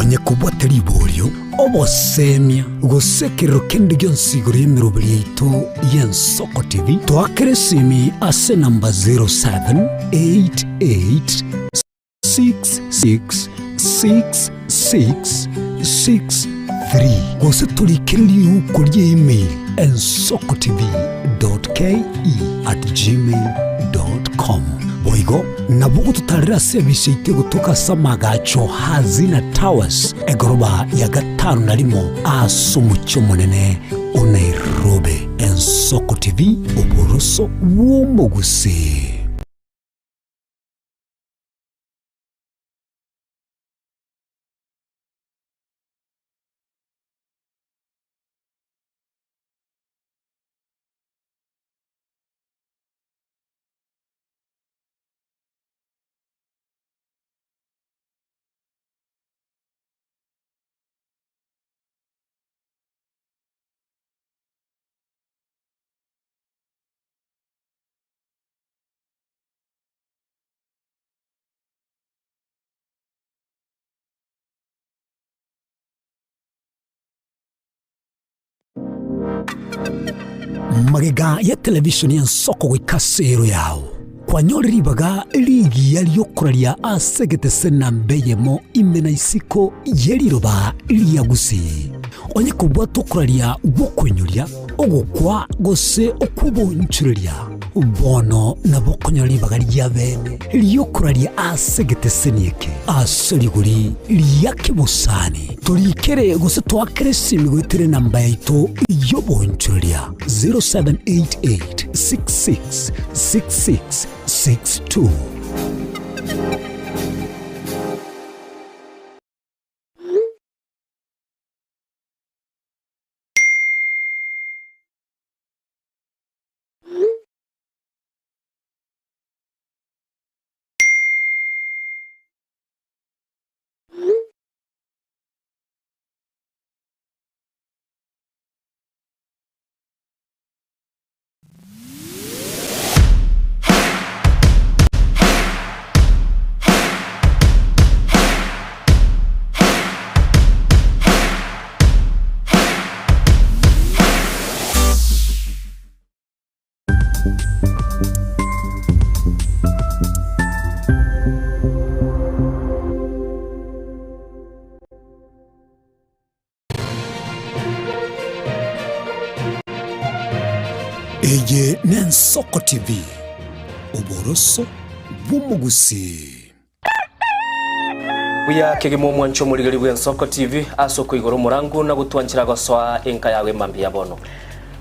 Onye kobwate riborio, obosemia, gose ekerero kende gionsi igoro y'emeroberi yaito y'Ensoko TV, toakere esimi ase enamba 0788 666663 gose torikere riuko rie email ensokotv.ke@gmail.com. Boigo nabo ogototarera ase ebisi yaito egotoka ase amagacho Hazina Towers, egoroba ya gatano na rimo ase omochie omonene o Nairobi. Ensoko TV, oboroso bw'omogusii. Magega ya televisheni y'ensoko goika ase ero yao, kwanyore ribaga rigiya ri'okoraria ase egetese namba eyemo ime na isiko ye riroba ria Gusii. Onye kobwate okoraria gw'okoinyoria, ogokwa gose okw'obonchoreria, bono nabo okonyora ribaga ria bene ri'okoraria ase egeteseni eke ase rigori ria kebosani. Torikere gose toakere esimi goetera enamba yaito y'obonchoreria 0788 66 66 62. Eye n'Ensoko TV, oboroso bw'omogusii. Buya kegima omwancho omorigeri bw'Ensoko TV ase okoigora omorango na gotwanchera gosoa enka yago emambia ya bono.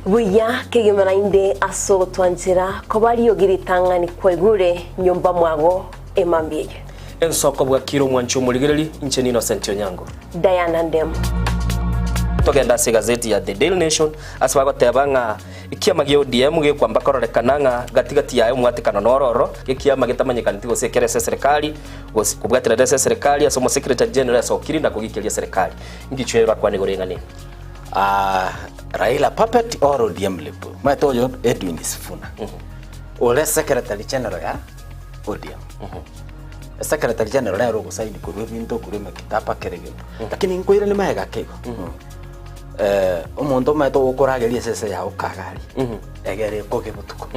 Buya kegima naende ase ogotwanchera koba riogi ritang'ani kwaigure nyomba mwago emambia eye. Ensoko bwakire omwancho omorigereri, inche n'Innocent Onyango. Diana Ndemo. Togende ase egazeti ya The Daily Nation ase bagoteba ng'a ekiama gia ODM gekwamba kororekana ng'a gati gati yaye omwatekano noro ororo, ekiama getamanyekaneti gose ekere ase eserekari gose kobwaterera ase eserekari ase omosekretary general asokire na kogikeria eserekari. Ngichwe orakwane igoro eng'ana eye. Ah, Raila puppet or ODM lip. Omanyete oyo Edwin Sifuna. Ore secretary general ya ODM. Secretary general nere ogosaini korwa ebinto korwa emekitaba kera egento. Lakini nkoiranie magega ake igo. Eh, omonto omanyete ogokorageria esese yago kagari, egere ekoge botuko.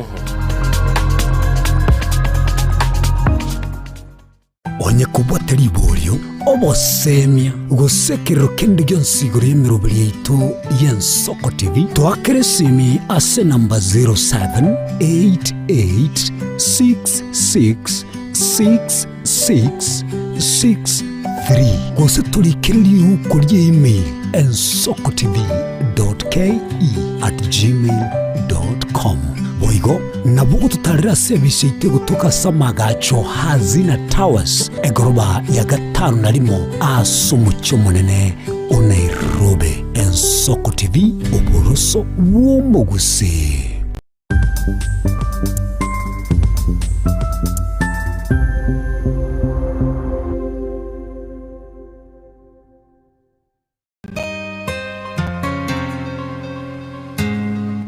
Onye kobwate riborio, obosemia, gose ekerero kende gionsi igoro y'emeroberi yaito y'Ensoko TV, toakere esimi ase enamba 0788666663 gose torikere riuko rie email ensokotv.ke@gmail.com. Boigo nabo ogototarera ase ebisi yaito egotoka ase amagacho Hazina Towers, egoroba ya gatano na rimo ase omochie omonene o Nairobi. Ensoko TV, oboroso bw'omogusii.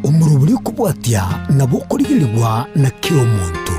Omorobori okobwatia nabo okorigerigwa na kera omonto.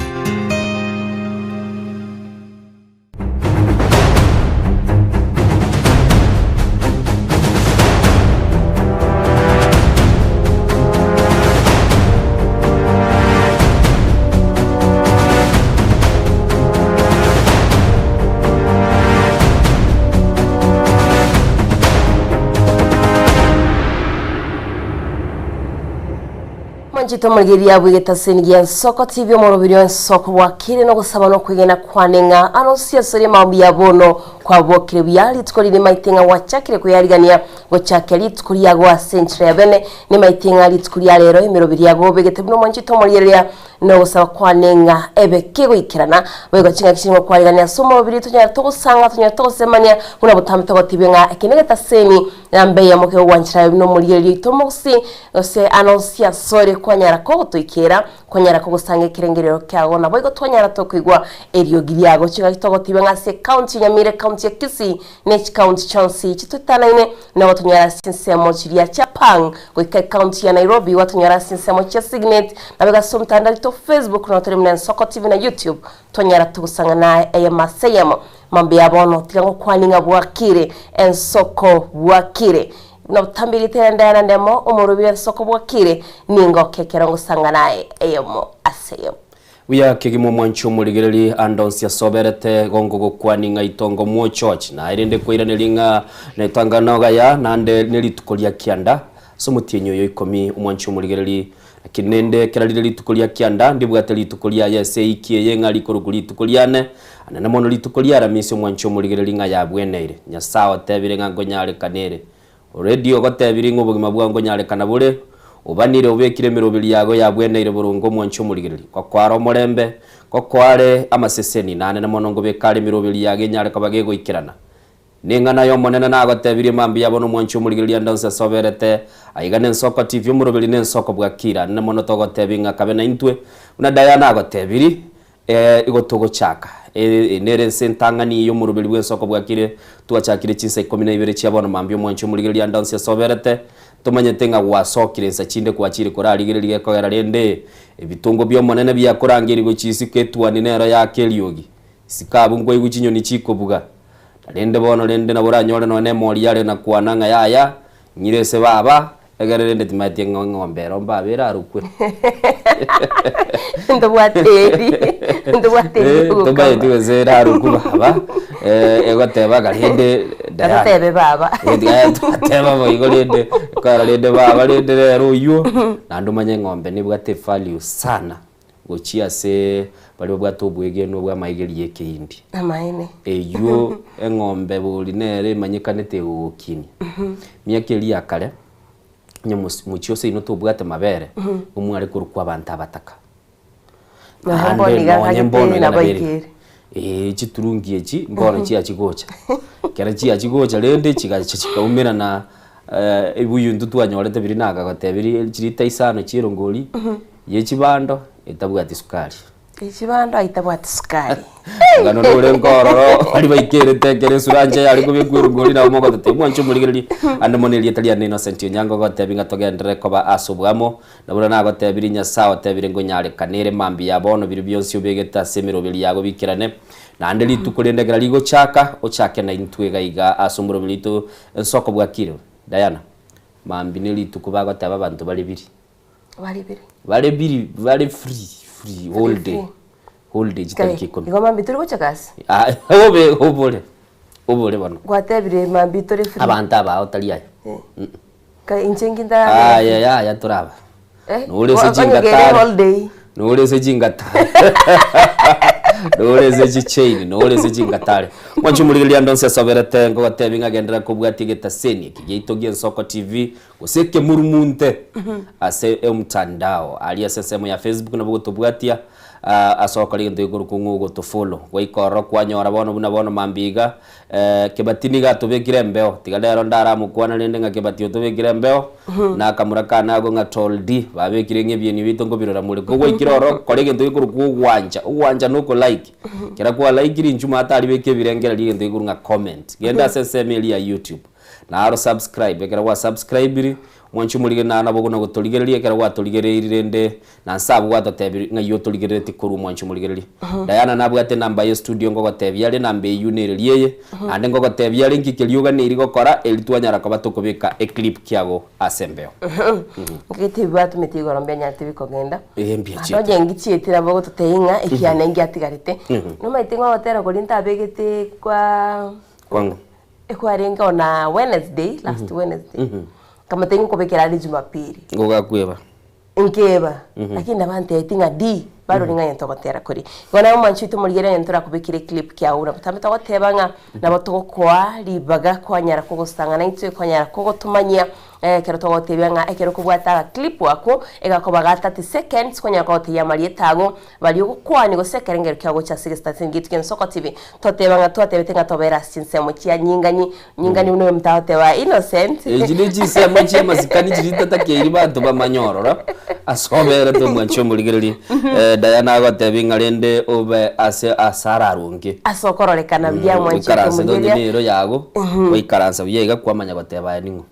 Omwanchete omorigereria bw'egetaseni gia Ensoko TV omoroberi o Ensoko bwakire nogosaba nokwegena kwane ng'a arosie asore maombi ya bono kwabokire buya rituko rire maite ng'a gwachakire kweyarigania gochakia rituko riago ase enchera ya bene nimaite ng'a rituko ria rero emeroberi yago obegete buna omwanchete omorigereria nogosaba kwane ng'a ebe kegoikerana boigo ching'aki chire ngokwarigania ase omoroberi tonyare togosanga tonyare togosemania buna botambe togotebia ng'a eke negetaseni Nambe eyemo kegogwanchera aye buna omorigereria oito omogusii, gose anonsi asore kwanyara kogotoikera, kwanyara kogosanga ekerengerero kiago, naboigo twanyara tokoigwa eriogi riago. Chingaki togotiba ng'a ase ecounty ya Nyamira, ecounty ya Kisii, ne chicounty chionsi chitoetanaine, nigo tonyara ase chinsemo chiria chia Pang, goika ecounty ya Nairobi, gwatonyora ase chinsemo chia Signet, naboigo ase omotandao oito Facebook, nabo tore buna Ensoko TV na YouTube, twanyara togosanga naye eyemo ase eyemo. Mambia bono tiga ngokwanie ng'a bwakire ensoko bwakire. Buna botamberete ende na ndemo omorobire ensoko bwakire, ningoke ekero ngosanga naye eyemo ase eyemo. Buya kegima omwanchi omorigereri ande onsi ase oberete gongo gokwani ng'a itongo mwochoch naye rende kwairaneria ng'a netangana ogaya nande nerituko ria kianda ase omotienyi oyo ikomi omwanchi omorigereri Naki nende ekero rire rituko ria kianda, ndibwate rituko riaye ase eiki eye ng'a rikorokwa rituko riane, anene mono rituko ria Aramisi omwanchi omorigereria ng'a yabweneire. Nyasae otebire ng'a nkonyarekana ere. Already ogotebirie ng'a obogima bwao nkonyarekana bore, obanire obekire emeroberi yago yabweneire boronge omwanchi omorigereria. Ngokoa are omorembe, ngokoa are amaseseni, na anene mono ngobeka are emeroberi yago enyare koba gegoikerana. Neng'ana y'Omonene nagotebirie mambia bono omwanchi omorigereria ande onsi ase oberete, aiga nensoko TV omoroberi nensoko bwa kira nene mono togotebi ng'a kabe naintwe, buna Diana agotebiri, eh, igo togochaka. Eh, nere ense entang'ani y'omoroberi bw'ensoko bwa kire, twachakire chinsa ikomi na ibere chia bono mambia omwanchi omorigereria ande onsi ase oberete, tomanyete ng'a gwasokire insa chinde kwachire korarigereria gekogera rende ebitongo bi'Omonene biakorangeria gochia isiko etuani nero yake eriogi, isiko abwo nkwaigwa chinyoni chikobuga. Na rende bono rende nabo oranyore nonya nemori yare na kwana ng'a yaya, ng'ire ase baba, egere rende timaeti ng'a eng'ombe ero mbaba erarokwe. Ntobwate eri, ntobwate eri Eh, ogokama. tomaeti gose erarokwe baba, eh, egoteba ng'a rende Diana. Totebe baba. Eh, tiga twateba boigo rende, ekero rende baba rende rero oywo, naende omanye eng'ombe nebwate evalue sana. Gochia ase baria babwate obwegenwa bw'amaigerio y'ekeindi. Amaene. Eyio eng'ombe bori nere emanyekanete egogokinia. Miaka eria ya kare, onye mos mochie ase inwe tobwate mabere, omware korokwa abanto abataka. Nonya Naende mbono iga nonye nkagete mbono iga nabo nabo ere. aikere. Eeh chiturungi echi mbono chiachia gocha. Ekero chiachia gocha rende chigacha chikaumerana ebuyu intwe twanyorete biria nakagotebirie chirita isano chia erongori. Ye chibando etabwati sukari. Ye chibando aitabwati sukari. Omogano norenge ororo baria baikerete ekero esuranche yare kobekwa erongori nabo mogototebia mwanche omorigererie ande mono erieta riane Innocent Onyango ogotebia ng'a togenderere koba ase oboamo na buna nagotebirie Nyasae otebire ngonyarekane ere mambia ya bono biria bionsi obegete ase emeroberi yago bikerane naende rituko rinde ekero rigochaka ochake naintwe iga iga ase omoroberi oito ensoko bwakire Diana mambia nerituko bagoteba abanto bare biri. Bare biri. Bare biri bare free free whole day free. whole day chitariki ikomi. Igo mambia tori gocha gasi? Ah obe obore obore bono. Gwatebire mambia tore free. Abanto aba otari aye. Kai inche nki ntarabera Aye yaya toraba. Eh, Nore ase onye kere chingatari. whole day. Nore ase chingatari. Nore ase chichain, nore ase chingatari. Mwanche omorigereria ande onsi ase oberete ngogotebi ng'a genderera kobwatia egetaseni eke giaito gia Ensoko TV. Gose ekemurumunte ase omtandao aria ase ensemo ya Facebook nabo ogotobwatia ase ogokora egento gekorokwa ng'a ogotofollow. Gwaika ororo kwanyora bono buna bono mambia iga Kebati nigo atobekire embeo, tiga rero ndaramokwana rende ng'a Kebati otobekire embeo, na akamura kane agwo ng'a Tall D, babekire ng'a ebieni biaito nkobirora more. Ko gwaikire ororo kora egento gekorokwa ogwancha, ogwancha na okolike, ekero kwalaikiri inchuo maate aria beka ebirengererio egento gekorokwa ng'a comment. Genda ase ensemo eria ya YouTube. Naro subscribe, ekero gwa subscribiri, mwanche omorigeri naro nabo okona gotorigereria, ekero gwatorigereiri rende na nse abwo gwatotebirie ng'ai otorigereretie korwa omwanche omorigereria. Diana nabwate enamba ye studio ngogotebia are enamba eywo nereria eye, naende ngogotebia are nki keria oganeiri gokora eri twanyara koba tokobeka eclip kiago ase embeo. Nkagete ebi batomete igoro mbianyarete bikogenda. Ee, mbiachiete. Naende onye ngichiete nabo ogototebia ng'a ekiane ngiatigarete. Nomanyete ng'a ogotera koria ntabegete kwa Kwang'o? Ekwarenge on a Wednesday, last Wednesday, nkamotebia nkobekera are Jumapili. Ngogakweba. Nkeba, lakini nabantebeti ng'a di, barore ng'a egento ogotera koria. Igo naye omwanchi oito omorigereria onye ntorakobekere eclip kiago buna botambe togoteba ng'a nabo togokoa ribaga kwanyara kogosang'ana intwe, kwanyara kogotomanyia ekero togotebia ng'a ekero okobwata agaclip akwo, egakoba ga 30 seconds, kwanyara kogotebia amarieta ago, baria ogokwania gose ekerengero kiago gocha ase egestation giaito kia Nsoko TV. Toteba ng'a twatebete ng'a tobere ase chinsemo chia nyinganyi, nyingani buna oyomonto agoteba Innocent. Echi ne chinsemo chi'amasikani chiria tatakeiri banto bamanye ororo ase oberete omwanchi omorigereria. Eh, Diana agotebi ng'a rende obe ase ase ararunge. Ase okororekana buya mwanchi Oikaranse nonye otomorigereria. nero yago, oikaransa buya iga kwamanya goteba aye ning'o.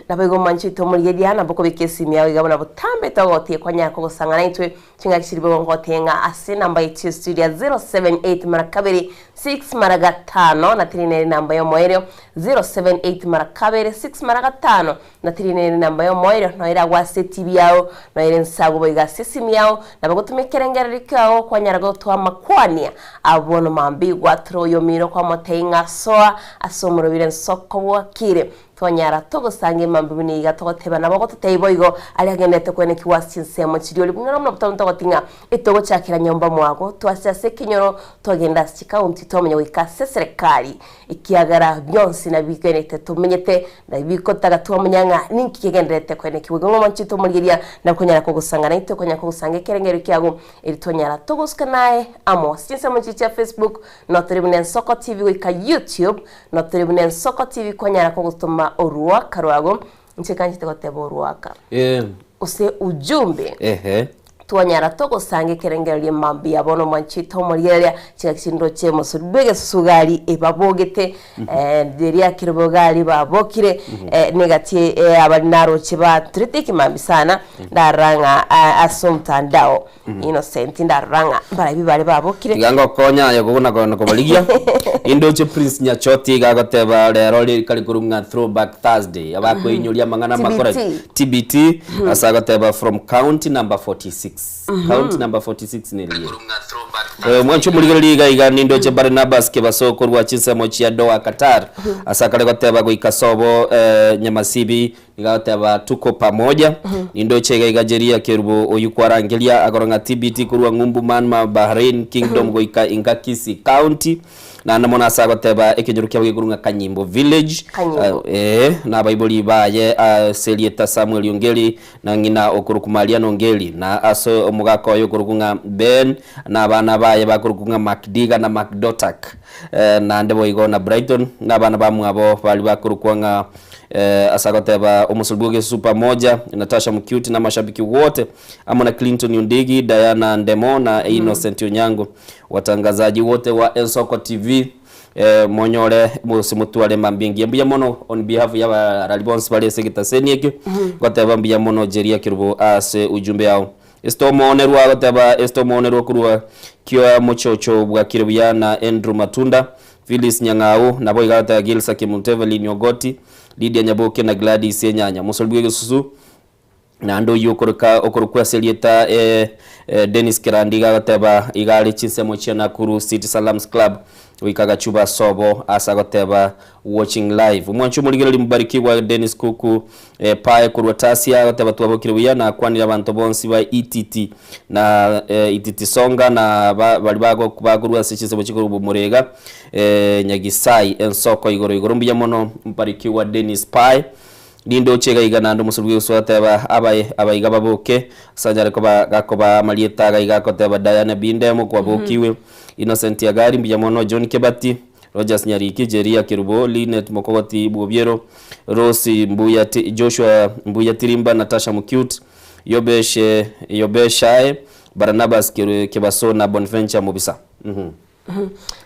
Nabo igo mwanchi otomorigereria nabo okobeka esimi yao iga buna botambe togotie kwanyara kogosang'ana intwe Chingaki chiria boigo ngotenga ase enamba yaito ya studio ya 078 mara kabere 6 mara gatano na tiri nere enamba y'omoerio 078 mara kabere 6 mara gatano na tiri nere enamba y'omoerio noyo eragwe ase etibi yao noyo ere nsago boigo ase esimi yao nabo gotumia ekerengererio kiao kwanyara gotoa amakwania abono mambia gwatura oyomino kwamotebia ng'a soa ase omorobire nsoko bwakire Twanyara togosanga emambia buna iga togoteba nabo ogototebia boigo aria agenderete kwenekigwa ase chinsemo chiria ore buna buna botambe togoti ng'a etogochakera nyomba mwago twase ase ekenyoro twagenda ase chikaunti twamanya goika ase eserekari ekiagera bionsi nabigenete tomenyete na bikotaga twamanya ng'a ninki kegendererete kwenekigwa igo ng'a omwanchi tomorigeria na konyara kogosanga naintwe konyara kogosanga ekerengerio kiago eri twanyara togosuka naye amo ase chinsemo chiria chia Facebook notore buna Ensoko TV goika YouTube Notore buna ensoko tibikonyara kogotoma oruaka rwago, inche nkanchete goteba oruaka, Eh. gose ujumbe, Ehe. twanyara togosanga ekerengererio mambia bono mwanchete omorigereria chingaki chinde ndoche omosori bw'egesusugari ebabogete eh, riria kerobogari babokire eh, negati eh, abari naroche baturete ekemambi sana ndarora ng'a ah, ase omotandao Innocent ndarora ng'a mbarabwo bare babokire. Tiga ngokonya aye koguna kogenda kobarigia. Indoche Prince Nyachoti iga agoteba rero rikari korwa ng'a Throwback Thursday abakoinyoria amang'ana amakore TBT. TBT ase agoteba from county number 46. County number 46 neriye. Eh, mwanche omorigereria iga iga nindoche Barnabas Kebaso korwa chinsemo chia Doha Qatar ase akare goteba goika sobo eh, Nyamasibi Nigo agoteba, Tuko pamoja. Nindoche iga iga Jeria Kerubo oyio kwarangeria agoro ng'a TBT korwa ng'umbu Manma Bahrain Kingdom goika inga Kisii County. Naende mono ase agoteba ekenyoro kiabo gekorwa ng'a Kanyimbo Village. Kanyimbo. Eh, na abaibori baye ase erieta Samuel Ongeri na ng'ina okorokwa Marian Ongeri na ase omogaka oye okorokwa ng'a Ben na abana baye bakorokwa ng'a Macdiga na Macdotak. Eh, naende boigo na Brighton na abana bamwabo baria bakorokwa ng'a Ase agoteba omosori bw'egesusu pamoja, Natasha Mukyuti na amashabiki wote amo na Clinton Ondigi, Diana Ndemo na Innocent Onyango, watangazaji wote wa Ensoko TV eh, monyore gose motware mambia engiya. Mbuya mono on behalf ya abarari bonsi bare ase egetaseni ekio, goteba mbuya mono Jeria Kerubo ase ujumbe yao. Esther omoonerwa agoteba Esther omoonerwa korwa Kioa Mochocho bwakire buya na Andrew Matunda Phyllis Nyang'au, naboigo agateba Gilsa Kemunto, Evelyn Ogoti, Lydia Nyaboke na Gladys Enyanya. Omosori bw'egesusu naende oyio okoreka okorokwa ase erieta eh, eh, Dennis Kerandi iga agoteba iga are chinsemo chia Nakuru City Salams Club goika agachuba sobo ase agoteba watching live. Omwancho omorigereria Mubarikiwa Dennis Kuku eh, Pae korwa Tasia agoteba twabokire buya na akwanire abanto bonsi ba Ititi na eh, Ititi Songa na ba, bari bago bakorwa ase chinsemo chikorwa Bomorega eh, Nyagisai ensoko igoro igoro mbuya mono Mbarikiwa Dennis Pae Nindoche iga iga naende omosori bw'egesusu agateba abae abaiga baboke ase anyare koba gakobaa amarieta iga iga akoteba Diana Bindemo kwabokiwe Innocent Agari mbuya mono John Kebati Rogers Nyariki, Jeria Kerubo, Linet Mokogoti Bwobiero, Rose Mbuya, Joshua Mbuya Tirimba, Natasha Mucute, Yobeshe Yobeshae, Barnabas Kebaso na Bonventure Mobisa. Mhm.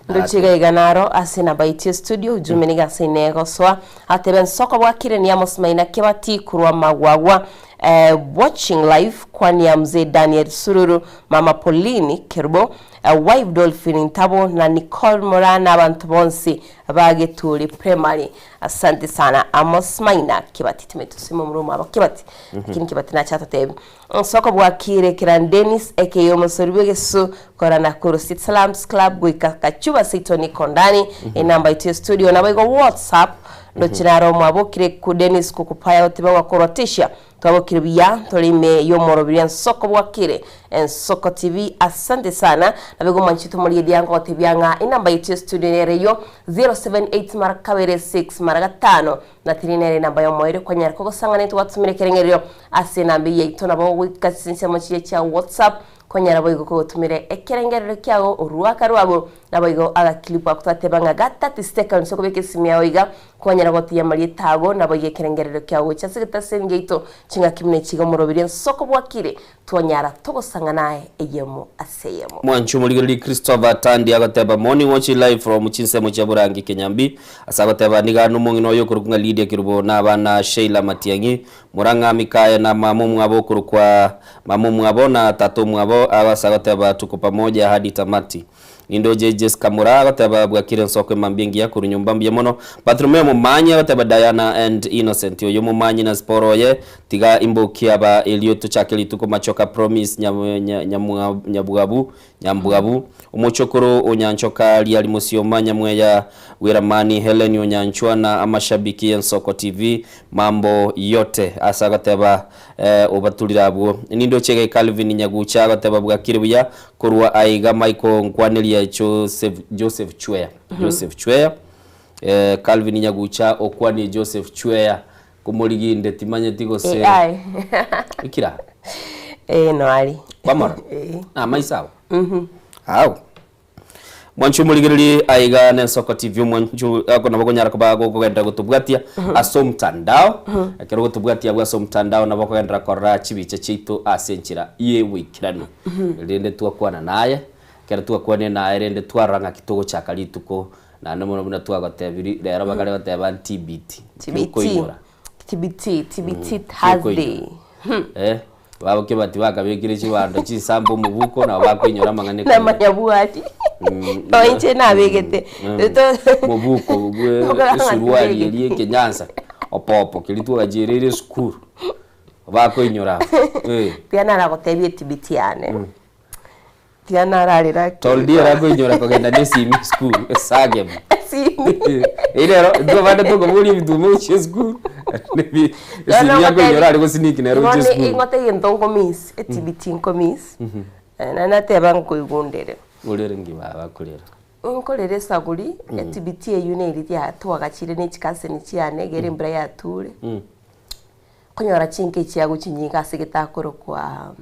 Ndoche iga iga naro ase namba yaito ya studio ujumbe niga ase ine egosoa atebe nsoko bwakire ni Amos Maina Kebati korwa Magwagwa eh, watching live kwania mzee Daniel Sururu mama Pauline Kerubo Wife Dolphine Ntabo na Nicole Moraa na abanto bonsi ba Geturi Primary. Asante sana Amos Maina Kibati timanyeti gose momura omwabo Kibati lakini Kibati nache atotebi. Nsoko bwakire Kiran Dennis aka omosori bw'egesusu kora Nakuru City Slums Club goika Kachuba Seito niko ndani enamba yaito ya studio naboigo WhatsApp. Ndoche naro mwabokire ku Dennis Kukupaya otiba gwakorwa Tisha twabokire buya tore ime y'omorobiri ensoko bwakire Ensoko TV asante sana nabigo mwanchete omoriedia ngogotebia ng'a enamba yetu ya studio nere eyio 078 mara kabere 6 mara gatano na tiri nere enamba y'omoerio kwanyara kogosang'ana twatumire ekerengererio ase enamba eyio yaito nabo goika chinsemo chiria chia WhatsApp Konyara boigo kogotumera ekerengerero kiago orwaka rwago, naboigo agaclip ako twateba ng'a ga 30 seconds okobeka esimi yao iga, kwanyara gotiga amarieta ago, naboigo ekerengerero kiago gocha ase egetaseni giaito ching'aki buna echi iga omoroberio ensoko bwakire, twanyara togosang'ana aye eyemo ase eyemo. Mwanchi omorigereria Christopher Tandi agoteba Morning watching live from chinsemo chia Burangi Kenyambi ase agoteba niga nomong'ina oyo okorokwa ng'a Lydia Kerubo na abana Sheila Matiang'i Morang'a Mikaya na mama omwabo okorokwa mama omwabo na tata omwabo ase agoteba tuko pamoja hadi tamati. Nindoche Jesca Moraa agoteba bwakire ensoko emambia engiya korwa nyomba mbuya mono. Bartholomeo Momanyi agoteba Diana and Innocent oyo Momanyi na Zipporah oye tiga imbokie aba erio tochake rituko Machoka Promise Nyabwabu Nyambwabu, omochokoro o Nyanchoka Riari Mosioma Nyamweya Bweramani Hellen Onyanchwa na amashabiki y'Ensoko TV mambo yote ase agoteba eh, obaturire abwo. Nindoche iga Calvin Nyagucha agoteba bwakire buya korwa aiga Michael nkwaneria Joseph, Joseph Chweya Joseph Chweya eh, Calvin Nyagucha okwanie Joseph Chweya komoriginde timanyeti gose AI. ikira Eh, no ari. Kwamorora? Eh. Na amaiso ao? Ao. Mwanchi omorigererie aiga na Ensoko TV omwanchi ako nabo okonyara koba gokogenderera gotobwatia ase omotandao. Ekero ogotobwatia abwo ase omotandao nabo okogenderera korora chibicha chiaito ase enchera ye boikeranu. Rende twakwana naye, ekero twakwanire naye rende twarora ng'aki togochaka rituko naende mono buna twagotebirie rero bakare goteba TBT. TBT. Tiokoinyora. TBT, TBT Thursday. Eh, babo kebati bakabekire chibando chinsambe omobuko nabo bakoinyora amang'ana ekamira. Namanyabwari. No inche nabegete. Mobuko bwe esuruari eria ekenyansa opopo keria twagachireire esukuru bakoinyora abwo eh. Tiga naragotebie TBT yane. Tiga nararera Toldi erakoinyora kogenda na esimi esukuru esagemo. Esimi. Eri rero intwe abande tokoboria ebituma gochia esukuru esimi akoinyora are gosiniki nere gochia esukuru. Ing'ote egento nkomiss, etibiti nkomiss, naende nateba nkoigundere. Orere nki baba akorera? Nkorere esaguri, etibiti eywo neri twagachire ne chikaseni chiane egere embura yature, nkonyora chinka echiago chinyinge ase getakorokwa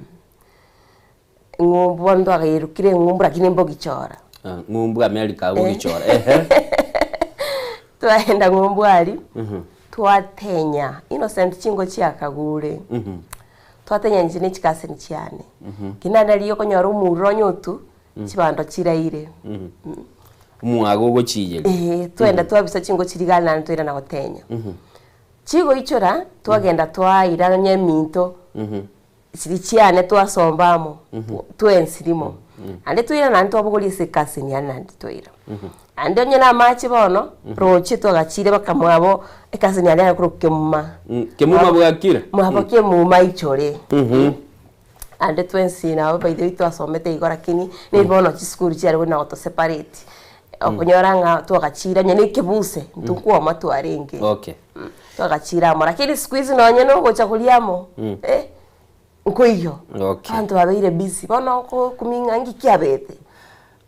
Ng'umbu bono twakairukire eng'umbu lakini mbogichora. Ah, ng'umbu America agwo gichora ehe. Twaenda ng'umbu aria, twatenya, Innocent chingo chiakagure, twatenya inche ne chikaseni chiane. Ki naende riria okonyora omurero onye otu, chibando chiraire. Omwaga ogochiyeria. Eeh, twaenda twabisa chingo chiria iga naende twairana gotenya. Chigoichora, twagenda twaira onye eminto. Chiri chiane twasomba amo, twensi rimo. Naende twaira naende twabogoria ase ecousin yane naende twaira. Naende onye na amache bono, roche twagachire mpaka mwabo ecousin yane yare korokwa Kemuma. Kemuma bwakire? Mwabo Kemuma aichore. Naende twensi nabo by the way twasomete igo lakini neri bono chisukuru chiare buna goto separate. Okonyora ng'a twagachire onye na ekebuse, intwe nkwoma twarenge. Okay. Twagachira amo lakini siku hizi nonye nogocha koria amo eh, nkoiyo. Okay. Abanto babeire busy bono okokumia ng'a nki kiabete.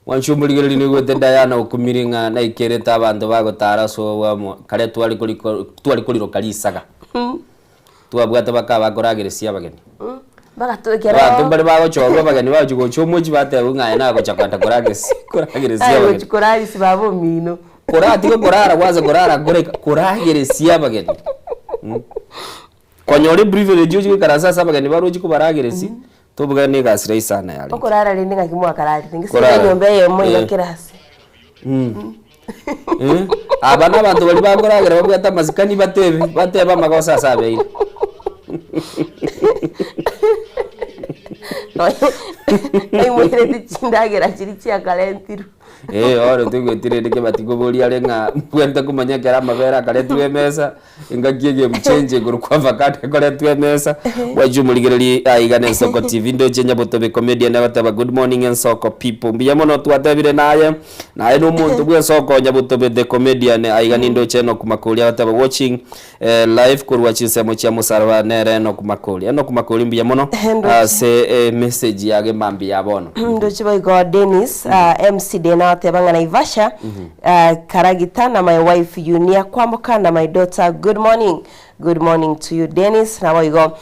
Mwanche omorigereria nigoete Diana okumire ng'a naikerete abanto bagotara ase obwamo kare tware koriko tware koriroka risaga. Twabwate baka bakorageresia abageni. Bagatwekera Abanto mbare bagochorwa abageni bagochi gocha omochie batebwa ng'a aye nagocha kwenda korageresia korageresia Aye abageni. gochi korarisia baba omino. Koratiga korara kwanza korara koreka korageresia abageni mh. Konyora eprivilege ochi goikaransa ase abageni baria ochi kobarageresia, tobugane na egasi rahisi sana yarenge. Okorara rende ng'aki mwakararire, ngese Korara. enyomba eyemo iga Eh. kera ase. Eh, aba na abanto baria bakoragera babwate amasikani batebe batebe amagoso ase abeire. Naimokereti chindagera chiria chiakarentirwe. Eh, ore toigweti rende kebati koboria are ng'a mbwente komanya ekero amabere akaretirwe emesa, engaki egame changer igoro kwa avocado ekoretwa emesa, bwachia omorigereria aiga na Ensoko TV ndoche Nyabotobe comedian agoteba good morning Ensoko people mbuya mono twatebire naye, naye na omonto bwa Ensoko Nyabotobe the comedian aiga nindoche Enock Makori agoteba watching Live korwa chinsemo chia mosaraba nere Enock Makori. Enock Makori mbuya mono ase emessage yage mambia ya bono. Ndoche boigo Dennis MC Dena oteba ng'a Naivasha Karagita na my wife Yunia Kwamboka na my daughter good morning good morning to you Dennis naboigo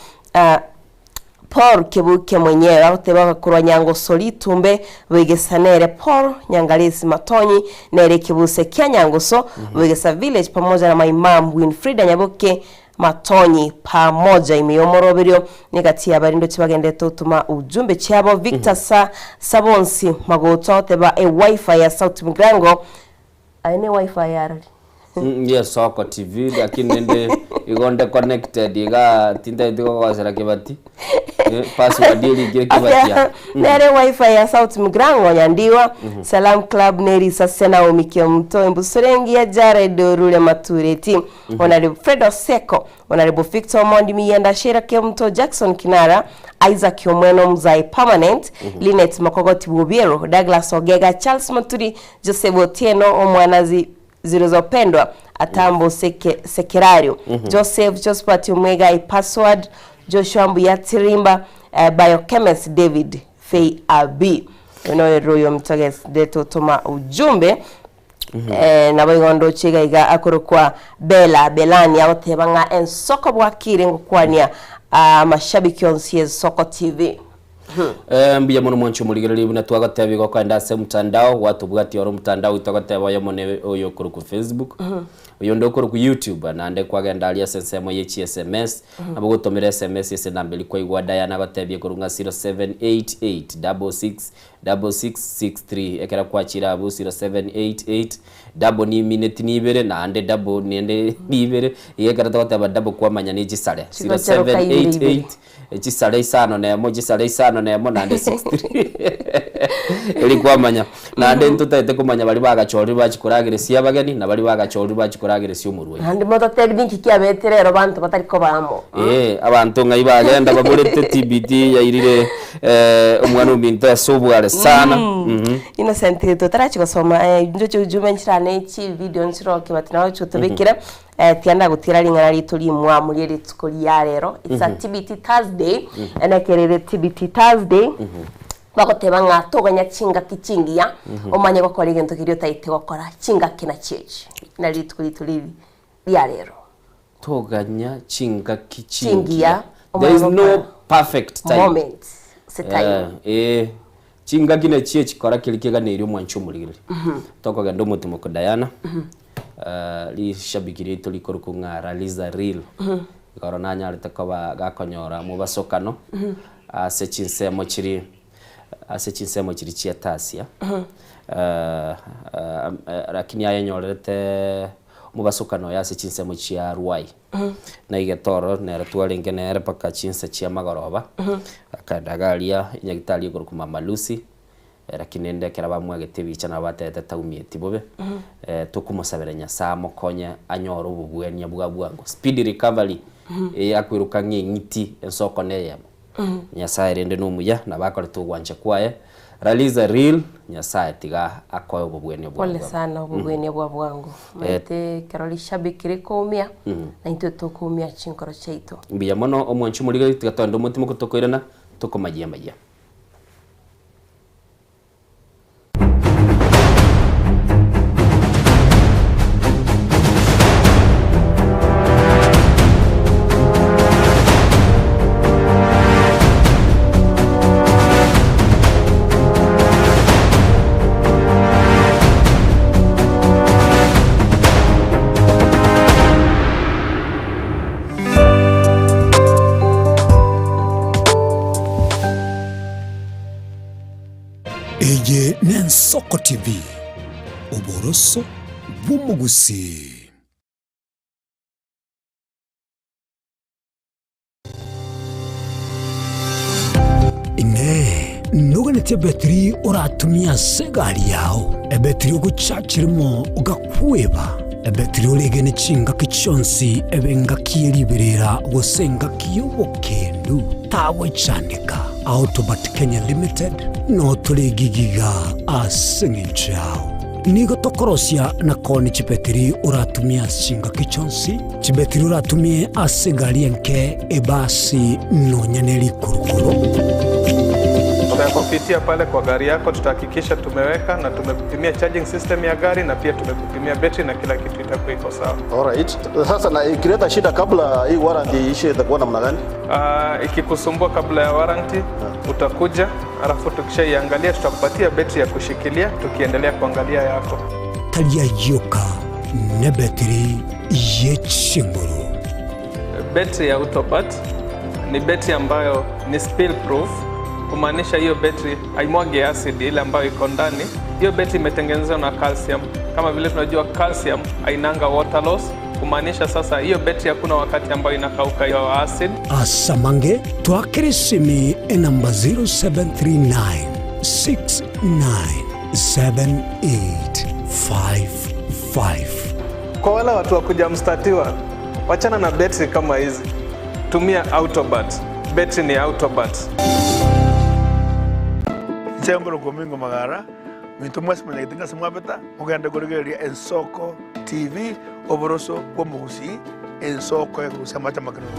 Paul Kebuke mwenyewe agoteba korwa Nyangoso Ritumbe Bwegesa nere Paul Nyangaresi Matonyi nere ekebuse kia Nyangoso Bwegesa Village pamoja na my mum Winfrida Nyaboke Matonyi pamoja ime y'omoroberio negati y'abarindwe chibagenderete gotoma ujumbe chiabo Victor Sa Sabonsi Magoto agoteba ewifi ya Sauti Mgrango aye ne wifi yarari. Yes, Soko TV lakini nende igo nde connected iga tintageti gogosera kebati eh, password erikire kebati ya nere wifi ya South Mgrango Nyandiwa Salam Club Nerisa Sena Omikie Mbusurengi ya Jared Orure Matureti Honorable Fred Oseko Honorable Victor Omondi Miyenda Shera Kemto Jackson Kinara Isaac Omweno Mzai Permanent Linet Makogoti Bubiero Douglas Ogega Charles Maturi Joseph Otieno Omwanazi zilizopendwa Atambo Seke, Sekerario Joseph Josephat Omwega Password Joshua Mbuyatirimba Biochemist David Fei Abi onoyo mtoges detotoma ujumbe nabo igo ndoche iga iga akorokwa Bela Belani agoteba ng'a ensoko bwakire ngokwania mashabiki onsi Ensoko TV. Mbuya mono mwancho omorigereria buna twagoteba igo okoenda ase omotandao gwatobwatia ore omotandao togoteba oyo mone oyo okorokwa Facebook oyo onde okorokwa YouTube naende kwagenda aria ase ensemo ye chi SMS nabo ogotomera SMS ase enamba eria kwaigwa Diana agotebia korwa ng'a 0788 66 6663 ekero kwachire abwo 0788 double ni minute ni ibere naende double naende ni ibere iga ekero togoteba double kwamanya ne chisare Chigocheroka ibere ibere. 0788 chisare isano na emo chisare isano na emo naende 63 eri kwamanya naende ntotagete komanya baria bagachorire bachikorageresia abageni na baria bagachorire bachikorageresia omorwai. Naende mototebi ninki kiabete rero banto batari kobamo. Abanto ng'ai bagenda baborete TBT yairire omwana ominto ase obware sana. Innocent totarachi gosoma nchoche ujumbe nchirane chi video nchiroke but nabo chotobekere tianda gotira ring'ana rito rimwamu rie rituko ria rero. It's a TBT Thursday enekerere TBT Thursday bagoteba ng'a toganya chingaki chingiya omanye gokora egento keria otaete gokora chingaki na chechi na rituko rito riri ria rero. Toganya chingaki chingiya chingiya. There is no perfect time. Moment se time. Chingaki na chie chikora keri keganeirie omwanchi omorigereria. Tokogenda omotimoko Diana. Rishabiki rito rikorokwa ng'a Raliza Real. Igoro nanyarete koba gakonyora mobasokano ase chinsemo chiri ase chinsemo chiri chia Tasia. Lakini ayenyorerete omobasokano oyo ase chinsemo chia Ruai. Na igetoro nere twarenge nere mpaka chinsa chia magoroba. Akaenda iga aria nyagitari ekorokwa Mama Lucy. Lakini rende ekero bamwagete ebicha nabo batebete taumieti bobe. Tokomosabera Nyasaye amokonye anyore obobwania bwa bwango. Speedy recovery akwiruka ng'a eng'iti ensoko na eyemo. Nyasaye rende na omuya nabo akorete ogwancha kwaye. Raliza Real Nyasaye tiga akoe obobwania bwa Pole bwango. sana obobwania bwa bwango. Maete ekero rishabiki rikoumia na intwe tokoumia chinkoro chiaito. Mbuya mono omwanchi omorigereria tiga togende omotima tokoirana tokomayia mayia. Eye n'Ensoko TV, oboroso bw'omogusii. Inee! Noganetie ebetiri oratumie ase egari yao, ebetiri ogochachirimo ogakweba, ebetiri oregene chingaki chionsi ebe engaki ye riberera gose engaki y'obokendu, tagwechandeka. Autobat Kenya Limited notore egigiga ase eng'encho yao. Nigo tokorosia na koonia chibetiri oratumie ase chingaki chionsi, chibetiri oratumie ase egari enke, ebasi, nonya ne rikurukuru. Tutakupitia pale kwa gari yako, tutahakikisha tumeweka na tumekupimia charging system ya gari na pia tumekupimia betri na kila kitu itakuwa iko sawa. Alright. Sasa na ikileta shida kabla hii warranty iishe itakuwa namna gani? Ikikusumbua kabla ya warranty utakuja, alafu tukishaiangalia tutakupatia betri ya kushikilia tukiendelea kuangalia yako. Tari ayioka nebetiri ye chinguru. Betri ya Autobat ni betri ambayo ni spill proof, kumaanisha hiyo betri haimwagi acid ile ambayo iko ndani. Hiyo betri imetengenezwa na calcium. Kama vile tunajua calcium hainanga water loss, kumaanisha sasa hiyo betri hakuna wakati ambayo inakauka hiyo acid. Asamange twakere esimi enamba 0739 697855. Kwa wale watu wa kuja mstatiwa, wachana na betri kama hizi, tumia Autobat. Betri ni Autobat. Inche nkorokwa Omingo Magara, minto mwensi monyagete ng'ase mwabeta, mogende korigereria Ensoko TV, oboroso bw'omogusii, ensoko ekorusia amache amakenunu.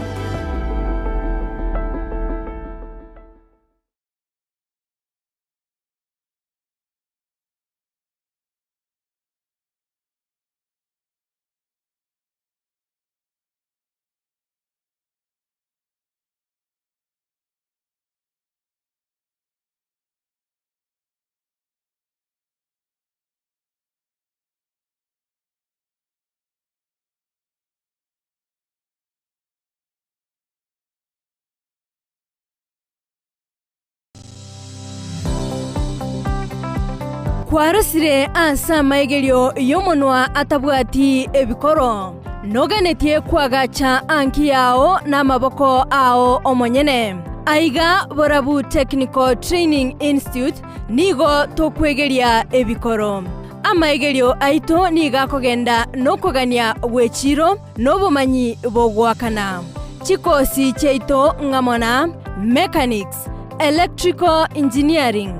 Kwarosire ase amaigerio y'omonwa atabwati ebikoro, noganetie koagacha anki yao namaboko ao omonyene. Aiga Borabu Technical Training Institute nigo tokwegeria ebikoro. Amaigerio aito nigo akogenda nokogania gw'echiro na obomanyi bogoakana. Chikosi chiaito ng'amo na Mechanics, Electrical Engineering,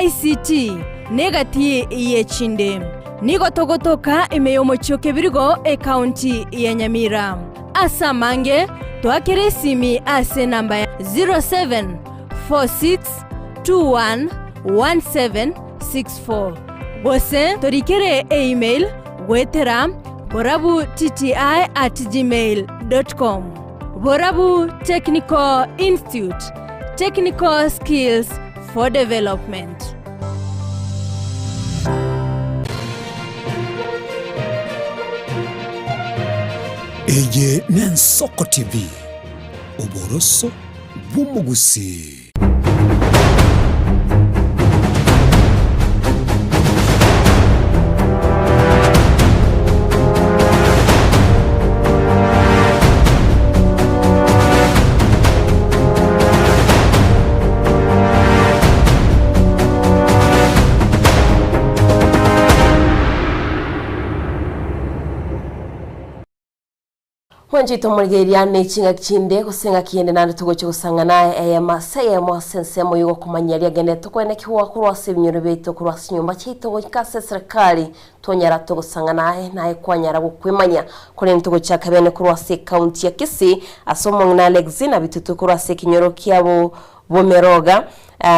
ICT, na egati y'echinde. Nigo togotoka ime y'omochie o Kebirigo, ekaunti ya Nyamira. Ase amange, toakere esimi ase enamba ya 0746211764 gose torikere eemail goetera borabutti@gmail.com. Borabu Technical Institute, technical skills for development. Eye n'Ensoko TV, oboroso bw'omogusii. Mwanchete omorigereria ne chingaki chinde gose engaki ende naende togochia gosang'ana aye eyemo ase eyemo ase ensemo y'ogokomanyia riagenderete koenekigwa korwa ase ebinyoro biaito korwa ase chinyomba chiaito goika ase eserekari Twanyara togosang'ana aye, naye kwanyara gokwemanya. Korende togochaka bene korwa ase ekaunti ya Kisii, ase omong'ina Alexina Bitutu korwa ase ekenyoro kia Bomeroga,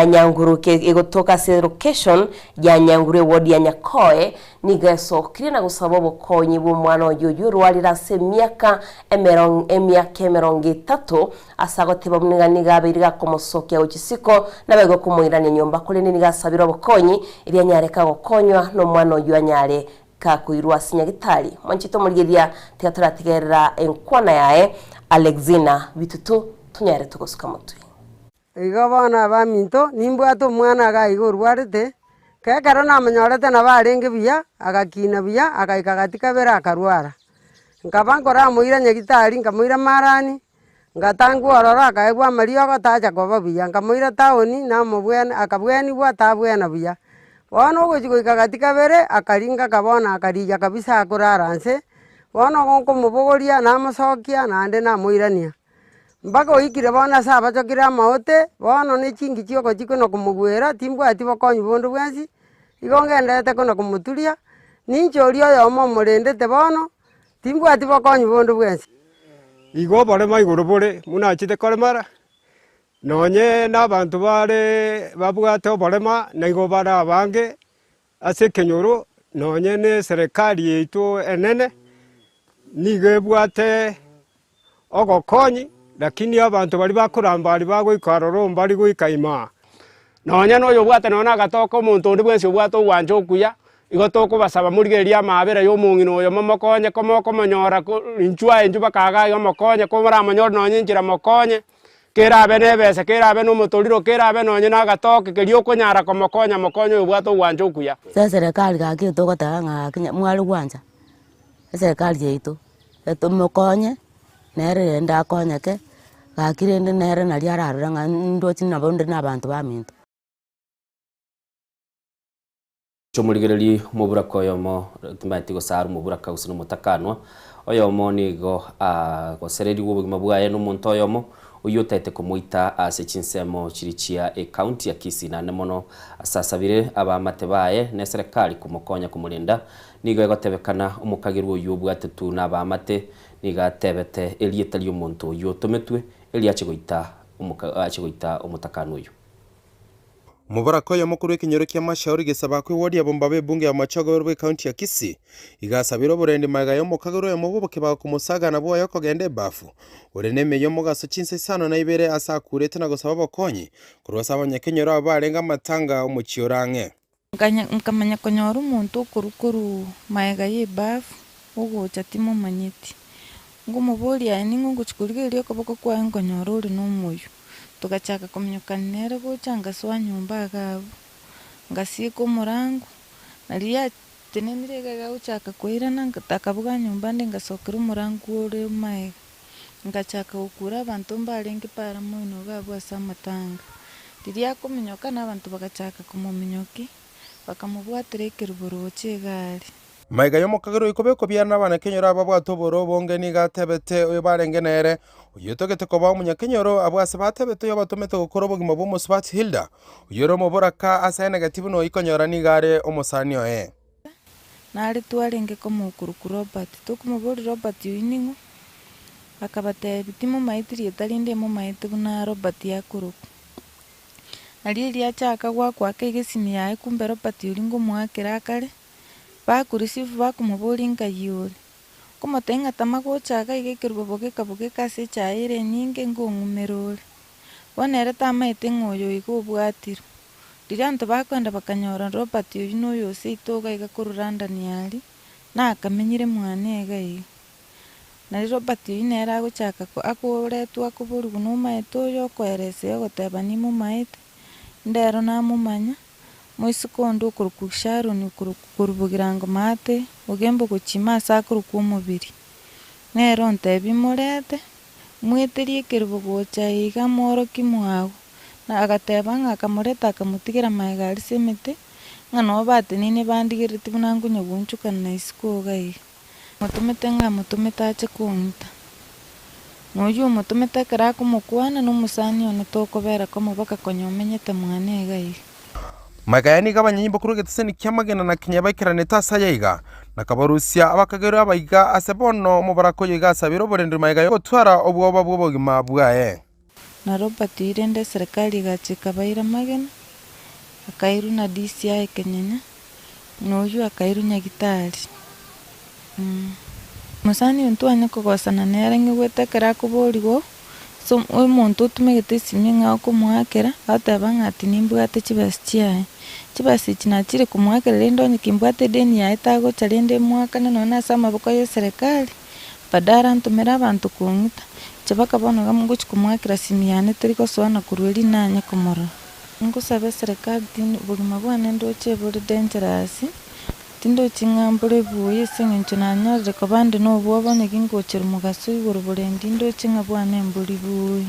Nyanguru egotoka ase location ya Nyanguru eward ya Nyakoe, nigo esokirie na gosaba obokonyi bw'omwana oye oyio orwarire ase emiaka emiaka emerongo etato, ase agoteba buna nigo abeire gakomosokia gochia isiko, nabaigwe komoirania nyomba, korende nigo asabire obokonyi, erio anyare kagokonywa nomwana oyio anyare kakoirwa ase nyagitari. Mwanchete omorigereria, tiga toratigerera enkwana yaye Alexina Bitutu tonyare togosuka motwe. Igo bono abaminto, nimbwate omwana iga iga orwarete, ekero namonyorete nabo arenge buya, agakina buya, agaika gati kabere akarwara. Nkaba nkoramoira nyagitari, nkamoira marani. Ngatangwa ororo akaegwa amariogo tacha koba buya, nkamoira taoni namobwena akabwenigwa tabwena buya. Bono ogochia goika gati kabere, akaringa ka bono akarigia kabisa akorara nse, bono igo nkomobogoria namosokia naende namoirania. Mpaka oikire bono ase abachokire amaote, bono na echingi chiogochia kona komogwera timbwati bokonyi bonde bwensi, igo ngenderete kona komoturia, ninche oria oyomo omorendete bono, timbwati bokonyi bonde bwensi. Igo oboremo igoro bore buna achete koremara, nonye na abanto bare babwate oborema naigo bare abange ase ekenyoro, nonye na eserekari yaito enene, nigo ebwate ogokonyi, lakini abanto baria bakoramba aria bagoika aroro mbari goika imaa. Nonya noyobwate nonya na agatoka omonto onde bwensi obwate ogwancha okuya, igo tokobasaba morigererie amaabera y'omong'ina oyo momokonye komokomonyora ko inchuo aye inchuo bakaga iga mokonye komoramonyore nonya enchera mokonye, kerabe na ebesa kerabe na omotoriro kerabe nonye na agatoke keria okonyara komokonya mokonye oyobwate ogwancha okuya. Ase eserekari gaki togoteba ng'a gaki mware gwancha, eserekari yaito, etomokonye. Nere rende akonyeke, gaki rende nere naria ararore ng'a ndoche nabo nde na abanto baminto. Omorigereria omoburaka oyomo, timanyeti gose are omoburaka gose nomotakanwa, oyomo nigo agosererigwe obogima bwaye nomonto oyomo oyio otaete komoita ase chinsemo chiria chia ecounty ya Kisii naende mono ase asabire abaamate baye na eserekari komokonya komorenda. Nigo egotebekana omokagerwa oyio obwatetwe nabaamate Nigo atebete erieta ri'omonto oyio otometwe, erio ache goita omoka ache goita omotakani oyio. Omoboraka oyomo korwa ekenyoro kia Mashauri gesabakwa ewodi ya Bombaba ebunge ya Machogoberwa bw'ecounty ya Kisii iga asabire oborendi magega y'omokagera oyomo bw'obokebago komosaga na bwoye okogenda ebafu ore nemeyio omogaso chinsa isano na ibere ase akurete na gosaba obokonyi korwa ase abanyakenyoro abwo barenge amatanga omochie ore ang'e. Nkamanya konyora omonto okorwa korwa magega y'ebafu, ogocha timomanyeti. Nkomoboria aye ning'o ngochia korigereria okoboko kwaye nkonyora ore nomoyio. Togachaka kominyokania nere gocha ngasoa nyomba iga abwo, ngasieka omorango, na riria atenenire iga iga agochaka koirana, akabuga nyomba ande ngasokera omorango ore magega. Ngachaka gokura abanto mbarenge para moino iga abwo ase amatanga. Riria akominyoka na abanto bagachaka komominyokia, bakamobwatera ekerubo roche egari. Magega y'omokagera oyo kobekwa biara n'abanyakenyoro ababwate oboro obonge nigo atebete oyo barenge nere, oyio otagete koba omonyakenyoro, abwo ase batebete oyo obatomete gokora obogima bw'omosubati Hilda, oyio ore omoboraka ase enegeti buna oyio konyora nigo are omosani oye. Nare twarenge komokuruku Robert, tokomoboria Robert oyio ning'o? Akabatebia, Timomaeti rieta rinde momaete buna Robert akorokwa. Nario erio achaka goakoaka egesimi yaye kumbe Robert oria ngomoakera akare, bakoreceive bakomoboria nkai ore. Nkomotebia ng'a tama gocha iga iga ekerubo bogeka bogeka ase echae ere enyinge ngong'umera ore. Bono ere tamaete ng'a oyo iga obwatirwe. Riria abanto bakoenda bakanyora Robert oyio noyo oseito iga iga korwa London aria, nakamenyire mwane iga iga. Nario Robert oyio nere agochaka akoretwa akoborigwa nomaete oyo okoeresea ogoteba nimomaete, ndero namomanya, moiseke onde okorokwa Sharon okorokwa korwa Bogirango maate, ogembo gochima ase akorokwa omobiri. Nere ontebia morete, mweterie ekerubo gocha iga mworokie mwago. Na agateba ng'a akamoreta akamotigera magega aria ase emete, ng'a noo bateneine bandigereretie buna nkonya goonchokana na isiko iga iga. Motomete ng'a amotomete ache kong'ita. Na oyio omotomete ekero akomokwana nomosani one tokobera komo baka konya omenyete mwane iga iga. Magega aya nigo abanyanyimbo korwa egeteseni ki'amagena na kinya baikeranete ase aya iga, na kabarusia abakagerwa aba iga ase bono omobaraka oyo iga asabire oborendi magega y'ogotwara obwoba bw'obogima bwaye. Na Robert oyio rende eserekari egacha ekabaira amagena, akairwa na DCI ekenyenya, na oyio akairwa Nyagitari. Mosani oyo ntwanye kogosana nere ng'igwete ekero akoborigwa ase omonto otumegete esimi ng'a okomoakera, agoteba ng'a ati nimbwate chibesa chiaye. Chibesa echi nachire komoakera rende onye kimbwate edeni yaye tagocha rende emoakane nonye na ase amaboko ya eserekari. Badala ntomere abanto kong'ita, inche baka bono iga ngochia komoakera simi yane teri gosoa na korwa erio nanye komorora. Ngosabe eserekari tindi obogima bwane ndoche bore dangerous. Tindochi ng'a mbore buya ase eng'encho nanyarire koba inde nobwoba onye gingochera omogaso igoro borendi ndoche ng'a bwane mbori buya.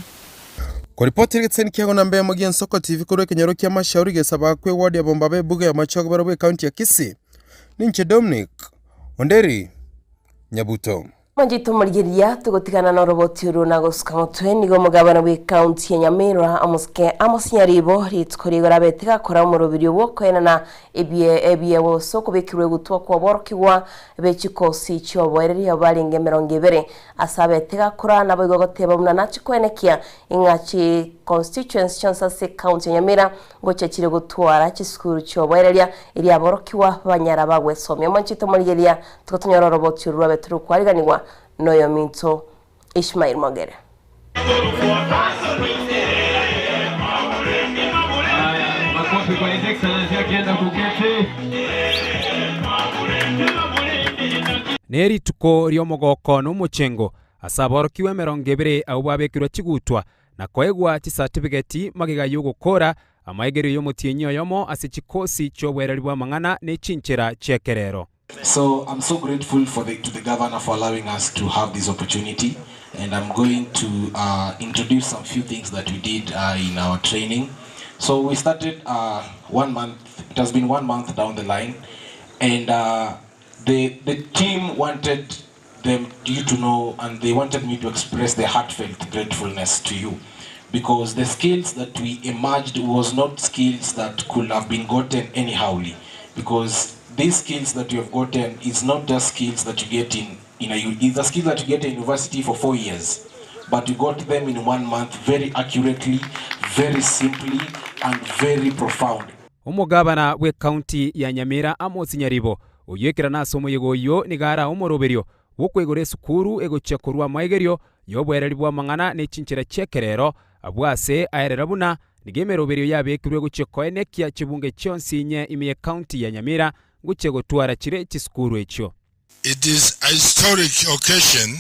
Koripoti egeteseni kiago namba eyemo gi'Ensoko TV korwa ekenyoro kia Mashauri gesaba kwe ward ya Bombaba ebuge ya Machogu barabwo ekaunti ya Kisii. Ninche Dominic Onderi Nyabuto. Mwanche tomorigereria togotigana noroboti oro na gosuka motwe nigo omogabana bw'ecounty ya Nyamira omosike Amos Nyaribo rituko rigoro abete gakora omoroberio bw'okoenana ebie ebiegwa gose okobekirwa egutwa kw'aborokigwa be chikosi chi'oboereria barenge emerongo ebere ase abete gakora naboigo goteba buna nachi koenekia ing'a chi constituency chionsi ase ecounty ya Nyamira ngochia chire gotwara chisukuru chi'oboereria erio aborokigwa banyara bagwesomia. Mwanche tomorigereria Togotonyora oroboti oru rwabe torokwariganigwa noyominto Ishmael Mogere. Makofi kwa His Excellency akienda kuketi. Ne rituko ri'omogoko na omochengo ase aborokigwa emerongo ebere abwo babekirwe chigutwa na koegwa chisatibigeti magega y'ogokora amaegerio y'omotienyi oyomo ase chikosi chi'obwereri bw'amang'ana ne chinchera chi'ekerero. So I'm so grateful for the, to the governor for allowing us to have this opportunity and I'm going to uh, introduce some few things that we did uh, in our training. So we started uh, one month, it has been one month down the line and uh, the, the team wanted them you to know and they wanted me to express their heartfelt gratefulness to you because the skills that we emerged was not skills that could have been gotten anyhowly because these skills that you have gotten is not just skills that you get in, in a it's a skill that you get in university for four years but you got them in one month very accurately very simply and very profound Omogabana bw'ecounty ya Nyamira Amos Nyaribo, oyio ekerana ase omoyega oyio nigo arae omoroberio bw'okoigora esukuru egochia korwa amaegerio y'obwereri bw'amang'ana ne chinchera chi'ekerero, abwo ase aerera buna nigo emeroberio yabekirwe gochia koenekia chibunge chionsi inye ime y'ecounty ya Nyamira ngochia gotwara chire chisukuru echio. It is a historic occasion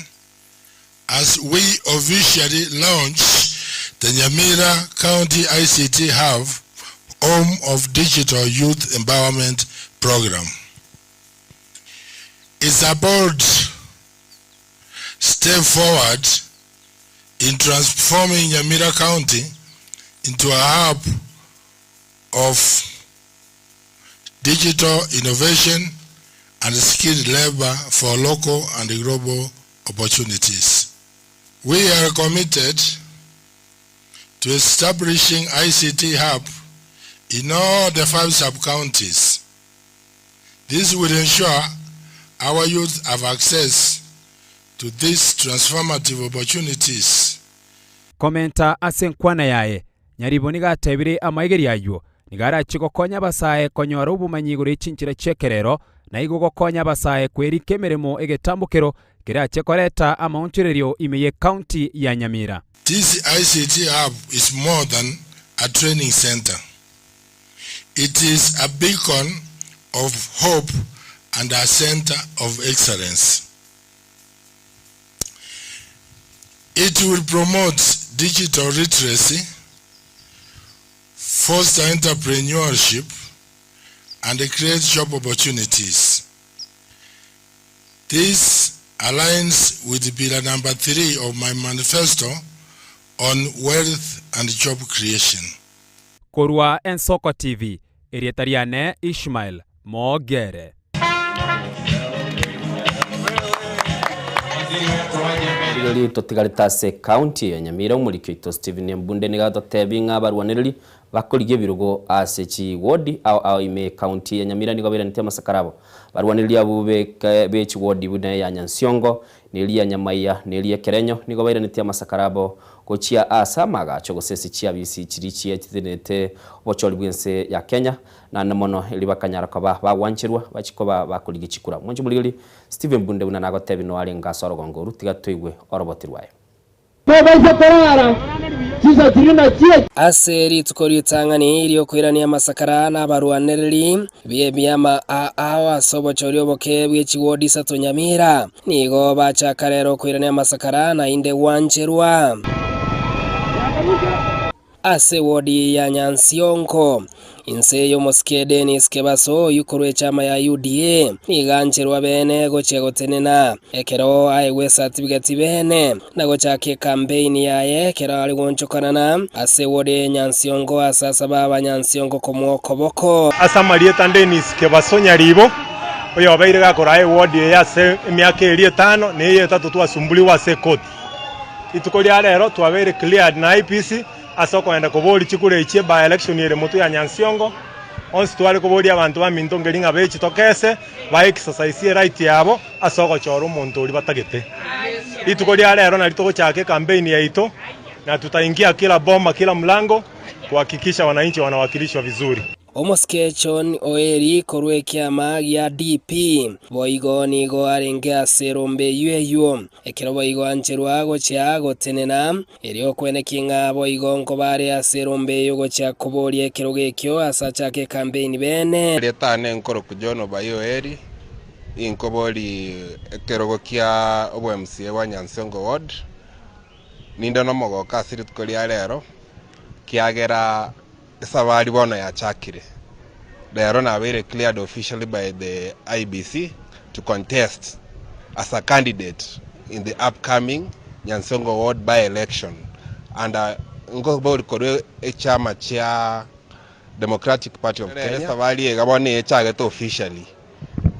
as we officially launch the Nyamira County ICT Hub, home of Digital Youth Empowerment Program. It's a bold step forward in transforming Nyamira County into a hub of digital innovation and skilled labor for local and global opportunities. We are committed to establishing ICT hub in all the five sub-counties. This will ensure our youth have access to these transformative opportunities. Komenta ase enkwana yaye, Nyaribo nigo atebire amaigerio ayio nigo arachie gokonya abasae konyora obomanyi igoro ye chinchera chi'ekerero, na igo gokonya abasae kwerika emeremo egetambokero kerachie koreta amaonchorerio ime y'ecounty ya Nyamira. This ICT hub is more than a training centre. It is a beacon of hope and a centre of excellence. It will promote digital literacy, foster entrepreneurship, and create job opportunities. This aligns with pillar number three of my manifesto on wealth and job creation. Korwa Ensoko TV, erieta riane Ishmael Mogere. Rigori totigarete ase ekaunti ya Nyamira omoriki oito Stephen Embunde nigo atotebi ng'a abarwanereri bakorigia ebirogo ase chiwodi ao ao ime ekaunti ya Nyamira nigo bairaneti amasakara abo. Barwanereri abwo be chiwodi buna eya Nyansiongo, na eria Nyamaiya, na eria Ekerenyo nigo bairaneti amasakara abo gochia ase amaagacho gose ase chiabisi chiria chiatenenete obochori bw'ense ya Kenya, naende mono erio bakanyara koba bagwancherwa bachie koba bakorigia chikura. Mwanche morigererie Stephen Bunde buna nagotebia noyo arenge ase orogongo oru, tiga toigwe oroboti rwaye. Tobaisa korara chinsa chiria nachie. Ase rituko ritang'ani ri'okoirania amasakara na abarwanereri b'ebiama ao ase obochori oboke bwe chiwodi isato Nyamira, nigo bachaka rero koirania amasakara naende gwancherwa. Ase ewodi ya Nyansiongo. Inse y'omosike Denis Kebaso oyio korwa echama ya UDA nigo ancherwa beene gochia gotenena ekero aegwe esatibigeti beene na gochaka ekampeini yaye ekero are gwonchokanana ase ewodi ya Nyansiongo ase asaba abanyansiongo komoa okoboko. Ase amarieta Denis Kebaso Nyaribo, oyobeire gakoraa ewodi eye ase emiaka eria etano na eye etato twasumburigwe ase ekoti. Rituko ria rero twabeire cleared na IEBC Ase okogenda koboria chikura echi by election ere motwe ya Nyansiongo, onsi tware koboria abanto baminto nkeri ng'a bechi tokese, ba exercise eright yabo ase ogochora omonto oria batagete. Rituko ria rero nario togochaka ecampaign yaito na tutaingia kila boma kila mlango kuhakikisha wananchi wanawakilishwa vizuri. Omosike John Oeri korwa ekiama gia DP boigo nigo arenge ase erombe eyio eyio, ekero boigo ancherwa gochia gotenena, erio okwenekia ng'a boigo nkoba are ase erombe eyio gochia koboria ekerogo ekio ase achake ekampeini bene. Erieta nkoroku John Obayi Oeri, inkobori ekerogo kia obo MCA bwa Nyansiongo Ward, ninde nomogoko ase rituko ria rero, kiagera Esabari bono yachakire. Rero nabeire cleared officially by the IEBC to contest as a candidate in the upcoming Nyansongo Ward by-election and nkobori korwa echama chia Democratic Party of Kenya. Esabari eye iga bono echagete officially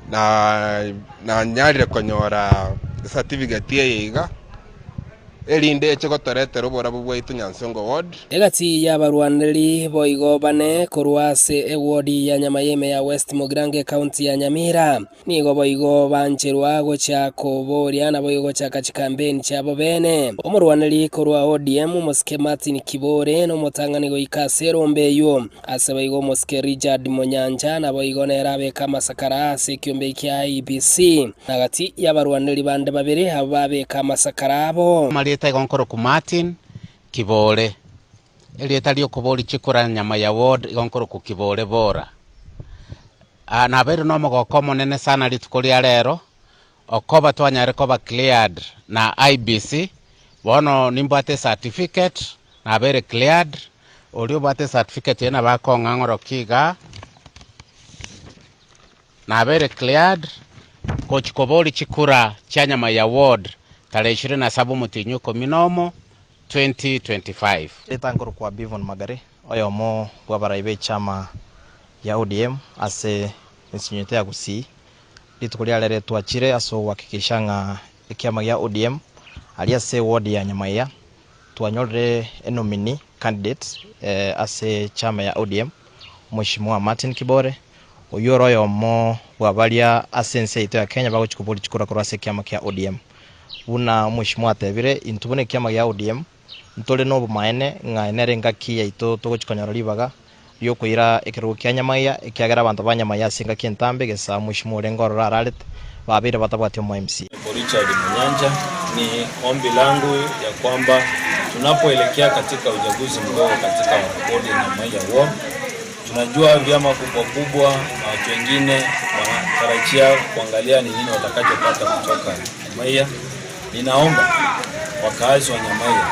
na nanyarire konyora ecertificate eye iga. Erinde eche gotoretera oborabu bwaito Nyansongo Ward. Egati y'abarwanereri boigo bane korwa ase ewodi ya Nyamayeme ya West Mugirango ekaunti ya Nyamira nigo boigo bancherwa gocha koboria naboigo gochaka chikampeni chiabo bene. Omorwanereri korwa ODM omosike Martin Kibore nomotang'ani goika ase erombe eyio. Ase boigo omosike Richard Monyancha naboigo nere abeke amasakara ase ekiombe kia IEBC, na gati y'abarwaneri bande babere abwo babeka amasakara abo. Amarieta igo nkorokwa Martin Kibore, erieta ri'okoboria chikura nyama ya ward igo nkorokwa Kibore Bora. Ah, nabeire nomogoko omonene sana rituko ria rero, okoba twanyare koba cleared na IEBC, bono nimbwate ecertificate, nabeire cleared, Oria obwate ecertificate eye nabo akong'ang'orokia igaa, nabeire cleared gochia koboria chikura chia nyama ya ward tarehe ishirini na saba omotienyi o ikomi na omo 2025. Erieta nkorokwa Bivon Magare, oyomo bw'abarai b'echama ya ODM ase ensinyoto ya Gusii. Rituko ria rero twachire ase ogohakikisha ng'a ekiama gia ODM aria ase eward ya Nyamaiya Twanyorire enominee candidate ase echama ya ODM, Mheshimiwa Martin Kibore, oyio ore oyomo bwa baria ase ense yaito ya Kenya bagochia koboria chikura korwa ase ekiama kia ODM. Buna Mheshimiwa atebire, intwe buna ekiama gia ODM ntore nobomaene ng'a nere engaki yaito togochia konyora ribaga riokoira ekerogo kia Nyamaiya, ekiagera abanto ba Nyamaiya ase engaki entambe gesa Mheshimiwa orenge ororo ararete, babeire batabwati omo MC. Richard Munyanja, Ni ombi langu ya kwamba tunapoelekea katika uchaguzi mdogo katika wodi ya Nyamaiya Ward, tunajua vyama kubwa kubwa na watu wengine wanatarajia kuangalia ni nini watakachopata kutoka Nyamaiya. Ninaomba wakaazi wa Nyamaiya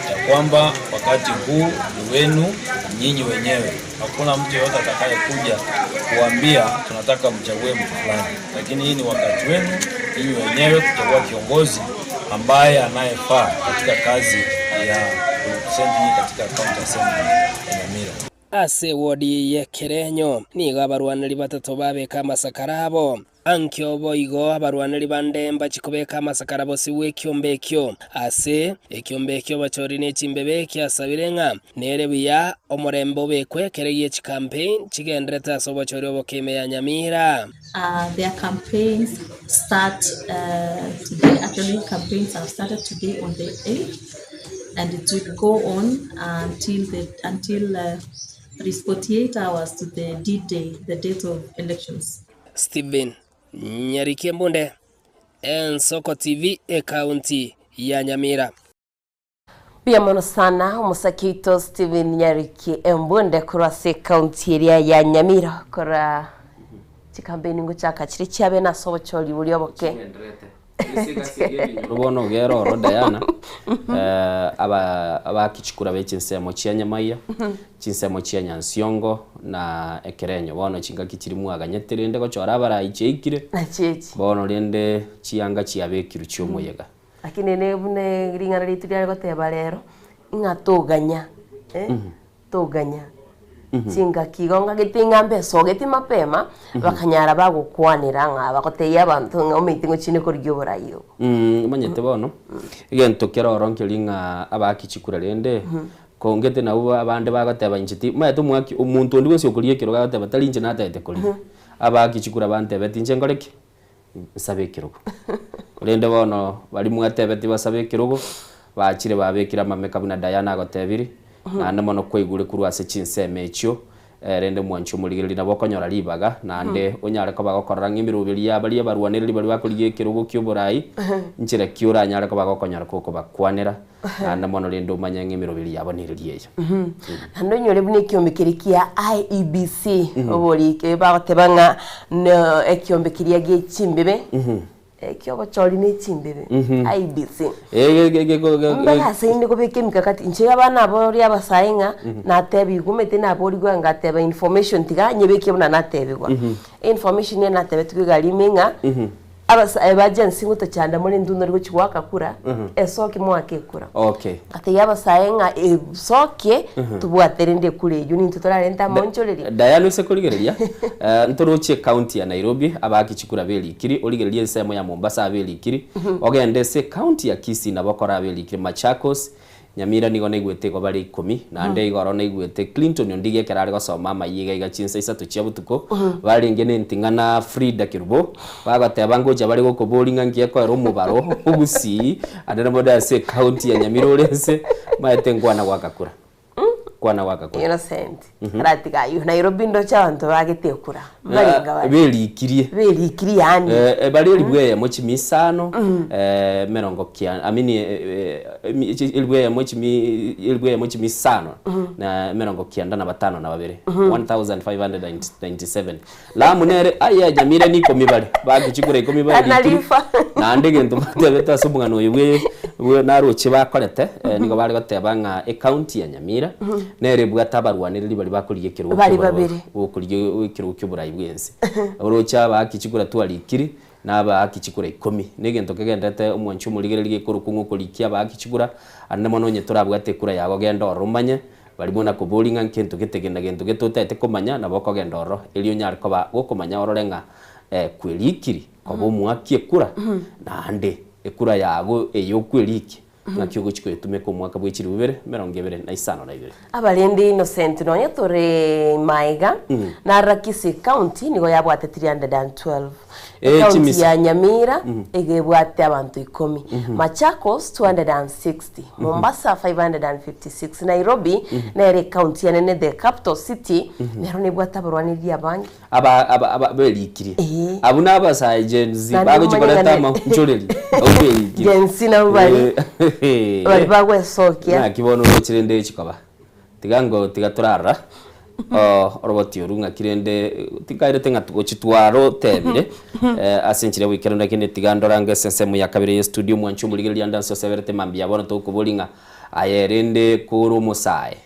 ya kwamba wakati huu ni wenu nyinyi wenyewe. Hakuna mtu yeyote atakayekuja kuambia tunataka mchague mtu fulani, lakini hii ni wakati wenu nyinyi wenyewe kuchagua kiongozi ambaye anayefaa katika kazi ya kurepresent nyinyi katika county assembly ya Nyamira. Ase ewodi y'ekerenyo nigo abarwaneri batato babeka amasakara abo. Ankio boigo abarwaneri bande mbachie kobeka amasakara bosio bw'ekiombe ekio. Ase ekiombe ekio bachori ne chimbebe kiasabire ng'a nere buya omorembe obekwe ekero gie chikampein chigenderete ase obochori oboke ime ya Nyamira. Their campaigns start today, actually campaigns have started today on the 8th and it will go on until the until it is 48 hours to the D-Day, the date of elections. Stephen Nyariki Embunde, Ensoko TV, Ekaunti ya Nyamira. Mbuya mono sana omosake oito Stephen Nyariki Embunde korwa ase ekaunti eria ya Nyamira kora chikampeni ngochaka chire chiabe nase obochori boria oboke. Chigendererete. Ebinyoro bono ogere oro Diana, eh, aba abakichikura be chinsemo chia Nyamaiya, chinsemo chia Nyansiongo na Ekerenyo bono chingaki chiria mwaganyete rende gochora abarai chiaikire, Nachiachi. bono rende chianga chiabekirwe chiomoyega. Lakini ne buna ring'ana riaito riare goteba rero, ng'a toganya eh, toganya chingaki igo ngagete ng'a mbesogeti mapema, bakanyara bagokwanera ng'a bagotebia abanto ng'a omaete ngochine korigia oborai obo. Omanyete bono, egento kere oro nkeri ng'a abaaki chikura rende, kongete nabwo abande bagoteba inche ti, omanyete omwaki omonto onde bwensi okorigia ekerogo agoteba tari inche natagete korigia, abaaki chikura bantebeti inche nkore ki? Nsabe ekerogo. Korende bono baria mwatebetie basabe ekerogo, bachire babekire amameka buna Diana agotebiri, naende mono kwaigure korwa ase chinsemo echio, rende mwanche omorigereria nabo okonyora ribaga, naende onyare koba gokorora ng'a emeroberi ya baria abarwanereri baria bakorigia ekerogo ki'oborai, nchera ki oranyare koba gokonyora gokobakwanera, naende mono rende omanye ng'a emeroberi yabo nereria eye. Naende onyore buna ekiombe keria kia IEBC, oborike bagoteba ng'a no ekiombe keria gie chimbebe, ekiobochori ne chimbebe, IEBC. Mbare ase inde kobeka emikakati, inche abana aboria abasae ng'a natebigwe omanyete naborigwe ngateba information tiga nyebeke buna natebigwa. Information eye natebetigwe iga rime ng'a. Abasae ba Gen Z ngotochanda more intwe ntori gochia goaka kura, esoki moake ekura. Okay. Ngatebia abasae ng'a esokie tobwate rende ekura eyio nintwe torarente amaonchoreria. Diana ase korigereria, ntoroche ecounty ya Nairobi abaaki chikura berikiri, origererie ensemo ya Mombasa aberikiri, ogende ase ecounty ya Kisii nabo okore aberikiri, Machakos, Nyamira nigo naigwete igo bare ikomi, naende igoro naigwete Clinton Ondigi ekero are gosoma amayia iga iga chinsa isato chia botuko, barenge nenting'ana Frida Kerubo, bagoteba ngocha bare gokoboria ng'a nki ekoera omobaro o Gusii, ande nabo ore ase ecounty ya Nyamira ore nse, maete nkwana goaka kura. Nkwana goaka kura. Innocent aratiga aywo Nairobi ndoche abanto bagete ekura mbarenga bare Berikirie. Berikirie yaani. Bare elifu eyemo chimia isano, emerongo kia I mean elifu eyemo chimia elifu eyemo chimia isano na emerongo kianda na batano na babere, 1597. Lamu nere aye Nyamira ni ikomi bare, bagochikura ikomi bare Tana rikiri. River. Naende egento batebete ase omogano oyo bwe bwe naroche bakorete, nigo bare goteba ng'a ecounty ya Nyamira, nere ebwate abarwanereri baria bakorigia ekerogo Bari ki'oborwa babere. bokorigia ekerogo ki'oborai bw'ense. Oroche abaaki chikura twarikiri, na abaaki chikura ikomi. Na egento kegenderete omwanchi omorigereria gekorokwa ng'a okorikia abaaki chikura, ande mono onye torabwate ekura yago genda ororo omanye, baria buna koboria ng'a nkento gete na gento gete otagete komanya, nabo okogenda ororo, erio onyare koba gokomanya orore ng'a kwerikiri koba omoaki ekura, naende ekura yago eye okwerikia, Ng'aki ogochia koyetumeka omwaka bwe chilifu ibere, emerongo ebere, na isano na ibere. Abarende Innocent nonya tore maega narora Kisii County nigo yabwate 312 Eh, Ecounty chimisa. ya Nyamira iga ebwate abanto ikomi Machakos 260 Mombasa 556 Nairobi nere ecounty enene the capital city nero nebwate abarwaneri abange Aba aba aba berikirie. Ee. Abwo na abasae Gen Z Naende bagochia omanye koreta ng'a ne- amaonchoreri. Abwo berikirie. Gen Z nabwo bari Eh, bari bagwesokia. Naki bono oroche rende chikoba. Tiga ngo tiga torarora oh, oroboti oru ng'aki rende tikairete ng'a togochi twarotebire eh, ase enchera ya boikeranu lakini tiga ndorange ase ensemo ya kabere ye studio mwanche omorigereria ande ase oseberete mambia bono tokoboria ng'a aye rende kore omosae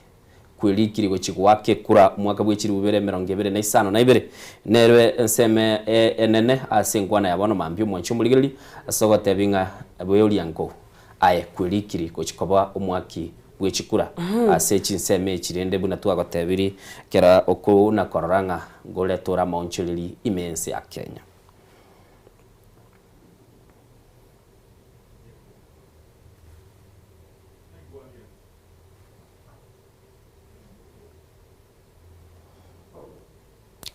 kwerikiri gochia goaka ekura omwaka bwe chilifu bibere emerongo ebere na isano na ibere, nerwe ensemo enene ase enkwana ya bono mambia omwanchi omorigereria, ase ogotebi ng'a bweoria nkou aye kwerikiri gochia koba omwaki bwe chikura ase chinsemo echi rende buna twagotebiri kera okona korora ng'a ngoreta ore amaonchoreri ime y'ense ya Kenya.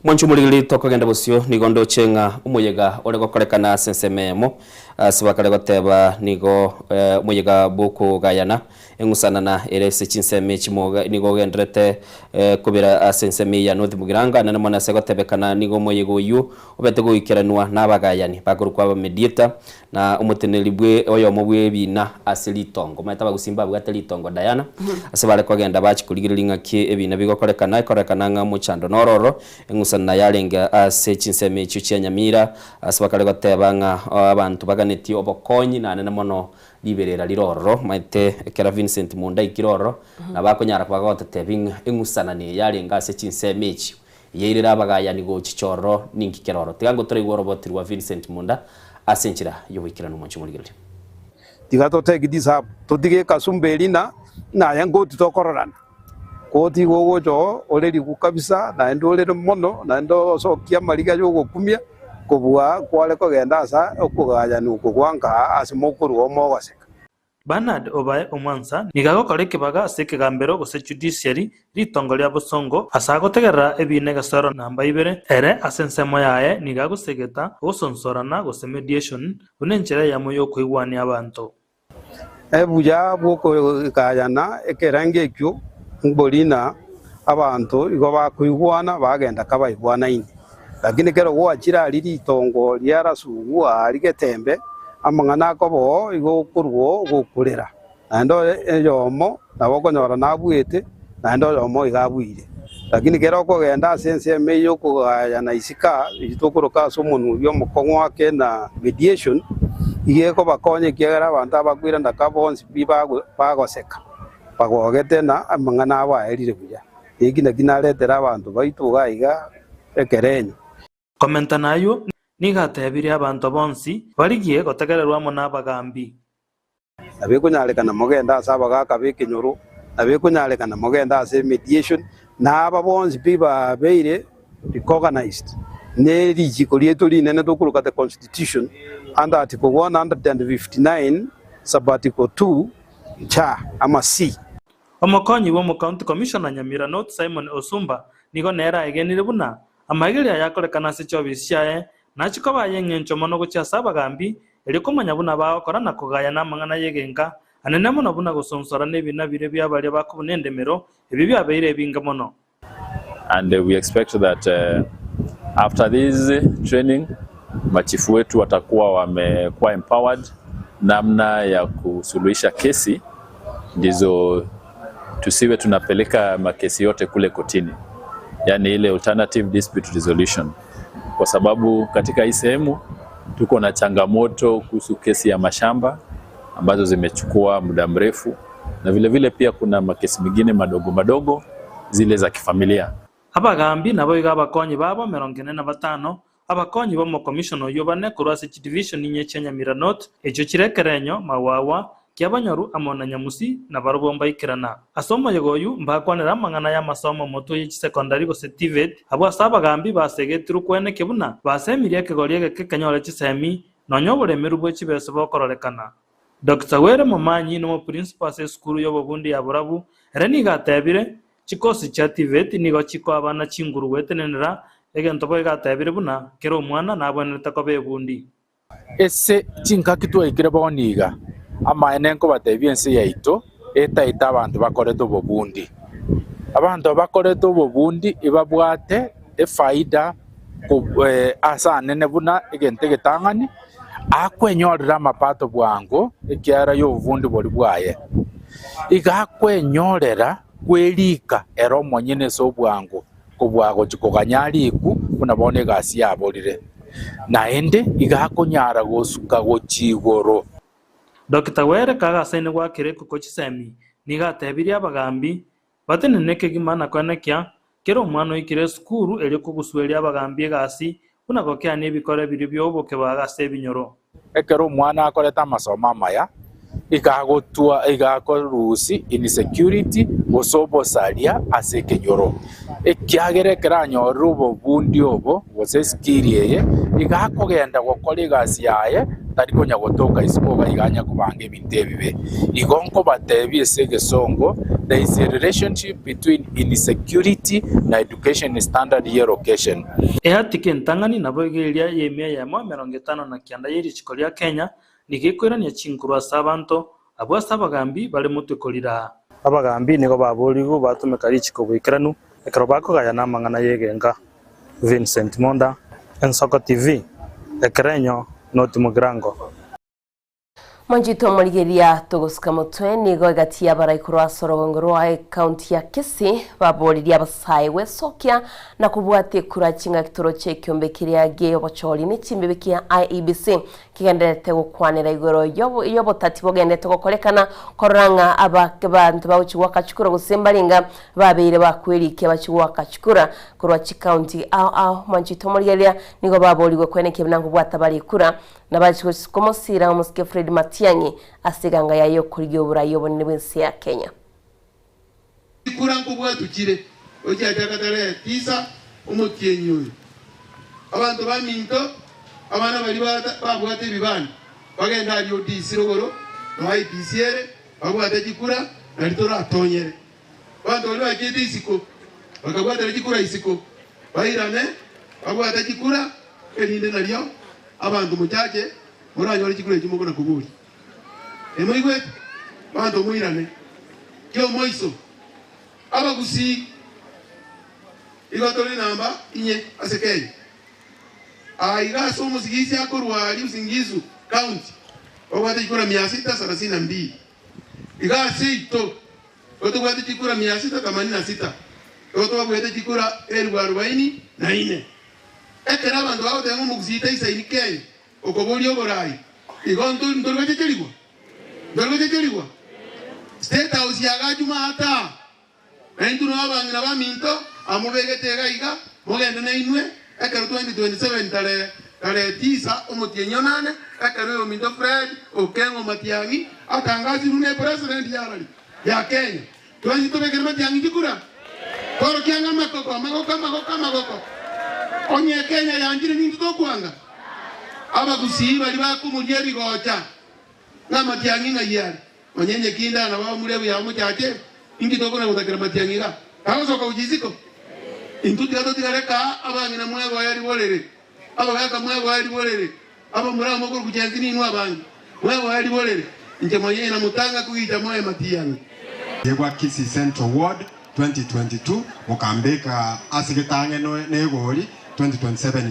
Mwanche omorigereria tokogenda bosio, nigo ndoche ng'a omoyega ore gokorekana ase ensemo eyemo, ase bakare goteba nigo omoyega bw'okogayana eng'usanana ere ase chinsemo echi moga nigo ogendererete kobera ase ensemo eye ya North Mugirango, anene mono ase gotebekana nigo omoyega oyio obete goikeranwa nabagayani bakorokwa abamediator Na omoteneneri bwe oyomo bw'ebiina ase ritongo. Omanyete abagusii mbabwate ritongo Diana, ase bare kogenda bachia korigereria ng'aki ebiina bigokorekana, ekorekana ng'a omochando noro ororo, eng'usano naye arenge ase chinsemo echio chia Nyamira, ase bakare goteba ng'a abanto bagane. baganetie obokonyi nanene mono riberera rire ororo. Omanyete ekero Vincent Munda aikire ororo, nabo akonyara koba agototebi ng'a eng'usanani eye yarenge ase chinsemo echio, yairire abagayani gochicha ororo ninki kere ororo. Tiga ngotoraigwe oroboti rwa Vincent Munda ase enchera y'oboikeranu omonche omorigereria. Tiga to take this up, totige ekasumba eria na naye nkoti tokororana. Koti igo ogocha oo ore rigu kabisa, naende orere mono, naende osokie amariga y'ogokumia, kobua kware kogenda ase okogayana okwo gwa nkaa ase mokorua oo mogoseka. Bernard Obae Omwansa nigo agokora ekebaga ase ekegambero gose judiciary ritongo ria bosongo ase agotegerera ebiina egesero namba ibere ere ase ensemo yaye nigo agosegeta ogosonsorana gose mediation buna enchera eyemo y'okoigwania abanto. Obuya bw'okogayana ekerengo ekio mbori ng'a abanto igo bakoigwana bagenda kabaigwanaine, lakini ekero gwachire aria ritongo ria rasugu aria getembe, amang'ana akoba oo igo okorwa oo gokorera, naende oyomo nabo okonyora nabuete, naende oyomo iga abuire. Lakini kera okogenda ase ensemo eye y'okogayana isiko aa, eyio tokoroka ase omonwa oyio omokong'u ake na mediation, iga ekobakonya ekiagera abanto abakoirana ka bonsi pi bagoseka, bagogete na amang'ana abo aerire buya. Eki nakio naretere abanto baito iga iga ekerenyo. Komenta nayio, nigo atebirie abanto bonsi barigie gotegererwa amo nabagaambi. Nabo ekonyarekana mogende ase abagaaka b'ekenyoro, nabo ekonyarekana mogende ase emediation, na aba bonsi pi babeire recognized ne richiko riaito rinene tokoroka the constitution under article 159 sub article 2 cha ama C. Omokonyi bw'omocounty commissioner Nyamira North Simon Osumba nigo nere aegenire buna amaigerio aya akorekana ase chiofisi chiaye nachie koba ay'engencho mono gochia ase abagambi Erio komanya buna bagokora na kogayana amang'ana y'egenka, anene mono buna gosonsora nebina biria bia baria bakobuna endemero, ebio biabeire ebinge mono. And we expect that after this training machifu wetu watakuwa wamekuwa empowered namna ya kusuluhisha kesi ndizo tusiwe tunapeleka makesi yote kule kotini, yani ile alternative dispute resolution, kwa sababu katika hii sehemu tuko na changamoto kuhusu kesi ya mashamba ambazo zimechukua muda mrefu, na vile vile pia kuna makesi mengine madogo madogo zile za kifamilia. Abagambi naboigo abakonyi babo emerongo ene na batano, abakonyi b'omokomishona oyio bane korwa ase chidivision inye chia Nyamira North, echio chire Ekerenyo, Mawawa, Kiabanyoru amo na Nyamusi, nabarobwo mbaikerana. Ase omoyega oyio mbakwanera amang'ana y'amasomo motwe ye chisekondari gose TVET, abwo ase abagambi basegetirwe kwenekia buna basemirie ekegori egeke kenyore chisemi, nonya oboremeru bwe chibesa bokororekana. Doctor Were Momanyi nomoprincipo ase esukuru y'obobundi ya Borabu, ere nigo atebire, Chikosi chia TVET nigo chikoa abana chinguru gwetenenera, egento boigo atebire buna kera omwana nabwenerete koba ebundi. Ase chingaki twaikire bono iga, amaene nkobatebia ense yaito etaete abanto bakorete obobundi. Abanto bakorete obobundi ibabwate efaida ase anene buna egento egetang'ani, akwenyorera amapato bwango ekiagera y'obobundi boria bwaye. Iga akwenyorera kwerika ere omonyene ase obwango kobua gochia koganya ariku buna bono egasi yaborire, naende iga akonyara gosuka gochia igoro. Dokita Were kagasaine goakera ekoko chisemi, nigo atebirie abagambi batenene kegima na koenekia kera omwana oikire esukuru erio kogusueria abagambi egasi buna gokeania ebikore biria bi'obokebaga ase ebinyoro. Ekero omwana akorete amasomo amaya, iga agotwa iga akorusia insecurity gose obosaria ase ekenyoro. Ekiagera ekero anyorire obobundi obo gose eskill eye, iga akogenda gokora egasi yaye tari konya gotoka isiko iga iga anya kobanga ebinto ebibe. Igo nkobatebia ase egesongo, there is a relationship between insecurity na education standard ye location. Eatiki entang'ani naboigo eria y'emia eyemo 59 ye richiko ria Kenya nigo ekoirania chinkuru ase abanto, abwo ase abagambi bare motwe korira. Abagambi nigo baborigwe batumeka richiko boikeranu ekero bakogayana amang'ana y'egenka. Vincent Monda, Ensoko TV, Ekerenyo, North Mugirango. Mwanchete omorigereria togosuka motwe nigo egati y'abarai korwa ase orogongo rwa ekaunti ya Kisii baboririe abasae gwesokia na kobwatia ekura chingaki toroche ekiombe keria gi'obochori ne chimbibe kia IEBC kigendererete gokwanera igoro y'obotati bogendererete gokorekana korora ng'a abanto bagochia goaka chikura gose mbarenga babeire bakwerikia bachie goaka chikura korwa chikaunti ao ao. Mwanchete omorigereria nigo baborigwe kwenekia buna nkobwata bare ekura Nabachie komosiira omosike Fred Matiang'i ase eganga yaye y'okorigia oborai obonene bw'ense ya Kenya. Chikura nkobwatwa chire gochiachaka tarehe tisa omotienyi oyo. Abanto baminto, abana baria babwate ebibanda, bagende aria ODC rogoro na IEBC ere, babwate chikura nario toratonyere. Abanto baria bachiete isiko bakabwatera chikura isiko, bairane babwate chikura, erinde nario abanto mochache moranyore chikura echio mokona koboria. Emoigwete? Abanto moirane kiomoiso. Abagusii igo tore namba inye ase Kenya. Aa iga ase omosigisi akorwa aria Usingisu County babwate chikura mia sita sarasini na mbili. Iga ase ito igo tobwate chikura mia sita themanini na sita, igo twabwate chikura elifu arubaini na ine. Ekero abanto bagoteba ng'a omogusii taisaini Kenya okoboria oborai, igo ntori gochecherigwa? Ntori gochecherigwa? State House yagachwa maata, na intwe noo abang'ina baminto amobegete iga iga, mogende nainwe ekero 2027 tarehe tarehe tisa omotienyi onane, ekero oyominto Fred Okengo Matiang'i atangasirwe ne president yarari ya Kenya. Twensi tobekere Matiang'i chikura, tworokia ng'a amakoko, amagoko, amagoko, amagoko. Onye Kenya yanchire nintwe tokwanga? Abagusii baria bakomoria ebigocha ng'a Matiang'i ng'ai are? Onye nyekinde nabo abamura buya omochache, inki tokona gotakera matiang'i iga? Tagosoka gochia isiko? Intwe tiga totigare kaa, abang'ina mwegoe riborere, abagaaka mwegoe riborere, abamura amo korwa chensi ninwe abange, mwegoe riborere, inche monyene namotanga kogicha moe matiang'i. Yegwa Kisii Central Ward 2022 mokambeka ase getang'e negori 2027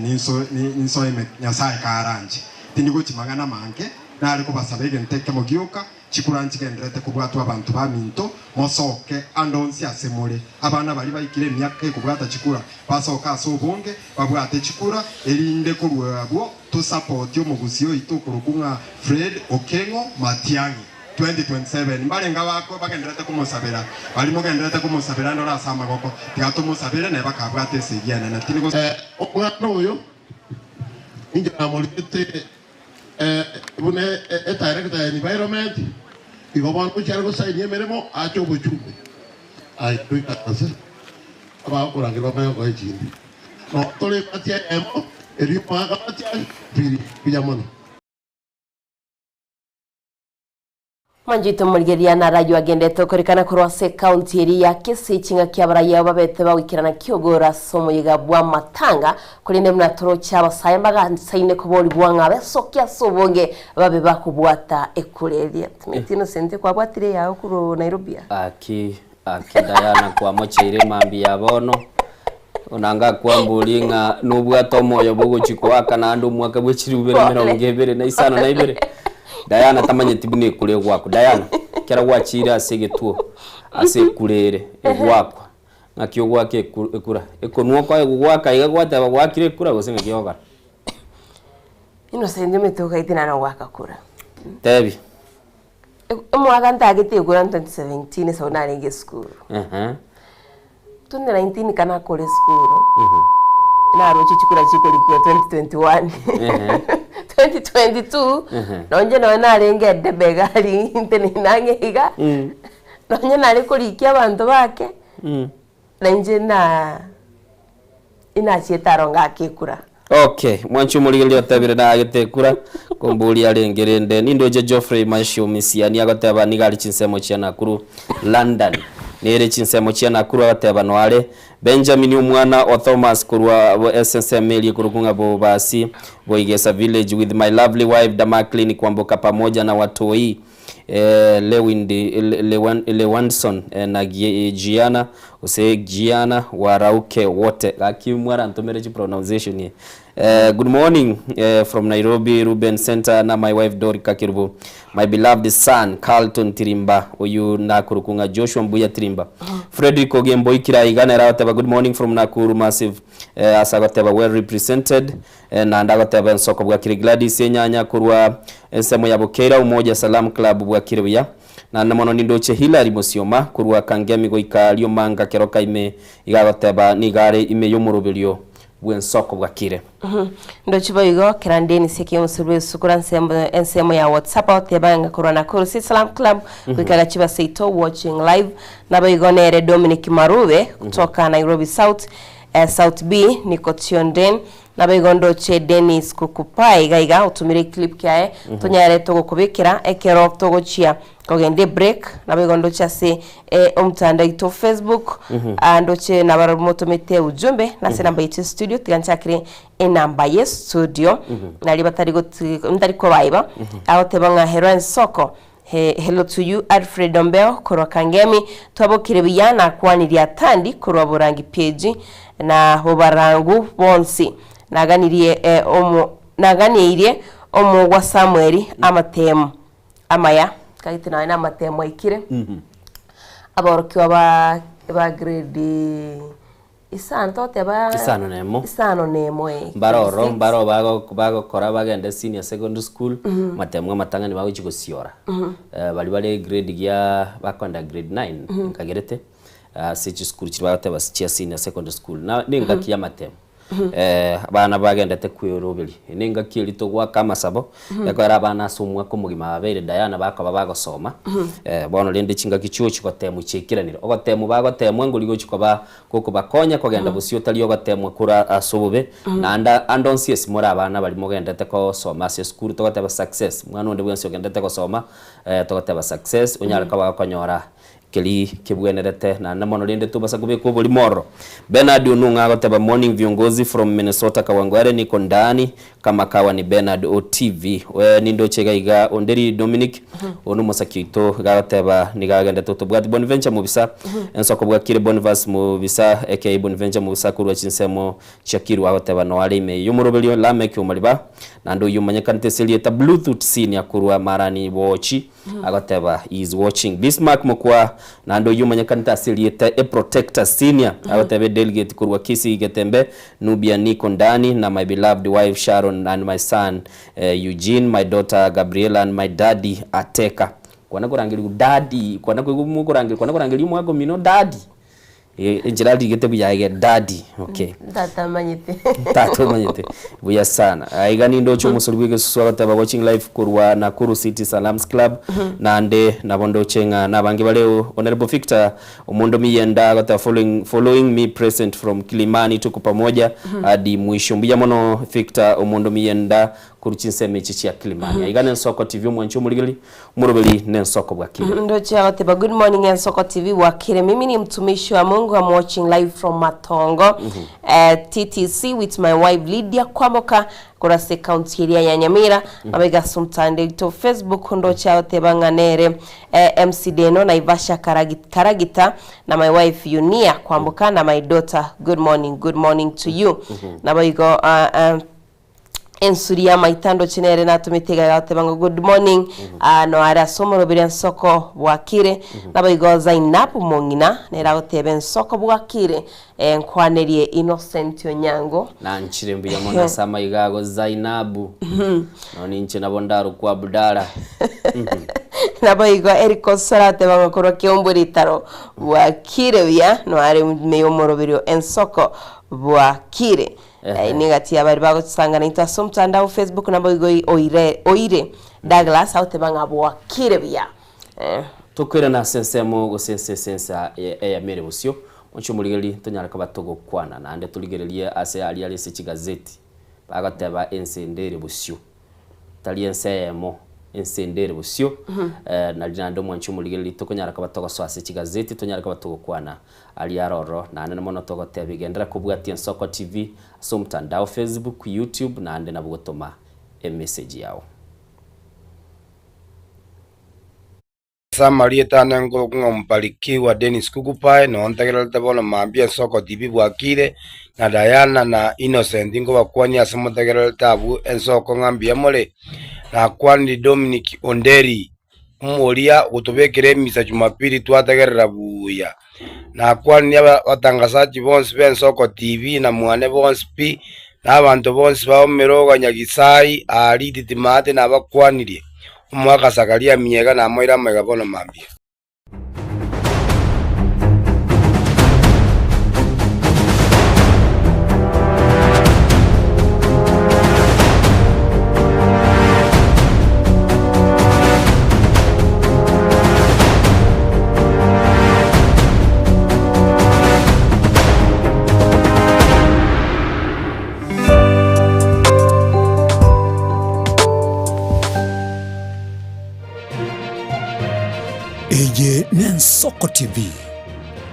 ninsoe Nyasae karanche. Tindi gochia mang'ana manke, nare kobasaba egento ekemo gioka, chikura nchigendererete kobwatwa abanto baminto, mosoke ande onsi ase more. Abana baria baikire emiaka ekobwata chikura basoke ase obonge, babwate chikura, erinde korwa abwo tosapotie omogusii oito okorokwa ng'a Fred Okeng'o Matiang'i. 2027 Mbarenge abakwe bagendererete komosabera, baria mogendererete komosabera ndore ase amagoko, tiga tomosabere naye bakabwata esegi enene. Tindi gose. Omwana oyo inche namorigete buna edirector ya environment, igo bono gochia are gosainia emeremo ache obochumbe aye toikaranse abagokorangeria bamanye gokoa echinde. Noo tore ebati eyemo erio omogaka Matiang'i pili mbuya mono. Mwanchete omorigereria narayio agendete okorekana korwa ase ekaunti eria ya Kisii ching'aki abarayia abo babete bagoikerana kiogoro ase omoyega bw'amatanga korende buna toroche abasae mbagasaine koborigwa ng'a besokie ase obonge babe bakobwata ekura eria. Timanyeti Innocent kwabwatire eyao korwa Nairobi aa? Aki aki Diana kwamocheire mambia ya bono onanga akwamborie ng'a nobwate omoyo bwogochia koaka naende omwaka bwe chilifu ibere emerongo ebere na isano na ibere. Diana tamanyeti buna ekura egwakwa. Diana, ekero gwachiire ase egetuo ase ekura ere egwakwa, ng'aki ogoaka eku ekura? Ekonwa okoegwa goaka iga gwateba gwakire ekura gose ng'aki ogokora? Innocent omanyete ogaete naro ogoaka kura. Tebi. Omwaka ntagete ekura 2017 ase narenge esukuru. Ehe. 2019 ka nakore esukuru, naroche chikura chikorikwa 2021. Ehe. 2022, Ehe. nonye nonye narenge edebe iga aria ntenene ang'e iga, nonye nare korikia abanto bake, na inche na inachiete aro ngaka ekura. Okay, mwanche omorigereria otebire naagete ekura, komboria arenge rende nindoche Geoffrey Mashio Misiani agoteba nigo are chinsemo chia Nakuru London. Nere chinsemo chia Nakuru agoteba noare Benjamin omwana o Thomas korwa ase ensemo eria ekorokwa ng'a Bobasi Boigesa village with my lovely wife Damaklin Kwamboka pamoja na watoi Lewandson na Giana gose Giana Warauke wote. Gaki mwarantomere chipronunciation eye. Eh, good morning eh, from Nairobi Ruben Center na my wife Dorika Kirubo my beloved son Carlton Tirimba oyu nakuruku ng'a Joshua Mbuya Tirimba Frederick Ogembo Ikira iga nere agoteba good morning from Nakuru massive eh, ase agoteba well represented eh, naende agoteba ensoko bwakire Gladys Enyanya korwa ensemo ya Bokeira Umoja Salam Club bwakire buya Naende mono nindoche Hillary Mosioma korwa Kangemi goika Riomanga keroka ime iga agoteba nigo are ime y'omoroberio bw'ensoko bwakire. Ndoche boigo kera Dennis ekeonsi rw'esukuru ensemo ensemo ya WhatsApp agoteba ng'a korwa Nakuru City Salam Club goika Gachiba seito watching live naboigo nere Dominic Marube kutoka Nairobi South eh, South B niko tuned in Naboigo ndoche Dennis Kukupa iga iga otumire eclip kiaye tonyare togokobekera ekero togochia kogenda ebreak naboigo ndoche ase eh, omotandao oito Facebook ah, ndoche nabarabwo motomete ujumbe nase enamba yaito ya studio tiga nchakere enamba ye studio naria batari goti ntari kobaiba agoteba ng'a hero ensoko He, hello to you Alfred Ombeo korwa Kangemi twabokire buya nakwanirie Atandi korwa Borangi PAG na bobarangu bonsi naganirie eh, omo naganieirie omogwa Samuel amatemu amaya kagete nonya na amatemu aikire aborokigwa ba ba grade Isano togoteba Isano na emo. Isano na emo eh. Mbaro oro Six. mbaro bago bagokora bagende senior secondary school matemo amatang'ani bagochia gosiora. Eh, baria bare grade gia bakoenda grade nine nkagerete ase chisukuru chiria bagoteba chia senior secondary school na nengaki y'amatemo. Eh, abana bagendete kweroberia nengaki eria togoaka amasabo Ekero abana ase omwaka omogima babeire Diana bakoba bagosoma, eh, bono rende chingaki chiochi goteemwa chiaikiranire. Ogoteemwa bagoteemwa ngori gochi koba gokobakonya kogenda bosio tari ogoteemwa kore ase obobe, naende ande onsi ase more abana baria mogendete kosoma ase esukuru togoteba success, mwana onde bwensi ogendete gosoma eh, togoteba success onyare koba gokonyora Keria kebwenerete naende mono rende tobasa kobeka oborimo ororo. Bernard Onung'a agoteba morning viongozi from Minnesota Kawangware niko ndani kama kawa ni Bernard OTV we nindoche iga iga Onderi Dominic oyo nomosaki oito iga agoteba nigo agendete otobwati Bonventure Mobisa ensoko bwakire Bonivas Mobisa aka Bonventure Mobisa korwa chinsemo chia Kirwa agoteba noare ime yomoroberio Lameck Omariba naende oyio omanyekanete ase erieta Bluetooth Senior korwa Marani Bochi Agoteba, He is watching. Bismarck Mokwa, naende oyio omanyekanete ase erieta E-Protector Senior, agoteba edelegate korwa Kisii Getembe, Nubia Nico Ndani, na my beloved wife Sharon and my son Eugene, my daughter Gabriella and my daddy Ateka. Kwana korangerigwa daddy, kwana koigwa mokorangeria, kwana korangeria omwaka omino daddy. Eh, enchera arigete buya iga daddy okay Tatamanyete. tata omanyete buya sana aiga nindoche omosori bwa egesusu agoteba watching live korwa Nakuru City Salams Club nande nabo ndoche ng'a nabange bare Honorable Victor Omondo Miyenda agoteba following, following me present from Kilimani tuko pamoja hadi mwisho mbuya mono Victor Omondo Miyenda korwa chinsemo echi chia Kilimani aiga nensoko TV omwanchi omorigereria Omoroberi nensoko bwakire. Ndoche agoteba good morning Ensoko TV bwakire mimi ni mtumishi wa Mungu I'm watching live from Matongo eh, TTC with my wife Lydia Kwamoka korwa ase county eria ya Nyamira mabega ase omotandao oito Facebook ndoche agoteba ng'a nere eh, MC Deno Naivasha Karagi, Karagita na my wife Yunia Kwamboka na my daughter good morning good morning to you naboigo ah, ah, Ensuri y'amaita ndoche nere natomete iga agoteba ng'a good morning ah, no are ase omoroberi ensoko bwakire naboigo Zainab mong'ina nere agoteba ensoko bwakire eh, nkwanerie Innocent Onyango Nanchire mbuya mono ase amaiga ago Zainabu. Nonya ninche nabo ndarokwa Abdala. Naboigo Eric Osoro agoteba ng'a korwa Keumbu ritaro bwakire buya no are ime y'omoroberio ensoko bwakire Ehe. Nigo gati y'abaria bagosangana intwe ase omotandao o Facebook naboigo oire oire Douglas agoteba ng'a bwakire buya. Eh. Tokoirana ase ensemo gose ense ase ensa eyemo ere bosio, mochie omorigererie tonyare koba togokwana naende torigererie ase aria are ase chigazeti bagoteba ense ende ere bosio. Tari ense eyemo, ense ende ere bosio, nari naende omwanchi omorigereria tokonyara koba togosoa ase chigazeti, tonyare koba togokwana aria aroro, naende mono togotebia genderera kobwatia Ensoko TV ase omotandao, Facebook, YouTube, naende nabo gotoma emessage yao. Ase amarieta ane nkorokwa ng'a Mbarikiwa Dennis Kukupae, noo ntegererete bono mambia Ensoko TV bwakire, na Diana na Innocent nkobakwania ase motegererete abwo Ensoko ng'a mbuya more. Nakwanire Dominic Onderi, omoria ogotobekera emisa Jumapili twategerera buya. Nakwanire abatangasachi bonsi b'Ensoko TV na mwane bonsi pi, na abanto bonsi ba Omerogo, Nyagisai, Aari, Titimate nabakwanirie. Omogaka Zakaria amiega namoire amaiga bono mambia. Eye n'Ensoko TV,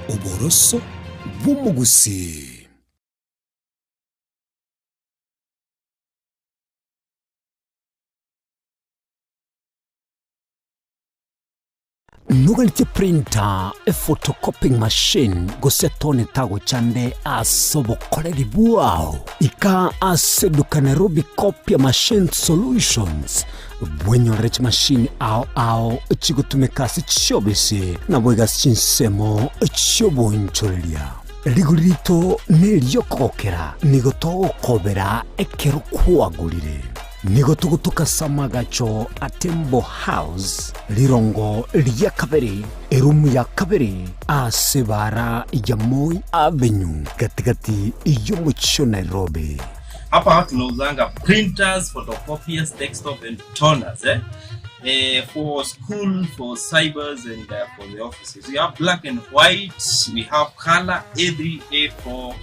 oboroso bw'omogusii. Noganetie printer, ephotocopying machine, gose tone tagochande ase obokoreri bwao? Ika ase eduka Nairobi Copier Machine Solutions bwenyorere chimashini ao ao chigotumeka ase chiobisi naboigo ase chinsemo chi'oboonchoreria. Rigori rito neri'okogokera, nigo togokobera ekero kwagorire. Nigo togotoka ase amagacho a Tembo House, rirongo ria kabere, erumu ya kabere, ase ebaara ya Moi Avenue, gati-gati y'omochie o Nairobi. Hapa tunauzanga printers, photocopiers, desktop and toners eh? Eh, for school, for cybers and for the offices. We have black and white, we have color A3, A4,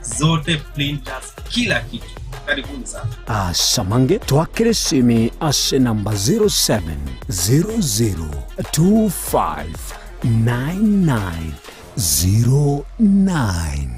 zote printers, kila kitu. Karibuni sana. Ase amange twakere esimi ase enamba 0700259909.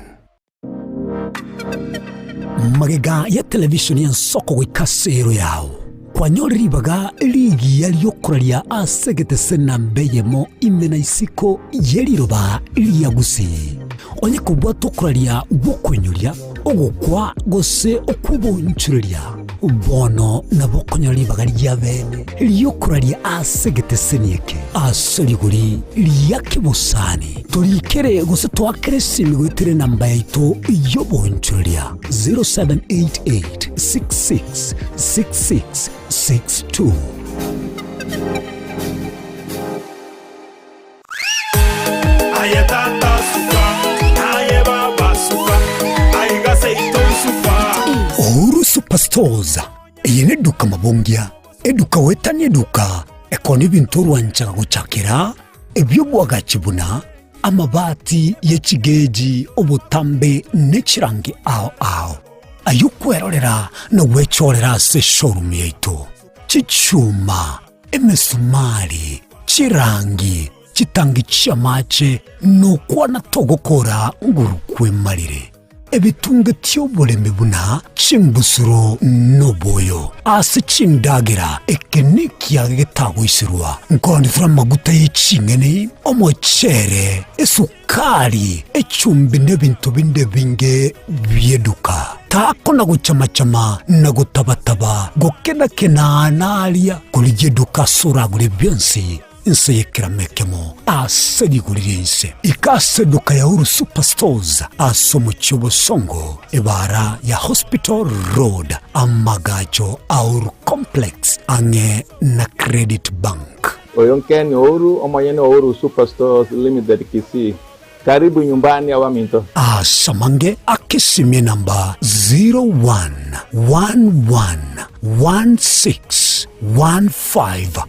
Magega ya televishoni y'ensoko goika ase ero yao, kwanyorire ribaga rigiya ri'okoraria ase egetese namba eyemo ime na isiko ye riroba ria Gusii. Onye kobwate okoraria gw'okoinyoria, ogokwa gose okw'oboonchoreria, bono nabo okonyora ribaga ria bene ri'okoraria ase egeteseni eke ase rigori ria kebosani. Torikere gose toakere esimi goetera enamba yaito y'oboonchoreria 0788 66 66 62. Aye tata suka, naye baba suka, aiga seito suka. Uhuru Superstores eye neduka mabongia, eduka goetania eduka ekona ebinto orwanchaga gochakera ebi'obwagachi buna amabati ye chigeji, obotambe ne chirangi ao ao. Ayio kwerorera na gwechorera ase eshowroom yaito. Chichuma, emesumari, chirangi, chitangi chi'amache, nokwana togokora nguru kwemarire. Ebitunge ti'oboremi buna chimbusuro noboyo ase chindagera, eke nekiage getagoiserwa. Nkorondetera amaguta ye ching'eni, omochere, esukari, echumbi na ebinto binde ebinge bi'eduka. Takona gochama-chama na gotaba-taba, gokena-kena naria, korigia eduka ase oragure bionsi inse y'ekerama ekemo ase rigori ri'ense. Ika ase eduka ya Uhuru Superstores ase omochie o Bosongo, ebaara ya Hospital Road, amagacho a Uhuru Complex ang'e na Credit Bank. Oyo Ken Ouru, omonyene o Uhuru Superstores Limited Kisii. Karibu nyumbani abaminto. Ase amange akesimie namba 0111161500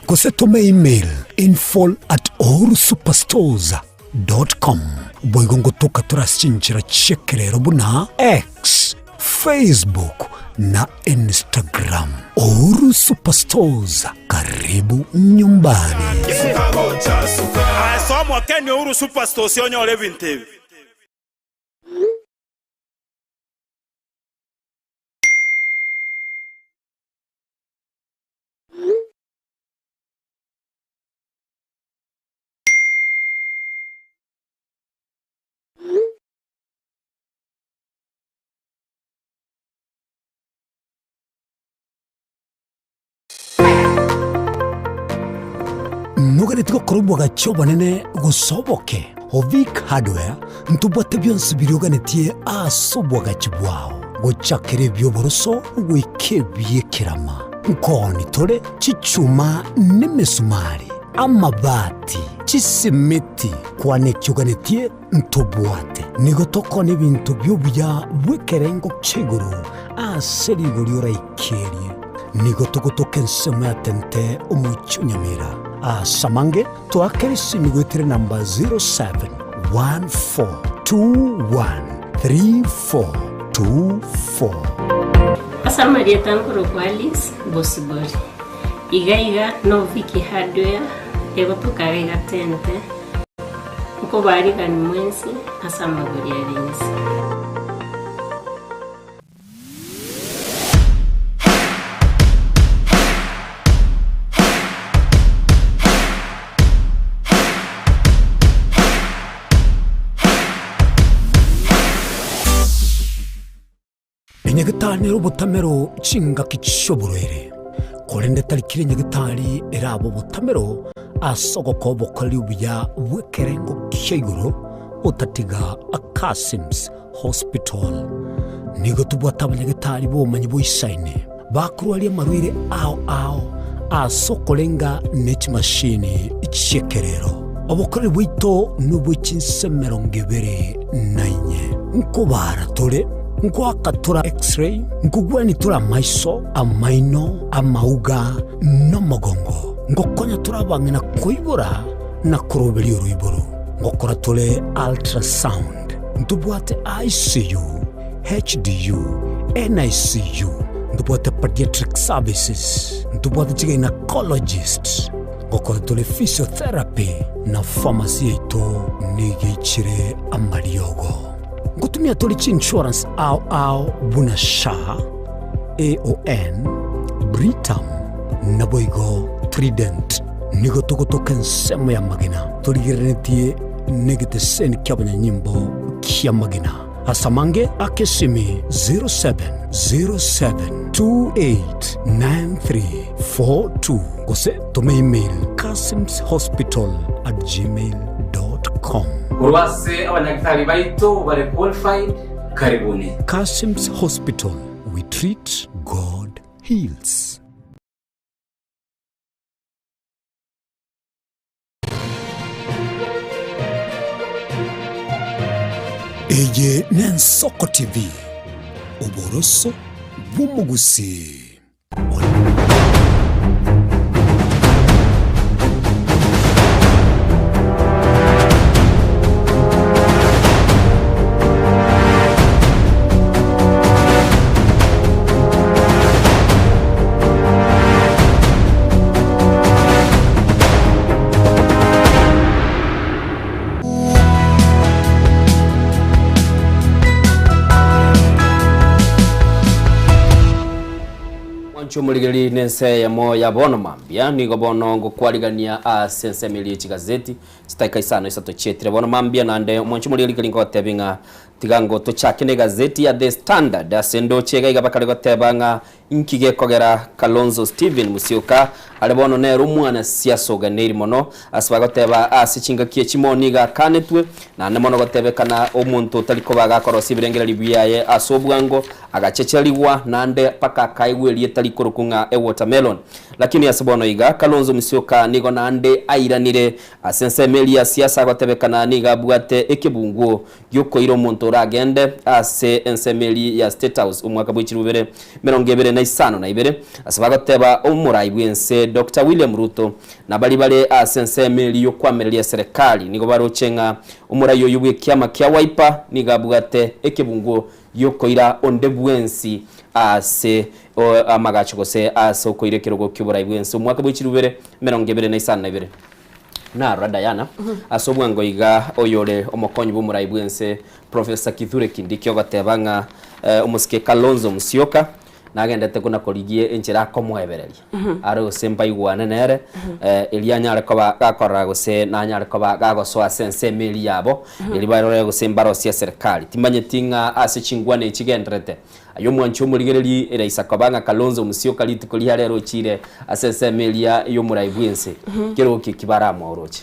gose tome email info at uhurusuperstores dot com. Boigo ngotoka tore ase chinchera chi'ekerero buna X, Facebook na Instagram. Uhuru Superstores, karibu nyumbani. Ase omokeni Uhuru Superstores onyore ebinto ebi. Noganetie gokora obwagachi obonene gose oboke? Ovic Hardware ntobwate bionsi biria oganetie ase obwagachi bwao, gochakera ebi'oboroso goika ebi'ekerama. Nkooni tore chichuma nemesumari, amabati, chisimiti, kwana eki oganetie ntobwate. Nigo tokoonia ebinto bi'obuya bw'ekerengo kia igoro ase rigori oraikerie. Nigo togotoka ensemo ya Tente omochie o Nyamira. Ase amange toakere esimi goetera enamba 0714213424. Ase amarieta nkorokwa Alice Bosibori. Iga iga no Vicky Hardware egotoka iga iga Tente. Nkobarigani mwensi ase amagori are inse. Enyagitari nere obotamero chingaki chi'oborwaire, korende tari kera enyagitari erabe obotamero ase ogokoa obokoreri obuya bw'ekerengo kia igoro otatiga Akasims Hospital. Nigo tobwate abanyagitari b'obomanyi boisaine bakorwaria amarwaire ao ao ase okorenga ne chimashini chi'ekerero. Obokoreri bwaito nobwe chinse 24. Nkobara tore, nkoaka tore X-ray, nkogwenia tore amaiso, amaino, amauga, na omogongo. Ngokonya tore abang'ina koibora na koroberia oroiboro. Ngokora tore ultrasound. Ntobwate ICU, HDU, NICU, ntobwate pediatric services, ntobwate chigynecologist, ngokora tore physiotherapy na pharmacy yaito nigo eichire amariogo. Ngotumia tore chiinsurance ao ao buna SHA, AON, Britam naboigo Trident. Nigo togotoka ensemo y'amagena torigereretie negeteseni ki'abanyanyimbo ki'amagena. Ase amange aka esimi 0707289342 gose toma email kasimshospital@gmail.com. Korwa ase abanyagitari baito bare qualified, karibuni. Kasim's Hospital, we treat, God heals. Eye n'Ensoko TV, oboroso bw'omogusii. Mwanche omorigereria nense eyemo ya bono mambia, nigo bono ngokwarigania ase ensemo eria ye chigazeti, chidakika isano isato chietire bono mambia naende mwanche omorigereria keri ngogotebi ng'a tiga ngo tochake na egazeti ya The Standard ase ndoche iga iga bakare goteba ng'a Inki gekogera Kalonzo Steven Musyoka are bono nere omwanasiasa oganeiri mono ase bagoteba ase chingaki echi mono nigo akanetwe naende mono gotebekana omonto otari koba agakorosia ebirengererio biaye ase obwango agachecherigwa naende mpaka akaegwa erieta rikorokwa ng'a ewatermelon. Lakini ase bono iga Kalonzo Musyoka nigo naende airanire ase ensemo eria ya siasa agotebekana nigo abwate ekebunguo Giokoira omonto oragende ase ensemo eria ya State House omwaka bwe chilifu bibere 25, ase bagoteba omorai bw'ense Doctor William Ruto na baria bare ase ensemo eria y'okoamereria eserekari nigo baroche ng'a omorai oyio bw'ekiama kia Wiper nigo abwate ekebunguo giokoira onde bwensi ase amagacho gose ase okoira ekerogo ki'oborai bw'ense omwaka bwe chilifu bibere 25. Narora Diana, ase obwango iga oyore omokonyi bw'omorai bw'ense Professor Kithure Kindiki ogoteba ng'a omosike Kalonzo Musyoka Nagendete kona korigia enchera akomoebereria, are gose mbaigwane nere, erio anyare koba gakorora gose nanyare koba gagosoa ase ensemo eria yabo, erio barore gose mbarosie eserekari. Timanyeti ng'a ase chingwana echi chigendererete. Aye omwanchi omorigereria eraisa koba ng'a Kalonzo Musyoka rituko ria rero ochiire ase ensemo eria y'omorai bw'ense, keroki eki baramooroche.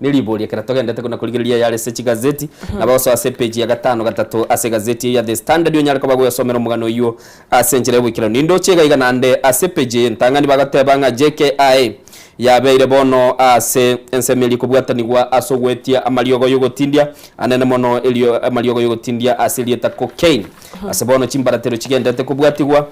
Neriboria ekero togendete kona korigereria ayare ase chigazeti, nabo osoe ase epeji ya gatano gatato ase egazeti eye ya The Standard onyare koba goyosomera omogano oyio ase enchera y'oboikeranu. Nindoche iga iga naende ase epeji eye entang'ani bagoteba ng'a JKIA yabeire bono ase ensemo eria ekobwatanigwa ase ogoetia amariogo y'ogotindia anene mono erio amariogo y'ogotindia ase erieta cocaine ase bono chimbaratero chigenderete kobwatigwa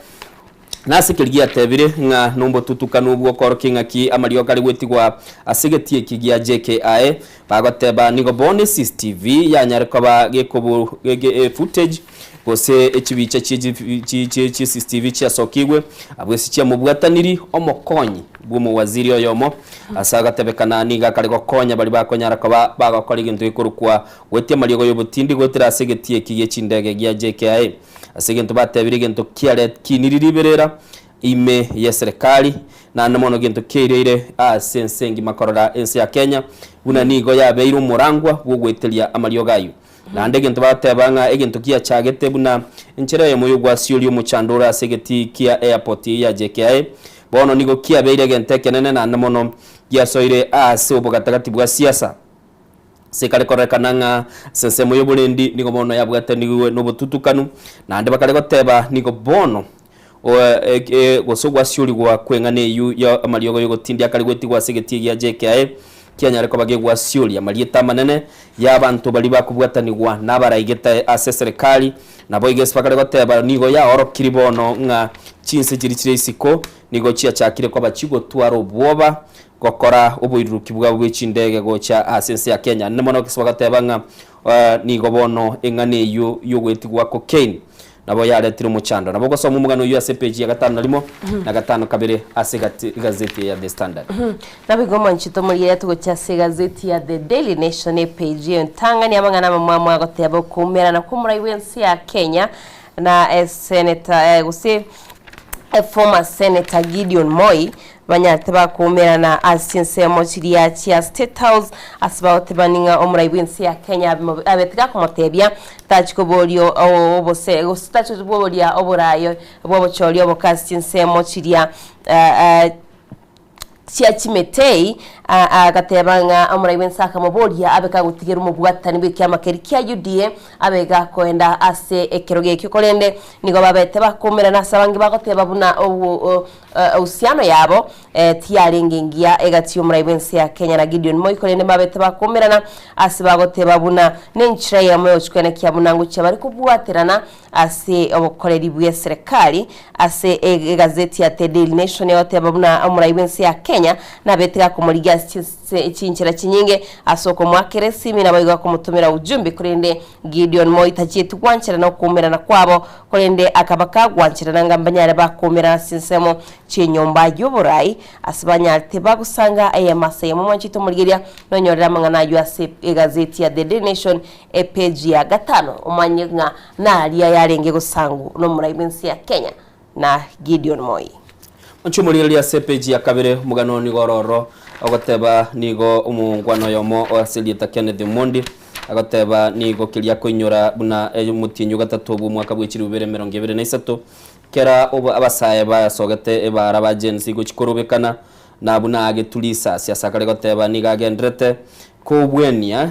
Nase keria giatebire ng'a nombotutukanu bw'okoorokia ing'aki amariogo kare gwetigwa ase egetii eki gia JKIA, bagoteba nigo bono eCCTV yanyare koba gekobu ge footage gose echibicha chie chie chie CCTV chiasokigwe abwo ase chiamobwataniri omokonyi bw'omowaziri oyomo ase agatebekana nigo akare gokonya baria bakonyara koba bagokora egento gekorokwa gwetia amariogo y'obotindi goetera ase egetii eki gie chindege gia JKIA. Ase egento batebire egento kiare kiniri riberera ime y'eserekari, naende mono gento kiaireire ase ense engima korora ense ya Kenya buna nigo yabeire omorangwa bw'ogoeteria amariogo ayio. Naende egento bateba ng'a egento giachagete buna enchera eyemo y'ogwasioria omochando ore ase egetii kia airport eye ya JKIA bono nigo kiabeire egento ekenene naende mono giasoire ase obogatagati bwa siasa. Ase ekare kororekana ng'a ase ensemo y'oborendi nigo bono yabwatanigwe nobotutukanu, naende bakare goteba nigo bono gose ogwasiorigwa kw'eng'ana eyio y'amariogo y'ogotindia akare gwetigwa ase egetii gia JKIA kianyare koba gegwasioria amarieta amanene y'abanto baria bakobwatanigwa nabaraigete ase eserekari. Naboigo ase bakare goteba nigo yaorokiri bono ng'a chinse chiria chire isiko nigo chiachakire koba chigotwara obwoba Gokora oboiruruki bwabo bwe chindege gocha ase ense ya Kenya. Naende mono gose bagateba ng'a nigo bono eng'ana eyio y'ogoetigwa cocaine nabo yaretire omochando. Nabo ogosoma omogano oyio ase epeji ya gatano na rimo na gatano kabere ase egazeti eye ya The Standard. Naboigo omonchete omorigereria togochia ase egazeti ya The Daily Nation epeji eyo entang'ani amang'ana amamwamu agoteba okoumerana kw'omorai bw'ense ya Kenya na Senator gose former Senator Gideon Moi Banyarete bakoumerana ase chinsemo chiria chia State House ase bagotebani ng'a omorai bw'ense ya Kenya abe tigakomotebia tachi koboria obose gose tachi koboria oboraai bw'obochori oboke ase chinsemo chiria chia chimetei agateba ng'a omorai bw'ense akamoboria abe kagotigera omobwatani bw'ekiama keria kia UDA abe gakoenda ase ekerogo ekio korende nigo babete bakoumerana ase abange bagoteba buna Uhusiano yabo tiyarenge engiya egati y'omorai bw'ense ya Kenya na Gideon Moi korende mbabete bakoumerana ase bagoteba buna nenchera eyemo yogochikwenekia buna ngochia bare kobwaterana ase obokoreri bw'eserekari. Ase egazeti ya The Daily Nation egoteba buna omorai bw'ense ya Kenya nabete gakomorigia ase chinchera chinyinge ase okomoakera esimi naboigo akomotomera ujumbe korende Gideon Moi tachieti gwancherana okoumerana kwabo, korende akaba kagwancherana ng'a mbanyare bakoumerana ase ensemo chi'enyomba y'oborai, ase banyarete bagosanga eyemo ase eyemo. Mwanchete omorigereria, nonyorere amang'ana ayio ase egazeti ya The Daily Nation, epeji ya gatano, omanye ng'a naria yarenge gosangu nomorai bw'ense ya Kenya na Gideon Moi. Mwanche omorigereria ase epeji ya kabere, omogano nigo ore ororo ogoteba nigo omongwana oyomo ase erieta Kenneth Omondi Agoteba, Nigo keria koinyora buna omotienyi o gatato bw'omwaka bwe chilifu ibere emerongo ebere na isato, kera abasae basogete ebaara ba Gen Z gochia korobekana, na buna agetwe risasi. Ase akare goteba nigo agenderete kobwenia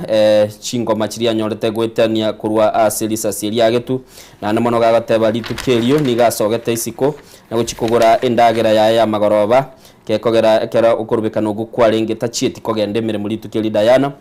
chingoma chiria anyorete goetania korwa ase risasi erio agetwe. Naende mono gagoteba rituko erio nigo asogete isiko na gochia kogora endagera yaye y'amagoroba, gekogera ekero okorobekana okwo kwarenge tachieti kogenda emeremo rituko erio Diana.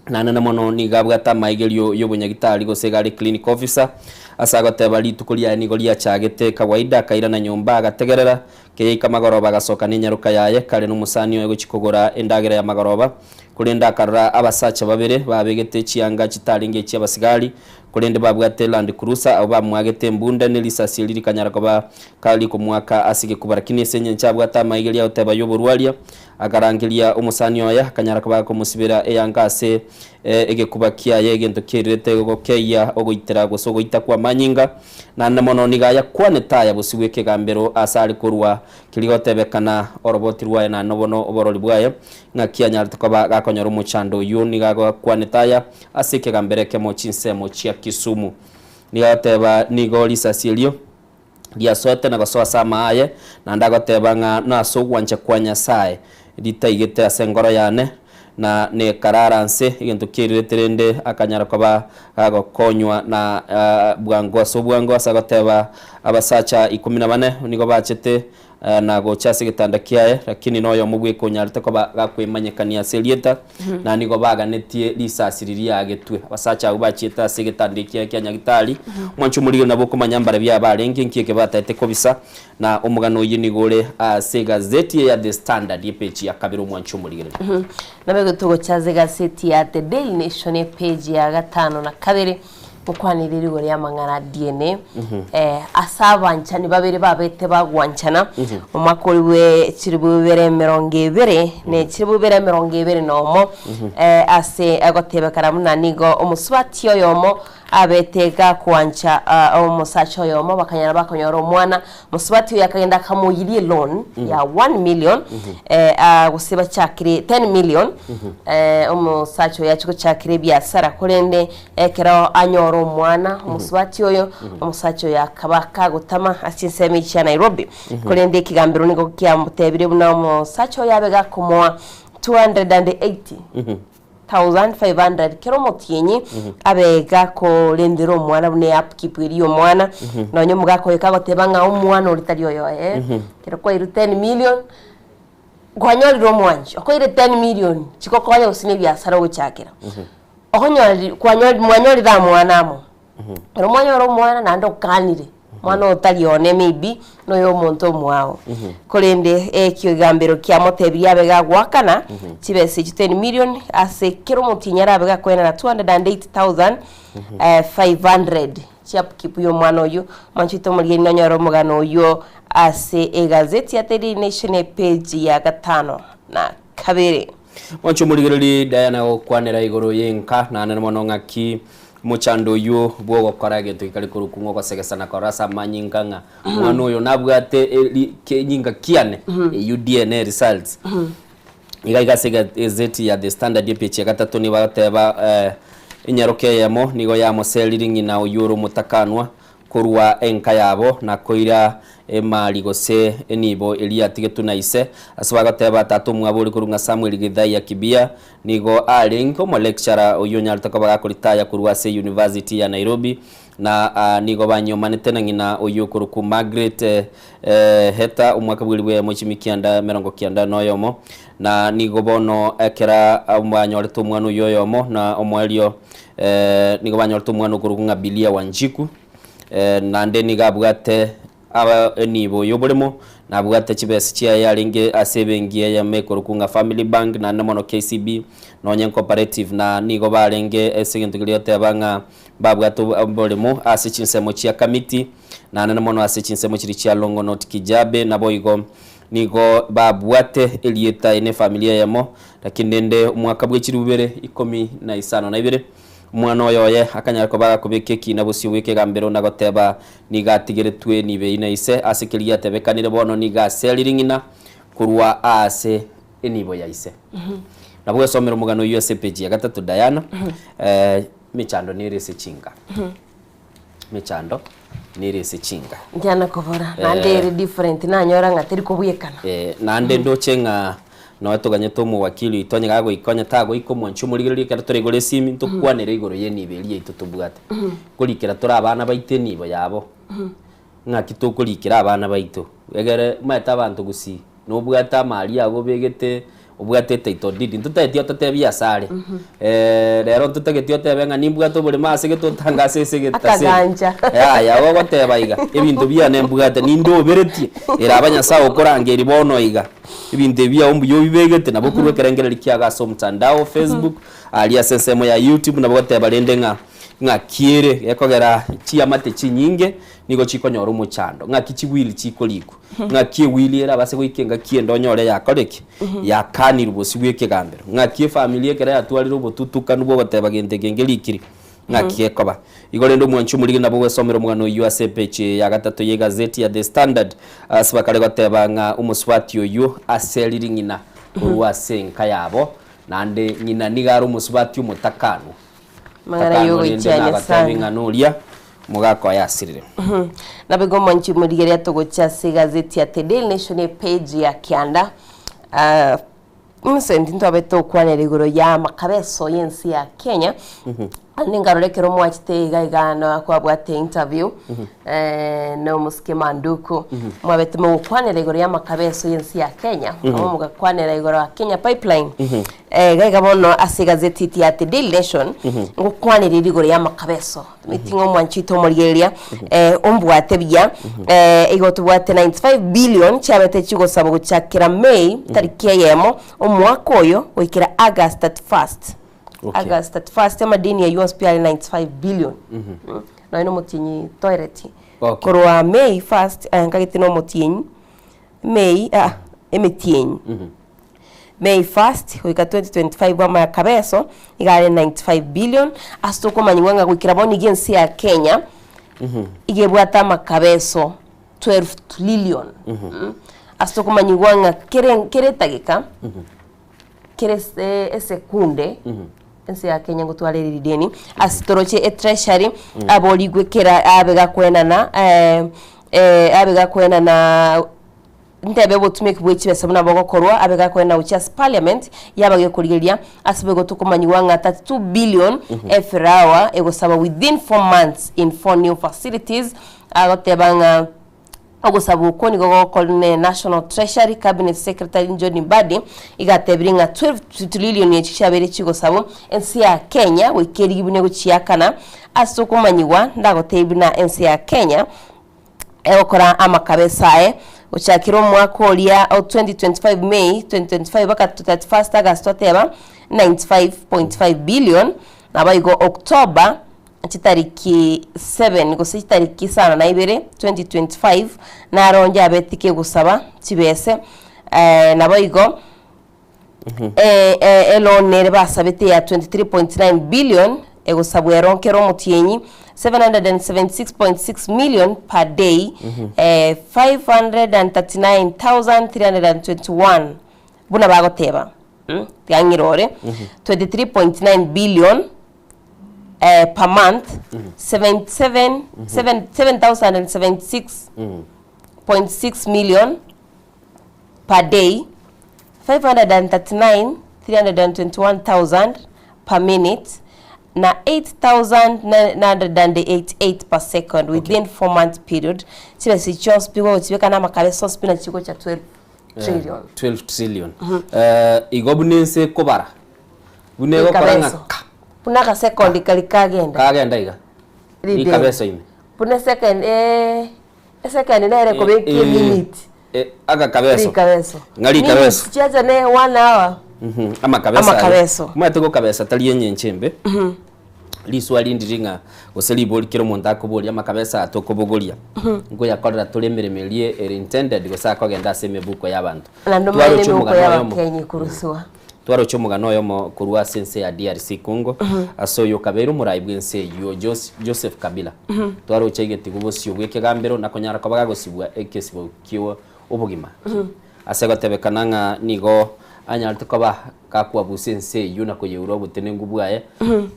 Naende mono nigo abwate amaigerio y'obonyagitari gose iga are clinic officer, ase agoteba rituko riaye nigo riachagete kawaida akairana nyomba agategerera keyaika magoroba agasoka nenyaroka yaye kare nomosani oye gochia kogora endagera ya magoroba korende akarora abasacha babere babegete chianga chitarenge echiabasigari. Korende babwate Land Cruiser abwo bamwagete embunda ne risasi erio rikanyara koba karikomwaka ase egekuba. Lakini ase engencho abwate amaigerio agoteba y'oborwaria, akarangeria omosani oye, akanyara koba gakomosibera eyanga ase egekuba kiaye, egento kiairerete gokeyia ogoitera gose ogoita kw'amanyinga. Naende mono nigo ayakwanete aya bosio bw'ekegambero aase are korwa keria gotebekana oroboti rwaye naende bono oborori bwaye, ng'aki anyarete koba gakonyora omochando oyio. Nigo agakwanete aya ase ekegambero ekemo chinsemo chia Kisumu. Nigo agoteba nigo risasi erio riasoete na gosoa ase amaa aye, naende agoteba ng'a nase ogwancha kwa Nyasae ritaigete ase engoro yane, na nekarara nse, egento kiairerete rende akanyara koba gagokonywa na bwango ase obwango ase agoteba abasacha ikomi na bane nigo bachete na gocha ase egetanda kiaye, lakini noyomo bweka onyarete koba gakwemanyekania ase erieta, na nigo baganetie risasi riria agetwe. Abasacha abwo bachiete ase egetanda ekiaye kia nyagitari, omwancho omorigeri nabo okomanya mbarabio abarenge, nki eke bataete kobisa, na omogano oyio nigo ore ase egazeti eye ya The Standard, epeji ya kabere omwancho omorigereria. Nabo togocha ase egazeti ya The Daily Nation epeji ya gatano na kabere. Mokwanere rigoro ri'amang'ana a DNA, eh, ase abanchani babere babete bagwanchana, omwaka oria bwe chilifu bibere emerongo ebere, ne chilifu bibere emerongo ebere na omo, eh, ase agotebekana buna nigo omosubati oyomo abete gakwancha ah, omosacha oyomo bakanyara bakonyora omwana, mosubati oyo akagenda akamoiria eloan ya 1 million, eh, ah, gose bachakire 10 million, eh, omosacha oyo achia gochakera ebiasara korende Ekero anyora omwana omosubati oyo, omosacha oyo akaba kagotama ase chinsemo echi chia Nairobi. Korende ekegambero nigo kiamotebirie buna omosacha oyo abe gakomoa 280,500 kera omotienyi abe gakorendera omwana buna eupkeep eria y'omwana. Nonya omogaka oyo kagoteba ng'a omwana oria tari oyoye, ekero kwairwe 10 million, kwanyorire omwanchi, okoire 10 million chigokonya gose na ebiasara ogochakera. Okonyoreri kwanyori mwanyorire amwana amo, ekero mwanyora omwana naende okanire, omwana otari one maybe na oyo omonto omwao. Korende ekegambero kiamotebirie abe gagoakana chibesa echio 10 million ase kera omotienyi arabe gakoenana 208 500 chia upkeep ya omwana oyio. Mwanchete omorigeri nonyore omogano oyio ase egazeti ya Daily Nation epage ya gatano na kabere. Mwanche omorigererie Diana gokwanera igoro y'enka, naende mono ng'aki omochando oyio bw'ogokora egento gekare korokwa ng'a ogosegesana korora ase amanyinga ng'a omwana oyo nabwate eri kenyinga kiane eyio DNA results. Iga iga ase egazeti ya The Standard epeji ya gatato nigo bagoteba enyaroka eyemo nigo yamoseriri ng'ina oyio ore omotakanwa Korwa enka yabo na koira emari gose enibo eria yatigetwe na ise. Ase bagoteba, Tata omwabo ore korwa ng'a Samuel Githaiya Kibia nigo arenge omolecturer oyio onyarete koba gakoritaya korwa ase University ya Nairobi na nigo banyomanete na ng'ina oyio okorokwa Margaret Heta omwaka bw'elibu eyemo chimi kianda emerongo kianda na oyomo na nigo bono ekera banyorete omwana oyio oyomo na omoerio Nigo banyorete omwana okorokwa ng'a Bilia Wanjiku, naende nigo abwate enibo y'oboremo, na abwate chibesa chiaye arenge ase ebenki eyemo ekorokwa ng'a Family Bank, naende mono KCB, nonye Cooperative, na nigo barenge ase egento keria goteba ng'a mbabwate oboremo ase chinsemo chia Kamiti, naende mono ase chinsemo chiria chia Longonot Kijabe, naboigo nigo babwate erieta eye nefamiri eyemo. Lakini rende omwaka bwe chilifu bibere ikomi na isano na ibere, omwana oye oye akanyara koba agakobeka ekiina bosio bw'ekegambero na goteba, Nigo atigeretwe nibe na ise, ase keria giatebekanire bono nigo aseriri ng'ina korwa aase enibo ya ise. Nabo gwesomera omogano oyio ase epeji ya gatato Diana, emechando nere ase chinka. Emechando nere ase chinka. Ntiana kobora, naende ere different nanyora ng'a teri kobwekana. Naende ndoche ng'a nonya toganyete omowakili oito onye gagoika onye tagoika omwanchi omorigereria ekero toraigore esimi ntokwanere igoro y'enibo eria yaito tobwate. Nkorikera tore abana baito enibo yabo, ng'aki tokorikera abana baito egere omanyete abanto gusii nobwate amari ago obegete obwate etitle deed ntotageti ototebie ase are rero ntotageti otebe ng'a nimbwate oboremo ase gete otangase ase egete ase Akagancha. yaya ogoteba iga ebinto biane mbwate nindoberetie ere aba Nyasaye okorangeria bono iga. Ebinto ebi ao mbuya obibegete, nabo okorua ekerengererio kiago ase omotandao, Facebook, aria ase ensemo ya YouTube, nabo ogoteba rende ng'a Ng'aki ere gekogera chiamate chinyinge nigo chikonyora omochando? Ng'aki chiwili chikorikwa? Ng'aki ewili ere abase goika engaki ende onyore yakore ki? Yakanirwe bosio bw'ekegambero. Ng'aki efamiri ekero yatwarire obotutukanu bw'ogoteba gento eke nkerikiri? Ng'aki gekoba? Igo rende omwanchi omorigi nabo gwesomera omogano oyio ase epeji ya gatato y'egazeti ya The Standard ase bakare goteba ng'a omosubati oyio aseriri ng'ina korwa ase enka yabo naende ng'ina nigo are omosubati omotakanwa. Amang'ana Takanwa rende y'ogoichania nagotebi sana. ng'a noria omogaka oye asirire. Nabo igo omwanchi omorigereria togochia ase egazeti ya The Daily Nation epage ya kianda ah, Innocent ntwabete togokwanera igoro ya amakabeso y'ense ya Kenya ande nkarora ekero mwachete iga iga na kwabwate interview eh, na omosike Manduku mwabete mogokwanera igoro ya amakabeso y'ense ya Kenya amo mogakwanera igoro ya Kenya Pipeline Eh, iga iga bono ase egazeti ya The Daily Nation ngokwanereria igoro y'amakabeso meeting omwanchi oito omorigereria eh, ombwate buya eh, igo tobwate 95 billion chiabete chigosabwa gochakera May tariki eyemo omwaka oyo goikera August 31st Okay. August 31st amadeni aywo onsi pi are 95 billion Mm. Nonya na omotienyi toereti Okay. korwa May 1st eh, nkagete na omotienyi May ah, emetienyi May 1st goika 2025 bw'amaya kabeso iga are 95 billion ase tokomanyigwa ng'a goikera bono iga ense ya Kenya iga ebwate amakabeso 12 trillion Mm. Ase tokomanyigwa ng'a kere kere etageka kere ase esekunde ense ya Kenya ngotwara ere rideni ase toroche etreasury aborigwe kera abe gakoenana abe gakoenana Ntebe obotumeki bwe chibesa buna bogokorwa abe gakoenda gochia ase parliament yaba gekorigereria ase boigo tokomanyigwa ng'a 32 billion every hour egosaba within 4 months in 4 new facilities agoteba ng'a ogosaba okwo nigo gogokorwa ne National Treasury Cabinet Secretary John Mbadi iga atebire ng'a 12 trillion echi chiabeire chigosabwa ense ya Kenya goika erigi buna egochiakana ase okomanyigwa ndagotebie buna ense ya Kenya egokora amakabesa aye gochakera omwaka oria o 2025 May 2025 mpaka 31st August twateba 95.5 billion naboigo October chitariki 7 gose chitariki isano na ibere 2025 naro onye abete kegosaba chibese naboigo Eloan ere basabete ya 23.9 billion egosabwa ero kera omotienyi 776.6 million per day 539,321 buna bagoteba tiga ng'ire ore 23.9 billion per month 77 7,076.6 million per day, 539,321,000 per minute, na 8,988 per second within 4 month period. Chibesa echi chionsi pi gogochibeka na amakabesa onsi pi nachi chigocha 12 trillion. 12 trillion. Eh, igo buna ense ekobara buna egokora ng'a Rikabeso. Buna agasekondi kari kagenda. kagenda iga Rideni. rikabeso ime Buna esecond eh, esecond nere ekobeka Eh, eminute. eh, agakabeso Rikabeso. Ng'a rikabeso. Minutes chiacha ne one hour. Mhm, amakabeso aye. Amakabeso. Omanyete gokabesa tari enyencho embe riswa rindiri ng'a gose ribori kera omonto akoboria amakabesa aya tokobogoria nkoyakorera tore emeremo eria ere intended gose akogenda ase emebuko ya abanto. Naende omanye Twaroche emebuko omogano ya oyomo. abakenyi koruswa. Twaroche omogano oyomo korwa ase ense ya DRC Congo ase oyo okabeire omorai bw'ense eyio Jos Joseph Kabila. Twaroche egetigo bosio bw'ekegambero na konyara koba gagosibwa ekesibo kio obogima. Ase gotebekana ng'a nigo anyarete koba gakwabusa ense eyio na koyeura obotenenku bwaye,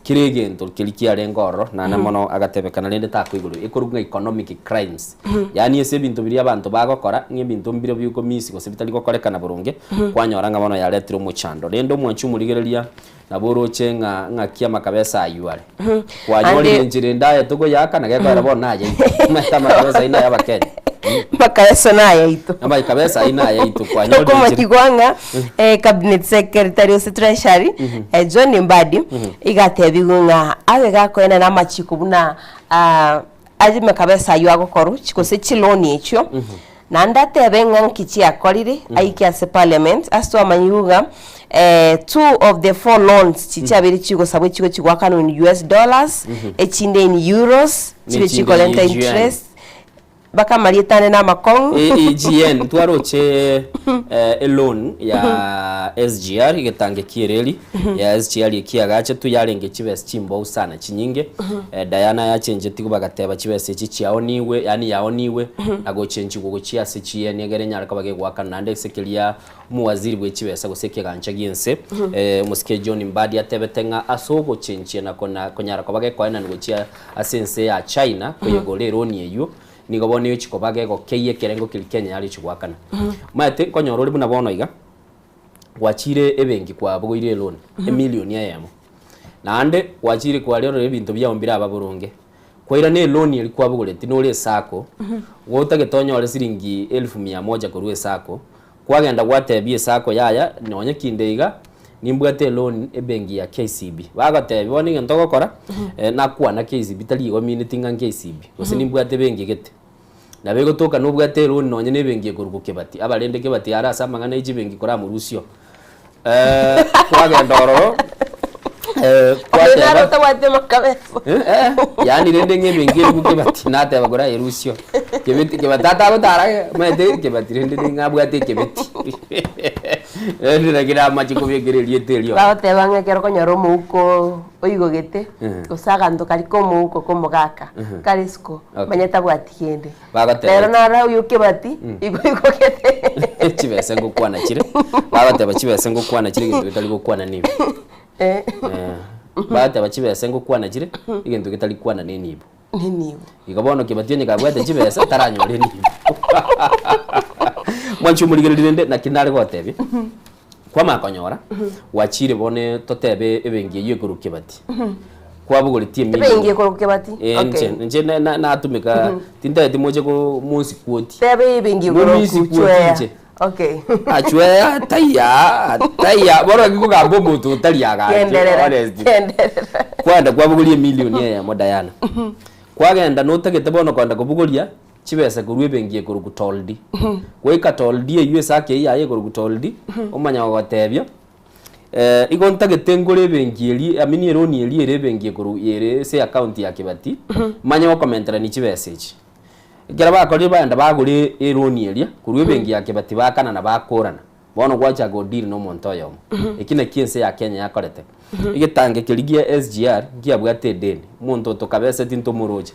kera egento keria kiarenge ororo, naende mono agatebekana rende takoigorwa. Ekorokwa ng'a economic crimes. Yaani ase ebinto biria abanto bagokora, ng'a ebinto mbire bikomisi gose bitari gokorekana boronge, kwanyora ng'a bono yaretire omochando. Rende omwanchi omorigereria nabo oroche ng'a ng'aki amakabesa aywo are. Kwanyorire Ande- enchera ende aye tokoyaakana gekoera bono nayaito. Omanyete amakabesa ayio naye abakenya. Amakabesa nayaito. Amakabesa ayio nayaito kwanyorire enchera. Tokomanyigwa ng'a eh, cabinet secretary ase treasury eh, John Mbadi iga atebigwe ng'a abe gakoenana amachiko buna ah, aye amakabesa aywo agokorwa gose chiloni echio. Naende atebe ng'a nki chiakorire aike ase parliament ase twamanyigwe ng'a two of the four loans chi chiabeire chigosabwa echigochi goakanwa in US dollars, echinde in euros, chibe Nechinde chikorenta in yuan. interest. Mpaka amarieta ane namakong'u. AEGN twaroche eh, eloan ya SGR egetange kiereri ya SGR ekiagachetwe yarenge chibesa chimbou sana chinyinge eh, Diana yachenjetigwe bagateba chibesa echi chiaonigwe yaani yaonigwe na gochenchigwa gochia ase chieni egere enyare koba gegoakana naende ase keria omowaziri bwe chibesa gose ekegancha giense eh, omosike John Mbadi atebete ng'a ase ogochenchia na kona konyara koba gekoenani gochia Ase ense ya China koyegora eroni eyio, nigo bono egochia koba gegokeyia ekerengo keria Kenya yarechi goakana. Omanyete nkonyora ore buna bono iga, gwachire ebenki kwabogoire eloni, emilioni eyemo, naende gwachire kwarorire ebinto biago mbiraba boronge, kwairana eloni eria kwabogoreti nore esacco, gotagete onyore siringi elfu mia moja korwa esacco, Kwagenda gwatebia esako yaya, Nonye kinde iga, nimbwate eloan ebenki ya KCB. Bagotebia, bono egento ogokora, nakwana KCB tari igo mineti ng'a KCB, gose nimbwate ebenki gete. Nabo egotoka nobwate eloan nonye na ebenki ekorokwa Kibati, abarende Kibati are ase amang'ana ya chibenki koramorusie oo. Kwagenda ororo, Oyo naro kwateba otabwati amakabeso. Yaani rende ng'a ebenki ere Kibati nateba korayerusie oo. Kebeti kebati atagotara omanyete kebati rende nigo abwate ekebeti rende naki namache kobekera erieta erio. Bagoteba ng'a ekero okonyora omouko oigogete, Eh. gose aganto karia ka omouko ka omogaka, Mhm. kare isiko, Okay. manya tabwati kende. Bagoteba Rero naro oyio kebati, igo oigogete. Chibesa ngokwana chire, bagoteba chibesa ngokwana chire egento getari gokwana nigo. Eh. Eh, bagoteba chibesa ngokwana chire, egento getari kwana nenibo. Nenibo. Igo bono Kibati onye kabwate chibesa taranyore enibo. Mwanche omorigereria rende naki nare gotebia, kwamanya konyora gwachire bono totebe ebenki eywo ekorwa Kibati, kwabogoretie Ebenki emilion ekorwa Kibati? Eh, Okay. inche inche na- na- natumeka tintageti moche ko monsikwoti. Teba ebenki ekorwa Momisikwoti Chwea. inche. Okay. Achwea taiya taiya bono naki kogamba omonto otari agache Genderera, honestly. genderera. Kwagenda kwabogoria emilion eyemo Diana, kwagenda notagete bono kogenda kobogoria chibesa korwa ebenki ekorokwa Toldi. Goika Toldi eywo esake eywo yaye ekorokwa Toldi, omanya gogotebia igo ntagete ngore ebenki eria I mean eroni eria ere ebenki ekorwa ere ase account ya Kibati, manye gokomenterania chibesa echi. Ekero bakorire bagenda bagora eroni eria korwa ebenki ya Kibati bakanana bakorana. Bono gwachaka go deal na omonto oyomo. Eki nakio ense ya Kenya yakorete. Egetange keria gia SGR nkiabwate edeni, omonto otokabeseti ntomoroche.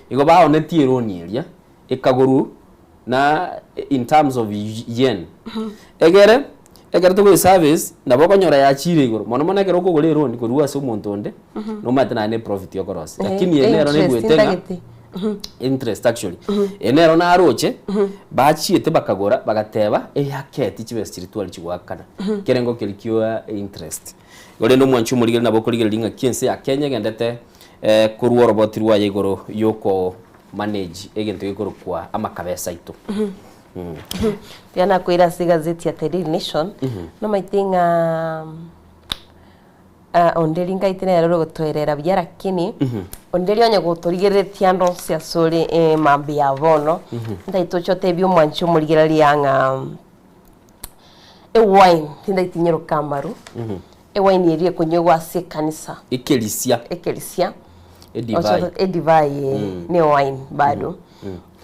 Igo baonetie eroni eria ekagorwa na in terms of yen. Egere ekero togoe service nabo okonyora yachire igoro mono mono ekero okogora eroni korwa ase omonto onde nomanyete naye ne profit okorosia. Lakini eye nero Interest naigwete ng'a ntagete. interest actually. Eye nero naroche, bachiete bakagora bagateba eyaketi chibesa chiria twari chigoakana, ekerengo keria kia interest. Igo rende omwanchi omorigereria nabo okorigereria ng'aki ense ya Kenya egendete korwa oroboti rwaye igoro yoko manage egento gekorokwa amakabesa aito. Tiga nakoira ase egazeti ya The Daily Nation, nomaete ng'a Onde ringaite nere ore gotoerera buya lakini onde ria onye gotorigereretie ande onsi ase ore mambia ya bono, ntaete oche otebie omwanchi omorigereria ng'a ewine tindaeti nyeroke amaru, ewine eria ekonyegwa ase ekanisa. Ekerisia. Ekerisia. Edivai. Edivai eh, ne ewine bado.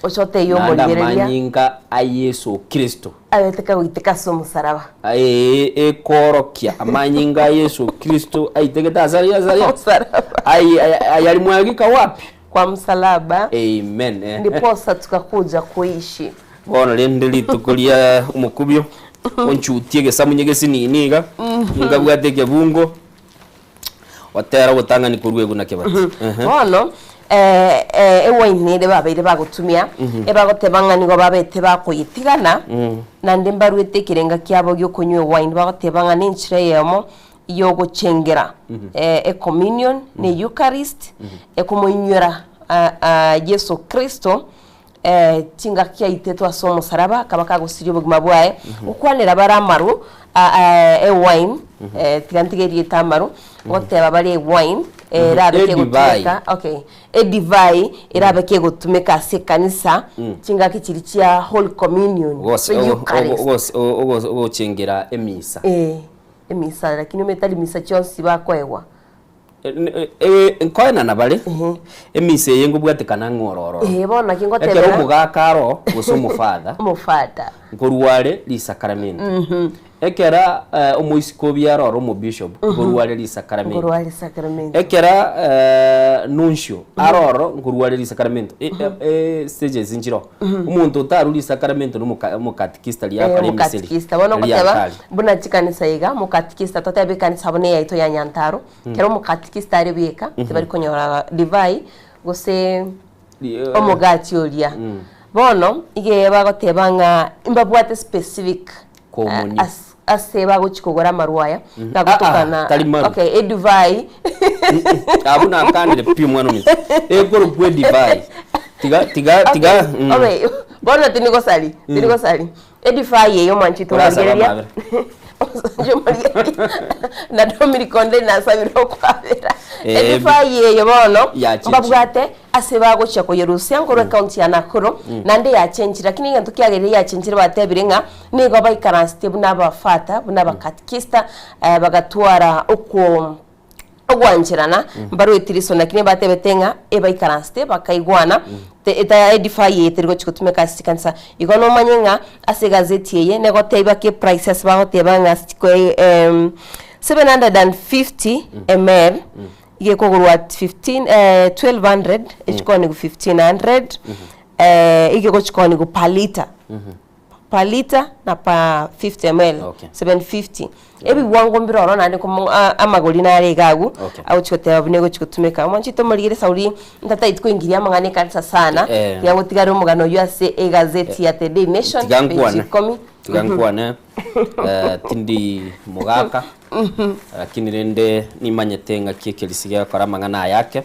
Oche otebie Naende omorigereria. amanyinga a Yeso Kristo. Abete kagoiteka ase omosalaba. Ee, ekoorokia amanyinga a Yeso Kristo aitegete ase aria ase aria. Omosalaba. Ai- ai- Ayalimwagika wapi? Kwa msalaba. Amen. Eh. Ndiposa tukakuja kuishi. Bono rende rituko ria omokubio onchutie egesamunye gesinini iga nkabwate ekebungo otera ogotang'ani korwa eguna kebati. Ehe. Bono eh, eh, ewaini ere babeire bagotumia ebagoteba ng'a nigo babete bakoyetigana naende mbaruete ekerenga kiabo giokonywa ewaini bagoteba ng'a nenchera eyemo yogochengera eh, ecommunion na eucharist ekomoinyora ah, ah, Yeso Kristo eh, chingaki aitetwe ase omosaraba akaba kagosiria obogima bwaye gokwanera bare amaru ah, ah, ewine. eh, tiga ntige erieta amaru, ngoteba bare ewine, erabe Edivai. kegotumeka, okay, edivai erabe kegotumeka ase ekanisa, chingaki chiria chia Holy Communion, Gose- ase ogo- Eucharist. ogo- ogo- ogo- ogochengera emisa. Eh, emisa, lakini omanyete tari misa chionsi bakoegwa. Nkoenana bare, emisa eye nkobwatekana ng'a ororo. Eh, bono naki Ekero ngotebera. omogaka aro, gose omofather, Omofada. nkorwa are risakaramento. Ekera omoisiko obi aroro omobishop, nkorwa are risakaramento. Nkorwa are risakaramento. Ekera nuncio aroro, nkorwa are risakaramento. Stages nchiroo. Omonto otarwa risakaramento na omoka omokatikista Eh, riakora emiseri, omokatikista. Bono riria ngoteba, akare. buna chikanisa iga, omokatikista totebe ekanisa buna eyaito ya Nyantaro, Kero omokatikista are bweka, tibari konyora divai gose omogati oria. Bono iga bagoteba ng'a mbabwate specific Komunia. as- ase bagochi kogora amarwa aya Ah, ah, tari marwa. okay edivai Abwo nakanire pi omwana ominto. Ekorokwa edivai. Tiga tiga tiga. Okay, okay. Bono tinigosari, tinigosari. Edifai eye omwanchete Orasaba omorigereria. amabera. Omosacha omorigereria. Na Dominic onde nasabire okwabera. Eh, Edifai eye bono Yachenchire. mbabwate ase bagochia koyerusia nkorwa ecounty ya Nakuru naende yachenchire lakini egento kiagerire yachenchire batebire ng'a nigo baikaransete buna abafata buna abakatikista eh, bagatwara okwo ogwancherana mbarueti riso lakini batebete ng'a ebaikaransete bakaigwana te eta edifai eye teri gochi gotumeka ase chikanisa. Igo nomanye ng'a ase egazeti eye negoteba ki eprice ase bagoteba ng'a ase chiko 750 ml iga ekogorwa 15 1200 echikoniwa 1500 iga egochikoniwa per litre. Per litre na per 50 ml Okay. 750 ebiwango mbire oro naende komo a- amagori nare iga agwo Okay. agochi goteba buna egochi gotumeka omwanchete omorigere esauri ntataeti koingiria amang'ana ekanisa sana Eh. tiga gotigare omogano oywo ase egazeti ya The Daily Nation Tiga page nkwane. ikomi Tiga nkwane. Eh, tindi mogaka. Lakini rende nimanyete ng'aki ekerisi gegokora amang'ana aya ake.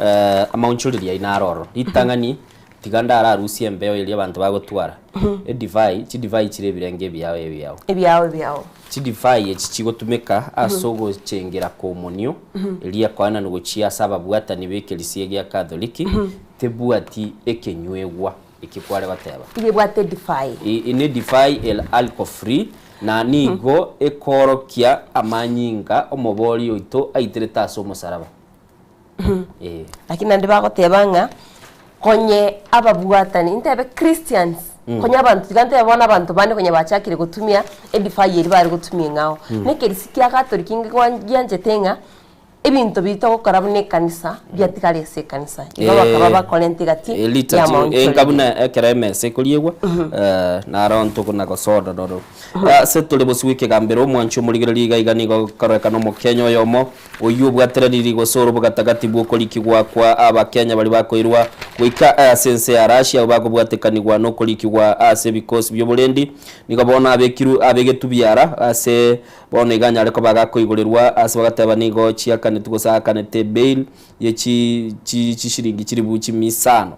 Eh, amaonchoreria aino aro ororo. Ritang'ani Tiga ndararusie embeo eria abanto bagotwara, edivai, chidivai chire ebirengo ebiao ebiao. Ebiao ebiao. Chidivai echi chigotumeka ase ogochengera komonio, eria ekoenanwa gochia ase ababwatani b'ekerisia gia Katholiki, tebwati ekenywegwa eki kware goteba. Iga ebwate edivai. I nedivai ere alcohol free, na nigo ekoorokia amanyinga Omoboria oito aiterete ase omosaraba. Eh. Lakini naende bagoteba ng'a konye ababwatani, ntebe Christians, konye abanto tiga ntebe bono abanto bande konye bachakire gotumia edifai eria bare gotumia eng'ao. Na ekerisi kia Catholic nigo gianchete ng'a ebinto biria togokora buna ekanisa, biatigare ase ekanisa. Igo bakaba bakorenta egati Eh, lita ya chi- amaonchoreri. enka buna ekero emesa ekoriegwa, eh, naro ntokona gosoda roro. Ase tore bosio bw'ekegambero, omwanchi omorigereria iga iga nigo agokorekana Omokenya oyomo oyio obwateranirie gose ore obogatagati bw'okorikigwa kwa Abakenya baria bakoirwa goika ase ense ya Russia abwo bakobwatekanigwa nokorikigwa ase ebikosi bi'oborendi. Nigo bono abekirwe abegetwe biara ase bono iga anyare koba gakoigorerwa ase bagateba nigo chiakanetwe gose aakanete bail ye chi chi chishiringi chilifu chimia isano.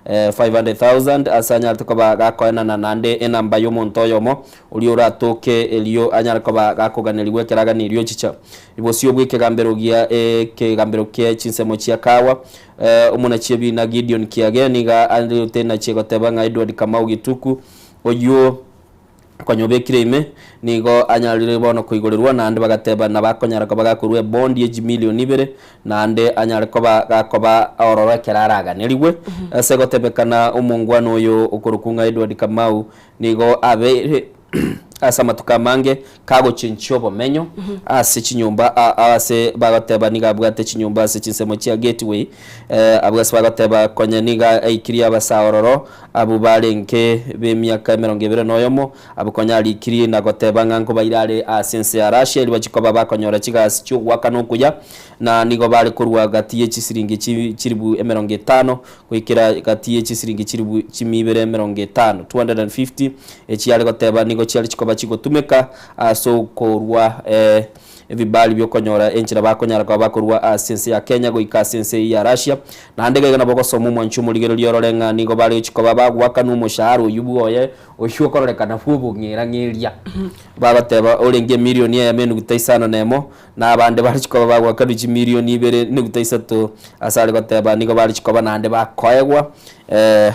500,000 ase anyarete koba gakoenana naende enamba y'omonto oyomo oria oratoke erio anyare koba gakoganerigwa ekero aganeirie ochicha bosio bw'ekegambero gia ekegambero kie chinsemo chia Kahawa. Omonachi ebina Gideon Kiage nigo ariote enachie goteba ng'a Edward Kamau Gituku oyio Konya obekire ime, nigo anyarire bono koigorerwa, naende bagateba nabakonyara koba gakorua ebondi ye chimilioni ibere, naende anyare koba gakoba ororo ekero araganerigwe. Ase gotebekana omongwana oyo okorokwa ng'a Edward Kamau nigo abeire ase amatuko amange kagochenchia obomenyo ase chinyomba ase bagoteba nigo abwate chinyomba ase chinsemo chia Gateway abwo ase bagoteba konya nigo aikirie abasae ororo Abwo barenge b'emiaka emerongo ebere na oyomo, abwo konya arikirie na goteba ng'a nkobaira are ase ense ya Russia, erio bachie koba bakonyora chigasi chi'ogoakana okuya, na nigo bare korua gati ye chisiringi chi chilifu emerongo etano goikera gati ye chisiringi chilifu chimia ibere emerongo etano, 250, echi are goteba nigo chiare chikoba. chikoba chigotumeka ase okorua ebibali biokonyora enchera bakonyara koba bakorua ase ense ya Kenya goika ase ense eyio ya Russia. Naende iga iga nabo ogosoma omwanchi omorigereria orore ng'a nigo bare gochia koba bagoakanwa omoshahara oyio bwoye oyio okororekana bw'obong'erang'eria. Bagoteba orenge emilioni eyemo enuguta isano na emo, na abande bare chikoba bagoakanwa chimilioni ibere enuguta isato ase are goteba nigo bare chikoba naende bakoegwa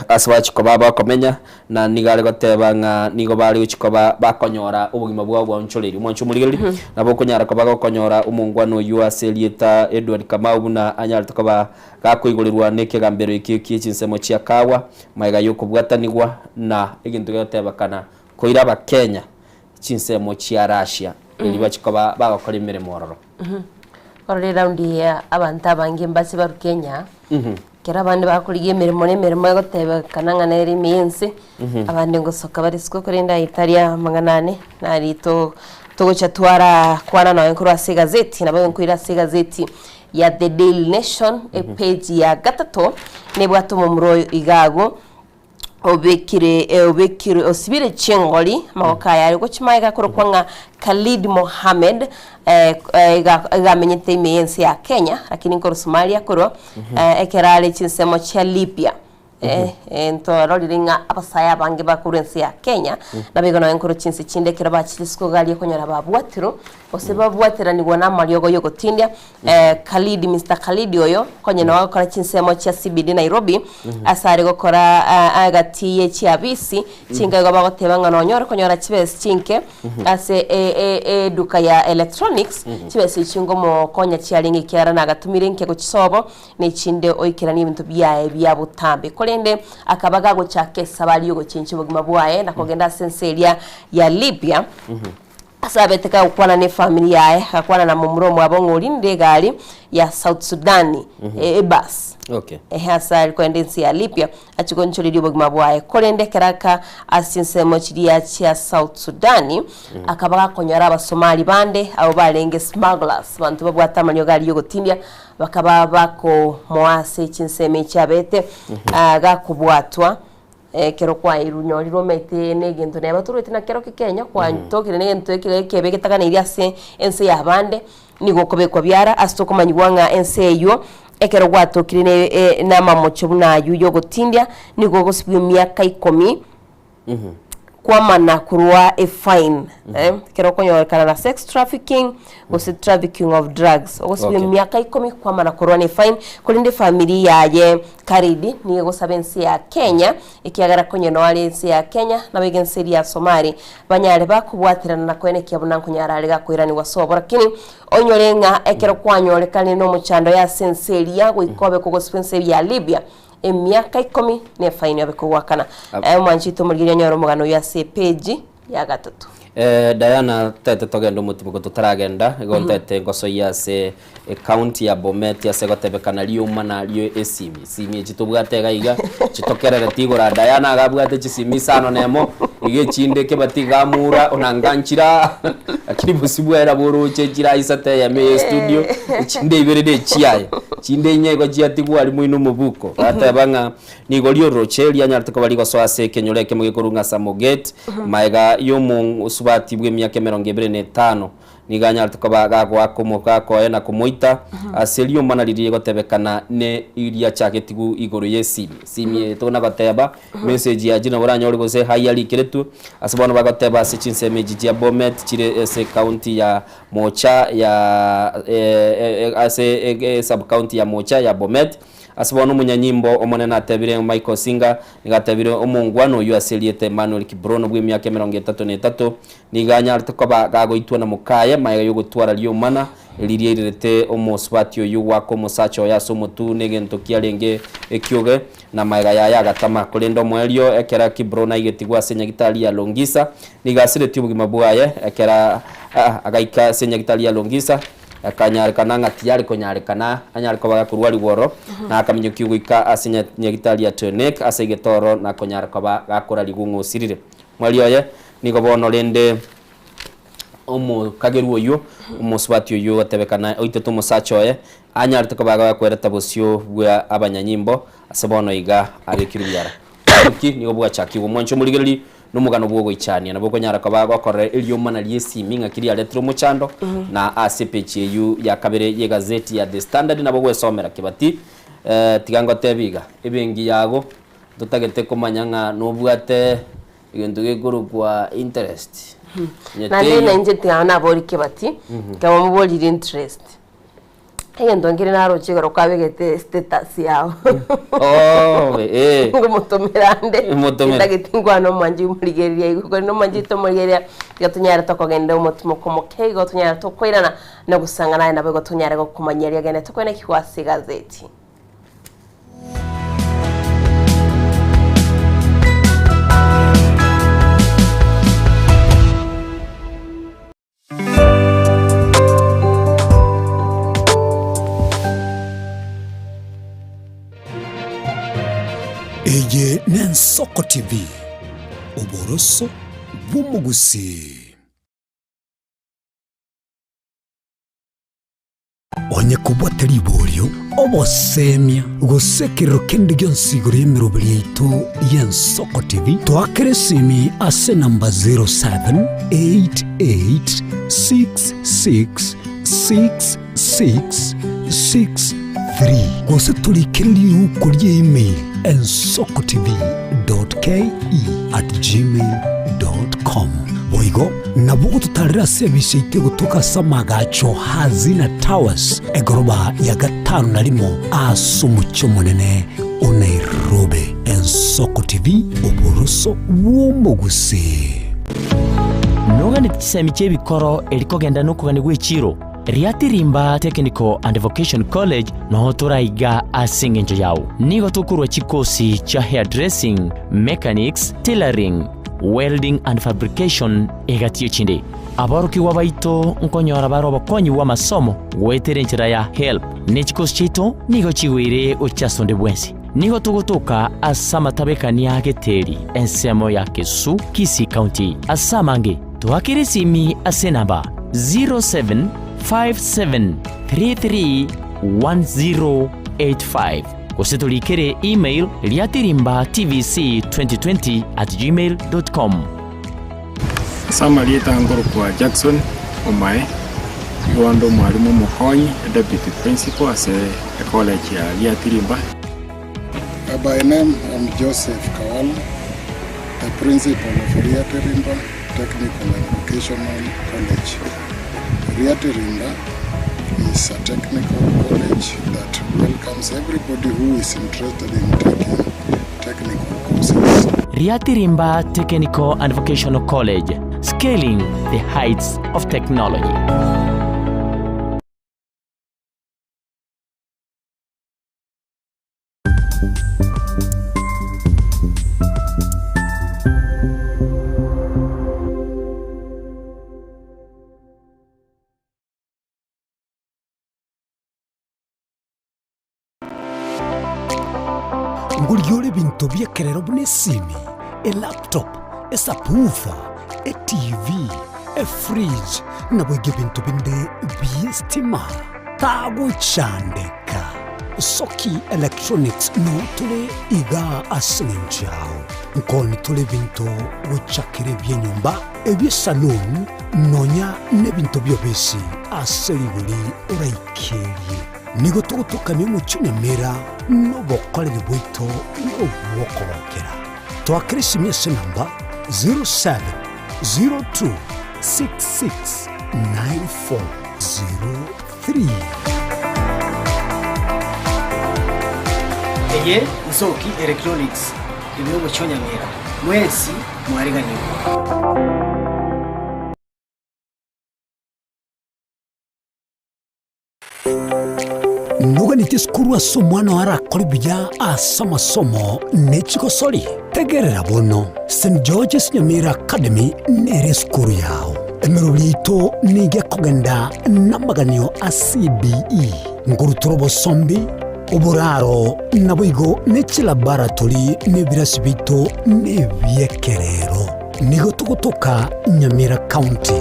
ase bachikoba bakomenya, na nigo are goteba ng'a nigo bare gochia koba bakonyora obogima bwabo bwaonchoreria. Omwancho omorigereria, nabo okonyara koba gokonyora omongwana oyio ase erieta Edward Kamau buna anyarete koba gakoigorerwa nekegambero ekio kie chinsemo chia Kawa, magega yokobwatanigwa na egento gegotebekana koira abakenya chinsemo chia Russia erio bachie koba bagokora emeremo ororo. Orore eraundi eye abanto abange mbache barwe Kenya, Ekero abande bakorigia emeremo na emeremo egotebekana ng'a nere ime y'ense, abande ngosoka bare isiko korende aye tari amang'ana ane, nari to togocha twara kwana nonya korwa ase egazeti, nabo nkoira ase egazeti ya The Daily Nation, epage ya gatato, nebwate omomura oyo iga agwo, obekire obekire osibire chingori amaboko aye are gochia magega akorokwa ng'a Khalid Mohammed eh, eh, iga iga amenyete ime y'ense ya Kenya lakini nkorwa Somalia korwa eh, ekero are chinsemo chia Libya Eh, eh, ntwarorire ng'a abasae abange bakorwa ense ya Kenya nabo igo nonye nkorwa chinse chinde ekero bachire isiko iga aria okonyora babwatirwe gose babwateranigwa na amariogo yogotindia Eh, Khalid, Mister Khalid oyo konye noo agokora chinsemo chia CBD Nairobi ase are gokora ah, agati ye chiabisi chinka igo bagoteba ng'a nonye ore konyora chibesa chinke ase e- e- eduka ya electronics chibesa echi ngomokonya chiarenge ekiagera nagatumire nke gochisobo na echinde oikeranie ebinto biaye bia botambe korende akaba gagochaka esabari yogochenchia obogima bwaye na kogenda ase ense eria ya Libya Ase abete kagokwana nefamiri yaye, agakwana na momura omwabo ng'a orinire egari ya South Sudan, ebus. Okay. Ehe ase are kogenda ense ya Libya achie gonchoreria obogima bwaye. Korende ekero aka ase chinsemo chiria chia South Sudan, akaba gakonyora Abasomali bande abwo barenge smugglers, abanto babwate amariogo aria yogotindia, bakaba bakomoa ase chinsemo echi abete gakobwatwa. Ekero kwairunyorire omanyete negento neba torweti na kerokio kenya kwatokire negento ekere ekebe getaganeiri ase ense y'abande, nigo okobekwa biara ase tokomanyigwa ng'a ense eywo ekero gwatokire ne e namamocho buna aywo yogotindia, nigo ogosibwa emiaka ikomi kwamana korwa efine eh, ekero okonyorekana na sex trafficking gose trafficking of drugs, ogosibwa Okay. emiaka ikomi kwamana korwa na efine, korende efamiri yaye Karidi nigo egosaba ense ya Kenya, ekiagera konya noare ense ya Kenya nabo ense eria ya Somali banyare bakobwaterana na koenekia buna nkonyara are gakoiranigwa sobo. Lakini onyore ng'a ekero kwanyorekanire nomochando ya ase ense eria goika obe kogosibwa ense eria ya Libya emiaka ikomi ne efaini obe kogoakana. Omwanchi oito omorigereria onyore omogano oyio ase epage ya gatato. Eh, Diana tete togende omotimoko totaragenda igo ntete ngosoyia ase ecounty ya Bomet ase gotebekana rioma nario esimi simi echi tobwate iga iga chitokerereti igoro Diana iga abwate chisimi isano na emo iga echinde kebati iga amura onanga nchira lakini bosio bwaye nabo oroche chira isate eyemo eye estudio echinde ibere na echiaye chinde inye igo chiatigwa aria moino omobuko bateba ng'a Nigo rioroche rianyarete koba rigosoa ase ekenyoro ekemo gekorwa ng'a Samoget, magega y'omosubati bw'emiaka emerongo ebere na etano. Nigo anyarete koba gagoaka omogaka oye na komoita ase riomana riria rigotebekana ne riachagetigwe igoro y'esimi. Esimi eye tokona goteba message ya jina oranyore gose hi yarikeretwe ase bono bagoteba ase chinsemo echi chia Bomet chire ase ecounty ya Mocha ya ase esub county ya Mocha ya Bomet. Ase bono omonyanyimbo omonene atebire Michael Osinga nigo atebire omongwana oyio ase erieta Emmanuel Kiprono bw'emiaka 33 nigo anyarete koba gagoitwa na mokaye magega y'ogotwara riomana eri riairerete omosubati oyio goaka omosacha oye ase omotu negento kiarenge ekioge na magega yaye agatama. Korende omoerio ekero Kiprono aigetigwe ase nyagitari ya Longisa nigo asiretie obogima bwaye ekero agaika ase nyagitari ya Longisa Akanyarekana ng'a tiyare konyarekana anyare koba gakorwa rigoro, na akaminyokia goika ase nyagitari ya Teonek ase egetoro na konyara koba gakorarigwa ng'a osirire. Mwaria oye nigo bono rende omokagerwa oyio, omosubati oyio ogotebekana oitete omosacha oye, anyarete koba gakwereta bosio bwa abanyanyimbo, ase bono iga abekirwe biara. Obotuki nigo bwachakigwe omwancho omorigereria nomogano bw'ogoichania nabo okonyara koba gokorora eriomana ri'esimi ng'aki riaretire omochando na ase epeji eyio ya kabere y'egazeti ya The Standard nabo gwesomera Kebati tiga ngotebi iga ebenki yago totagete komanya ng'a nobwate egento gekorokwa interest onye Naende teiyo nainche tiga nabori Kebati, ekero bamoborire interest. Egento nkere naroche igoro kwabegete status yao. Oh, eh. Ngomotomera ande. Motomere. Etageti nkwane omwanchi omorigereria igo korende omwanchi tomorigereria iga tonyare tokogenda omotimoko moke igo tonyare tokoirana na gosangana aye nabo igo tonyare gokomanyia riagende tokoina kigwa ase egazeti. Eye n'Ensoko TV, oboroso bw'omogusii. Onye kobwate riborio, obosemia, gose ekerero kende gionsi igoro y'emeroberi yaito y'Ensoko TV, toakere esimi ase enamba 0788666663 gose torikere riuko ria email ensokotv.ke@gmail.com. Boigo nabo ogototarera ase ebise yaito egotoka ase amagacho Hazina Towers, egoroba ya gatano na rimo ase omochie omonene o Nairobi. Ensoko TV, oboroso bw'omogusii. Noganeti chisemi chi'ebikoro eri kogenda nokogania gw'echiro? Riatirimba Technical and Vocation College noo toraiga ase engencho yao. Nigo tokorua chikosi chia hairdressing, mechanics, tailoring, welding and fabrication egati echinde. Aborokigwa baito nkonyora bare obokonyi bw'amasomo goetera enchera ya HELB, ne chikosi chiaito nigo chigoire gochia ase onde bwensi. Nigo togotoka ase amatabekania a Geteri, ensemo ya Kesu, Kisii County. Ase amange, toakere esimi ase enamba 0757331085 gose torikere email riatirimbatvc2020@gmail.com. Ase amarieta nkorokwa Jackson Omae, nigo ande omwalimu omokonyi, deputy principal ase ecollege ya Riatirimba. By name I'm Joseph Kawala, the principal of Riatirimba Technical and Vocational College. Riatirimba is a technical college that welcomes everybody who is interested in taking technical courses. Riatirimba Technical and Vocational College, scaling the heights of technology. Ngorigia ore ebinto bi'ekerero buna esimi, elaptop, esubwoofer, etv, efridge, naboigo ebinto binde bi'estima. Tagochandeka. Soki Electronics noo tore igaa ase eng'encho yao. Nkoni tore ebinto gochakera ebi'enyomba, ebi'esaloon, nonya nebinto bi'obisi ase rigori oraikerie. Nigo togotokania omochie nyamira nobokoreri bwaito nobw'okogokera. Toakere esimi ase enamba 0702669403. Eye Nsoki Electronics ime omochie o Nyamira. Mwensi mwariganigwe. Noganeti esukuru ase omwana oo arakore buya ase amasomo ne chigosori? Tegerera bono, St. George's Nyamira Academy nere esukuru yao. Emeroberi yaito nigo ekogenda namaganio a CBE, nkorutora obosombi, oboraro, naboigo ne chilaboratory na ebirasi biaito nebiekerero. Nigo togotoka Nyamira County.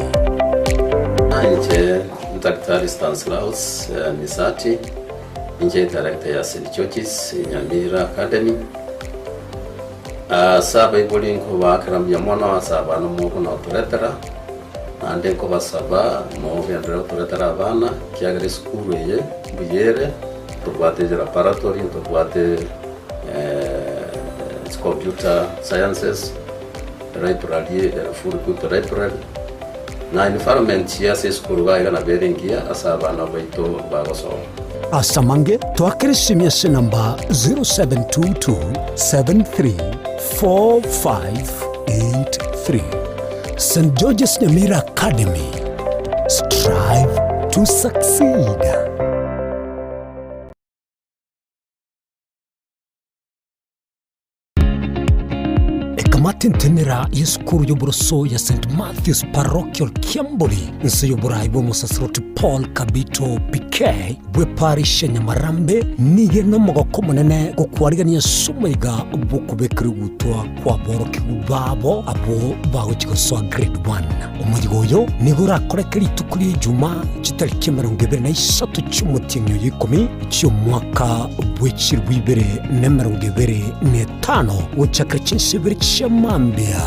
Inche Daktari Stanislaus Misati, inche director ya St. George's Nyamira Academy. Ase abaibori nkobaakera mbuya mono ase abana mokonotoretera, naende nkobasaba mogenderere gotoretera abana, ekiagera esukuru eye mbuya ere, ntobwate laboratory, ntobwate computer sciences, library ere full equipped library, na environment ase esukuru iga iga nabo ere engiya ase abana baito bagosoma. Ase amange, toakere esimi ase enamba 0722734583. St. George's Nyamira Academy, strive to succeed. Ekamati ntenera y'esukuru y'oboroso ya St Matthews Parochial Kiamboli inse y'oborai bw'omosaserdoti Paul Kabito PK bw'eparish ya Nyamarambe nigo ere nomogoko omonene gokwarigania ase omoiga bw'okobekerwa egutwa kw'aborokigwa babo abwo bagochia gosoa grade one. Omoyiga oyo nigo orakoreke rituko ria Ijumaa chitariki 23 chi'omotienyi oyo ikomi chi'omwaka bw'echilifu ibere na 25 gochakera chinsa ibere chia mambia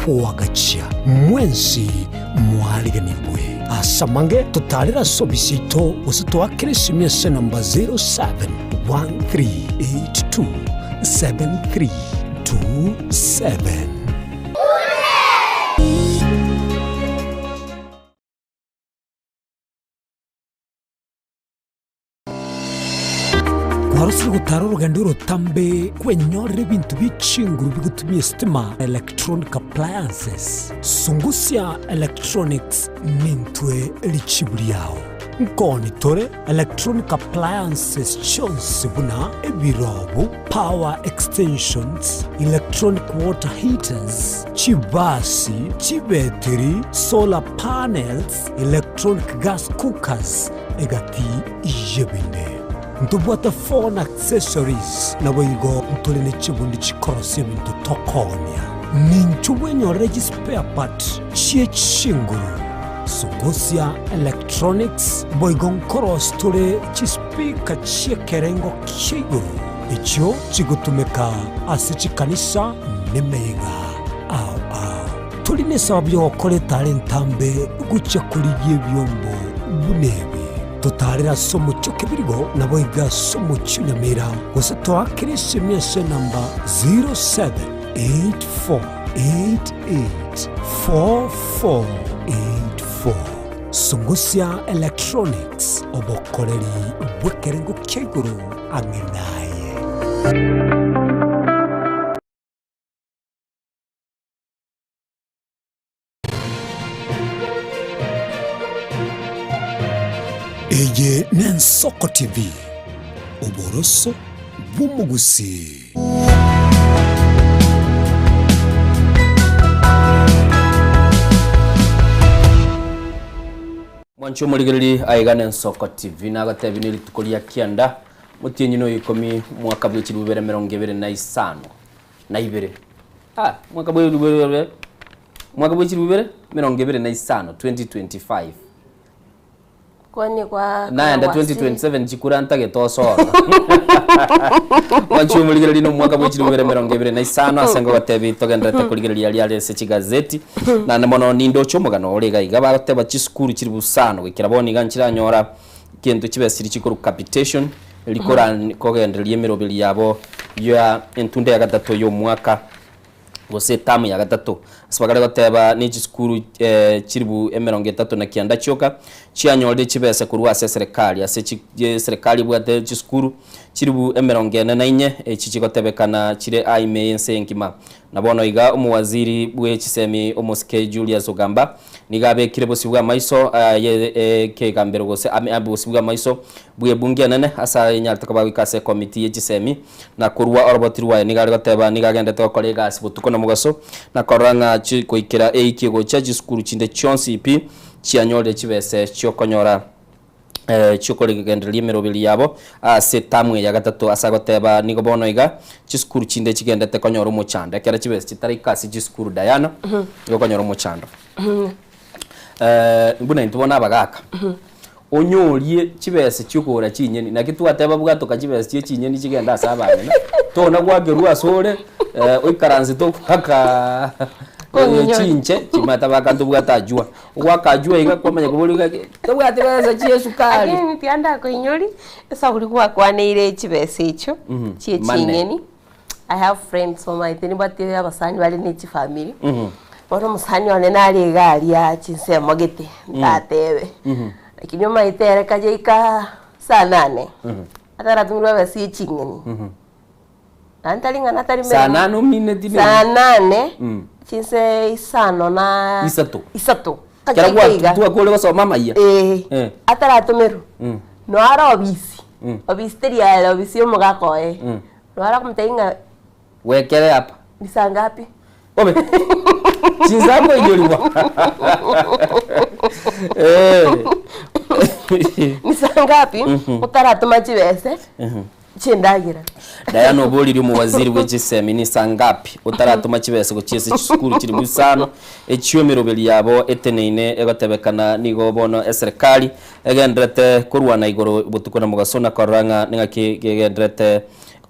koagachia. Mwensi mwariganigwe. Ase amange totaarere ase ofisi yaito gose toakere esimi ase enamba 0713827327. Kwarosire gotara orogendo orotambe kwenyorera ebinto bie chinguru bigotumia esitima, electronic appliances. Sungusia Electronics nintwe richibu riao. Nkoni tore electronic appliances chionsi buna ebirobu, power extensions, electronic water heaters, chibasi, chibetiri, solar panels, electronic gas cookers, egati y'ebinde. Ntobwate phone accessories, naboigo ntore ne chibundi chikorosia ebinto tokoonia. Ninchu bwenyorere chispare part chie chinguru, sungusia electronics, boigo nkorosia tore chispeaker chi'ekerengo kia igoro echio chigotumeka ase chikanisa nemeyega ao ao. Tori nesababu y'ogokora etara entambe gochia korigia ebiombo buna ebi. Totaarere ase omochie o Kebirigo, naboigo ase omochie o Nyamira, gose toakere esimi ase enamba 0784884484. Sungusia Electronics, obokoreri bw'ekerengo kia igoro ang'e naye. Eye n'Ensoko TV, oboroso bw'omogusii. Mwanche omorigereri aiga n'Ensoko TV nagotebi ne rituko ria kianda motienyi noyo ikomi mwaka bwe chilifu bibere emerongo ebere na isano na ibere ah mwaka bwe Omwaka bwe chilifu ibere, emerongo ebere na isano, 2025. Kwani kwa Naende kwa wasiri. 2027 chikura ntagete osoro. Mwanchi omorigereria na omwaka bwe chilifu ibere emerongo ebere na isano ase ngogotebi togenderete korigereria aria are ase chigazeti. Naende mono nindoche omogano ore iga iga bagoteba chisukuru chilifu isano goikera bono iga nchiranyora kento chibesa chiria chikorwa capitation rikora kogendereria emeroberi yabo ya entunda ya gatato ya omwaka. gose etamu ya gatato. Ase bakare goteba ne chisukuru chilifu 39 chioka chianyorire chibesa korwa ase eserekari. Ase eserekari ebwate chisukuru chilifu 44 echi chigotebekana chire aa ime y'ense engima. Na bono iga omowaziri bwe chisemi omosike Julius Ogamba nigo abekire bosio bw'amaiso aye ekegambero gose bosio bw'amaiso bw'ebunge enene ase anyarete koba goika ase ekomiti ye chisemi Na korwa oroboti rwaye nigo are goteba, Nigo agendete gokora egasi botuko na mogaso, na korora ng'a goikera eiki egocha chisukuru chinde chionsi pi chianyorire chibese chi'okonyora chi'okogendereria emeroberi yabo ase etamu eye ya gatato. Ase agoteba, Nigo bono iga chisukuru chinde chigendete konyora omochando, ekero chibese chitaraika ase chisukuru Diana, nigo okonyora omochando. Buna intwe bono abagaka, onyorie chibesa chi'okogora chinyeni, naki twateba bwatoka chibesa chie chinyeni chigende ase abang'ina, tona gwakerwa ase ore, Eh, oikaransete ogoaka Kong'inyora. chinche chimate abaka ntobwate ajua. Ogoaka ajua iga kwamanya koboria ng'aki tobwati besa chia esukari. Lakini tiga ndakoinyori, esauri gwakwaneire chibesa echio, Mhm. chie Money. ching'eni. I have friends omanyete nimbwate abasani bare ne chifamiri, Mhm. bono omosani one nare iga aria chinsemo gete, Mm. ntatebe. Mhm. Lakini omanyete ere kajaika saa nane, Mhm. ataratumirwa ebesa ya eching'eni, Mhm. naende tari ng'a natari Saa meremo. nane omineti nini? Saa nane, Mm. chinse isano na Isato. isato. Kera Kajaika gwa iga. twakore gosoma amaiya. Eh. Eh. Ataratomerwa, Mm. noare obisi, Mm. obisi teri are, obisi ya omogaka oye. Mm. Noare akomotebia ng'a Wekere apa. ni saa ngapi? Obe. Chinsa koinyorigwa. Eh. Ni saa ngapi? Mhm. Otaratoma chibese Mhm. chindagera. Diana oborire omowaziri bwe chisemi ni saa ngapi otaratoma chibesa gochia ase chisukuru chiri isano echio emeroberi yabo eteneine egotebekana nigo bono eserikali egenderete korwana igoro botuko na mogaso na korora ng'a ning'aki gegenderete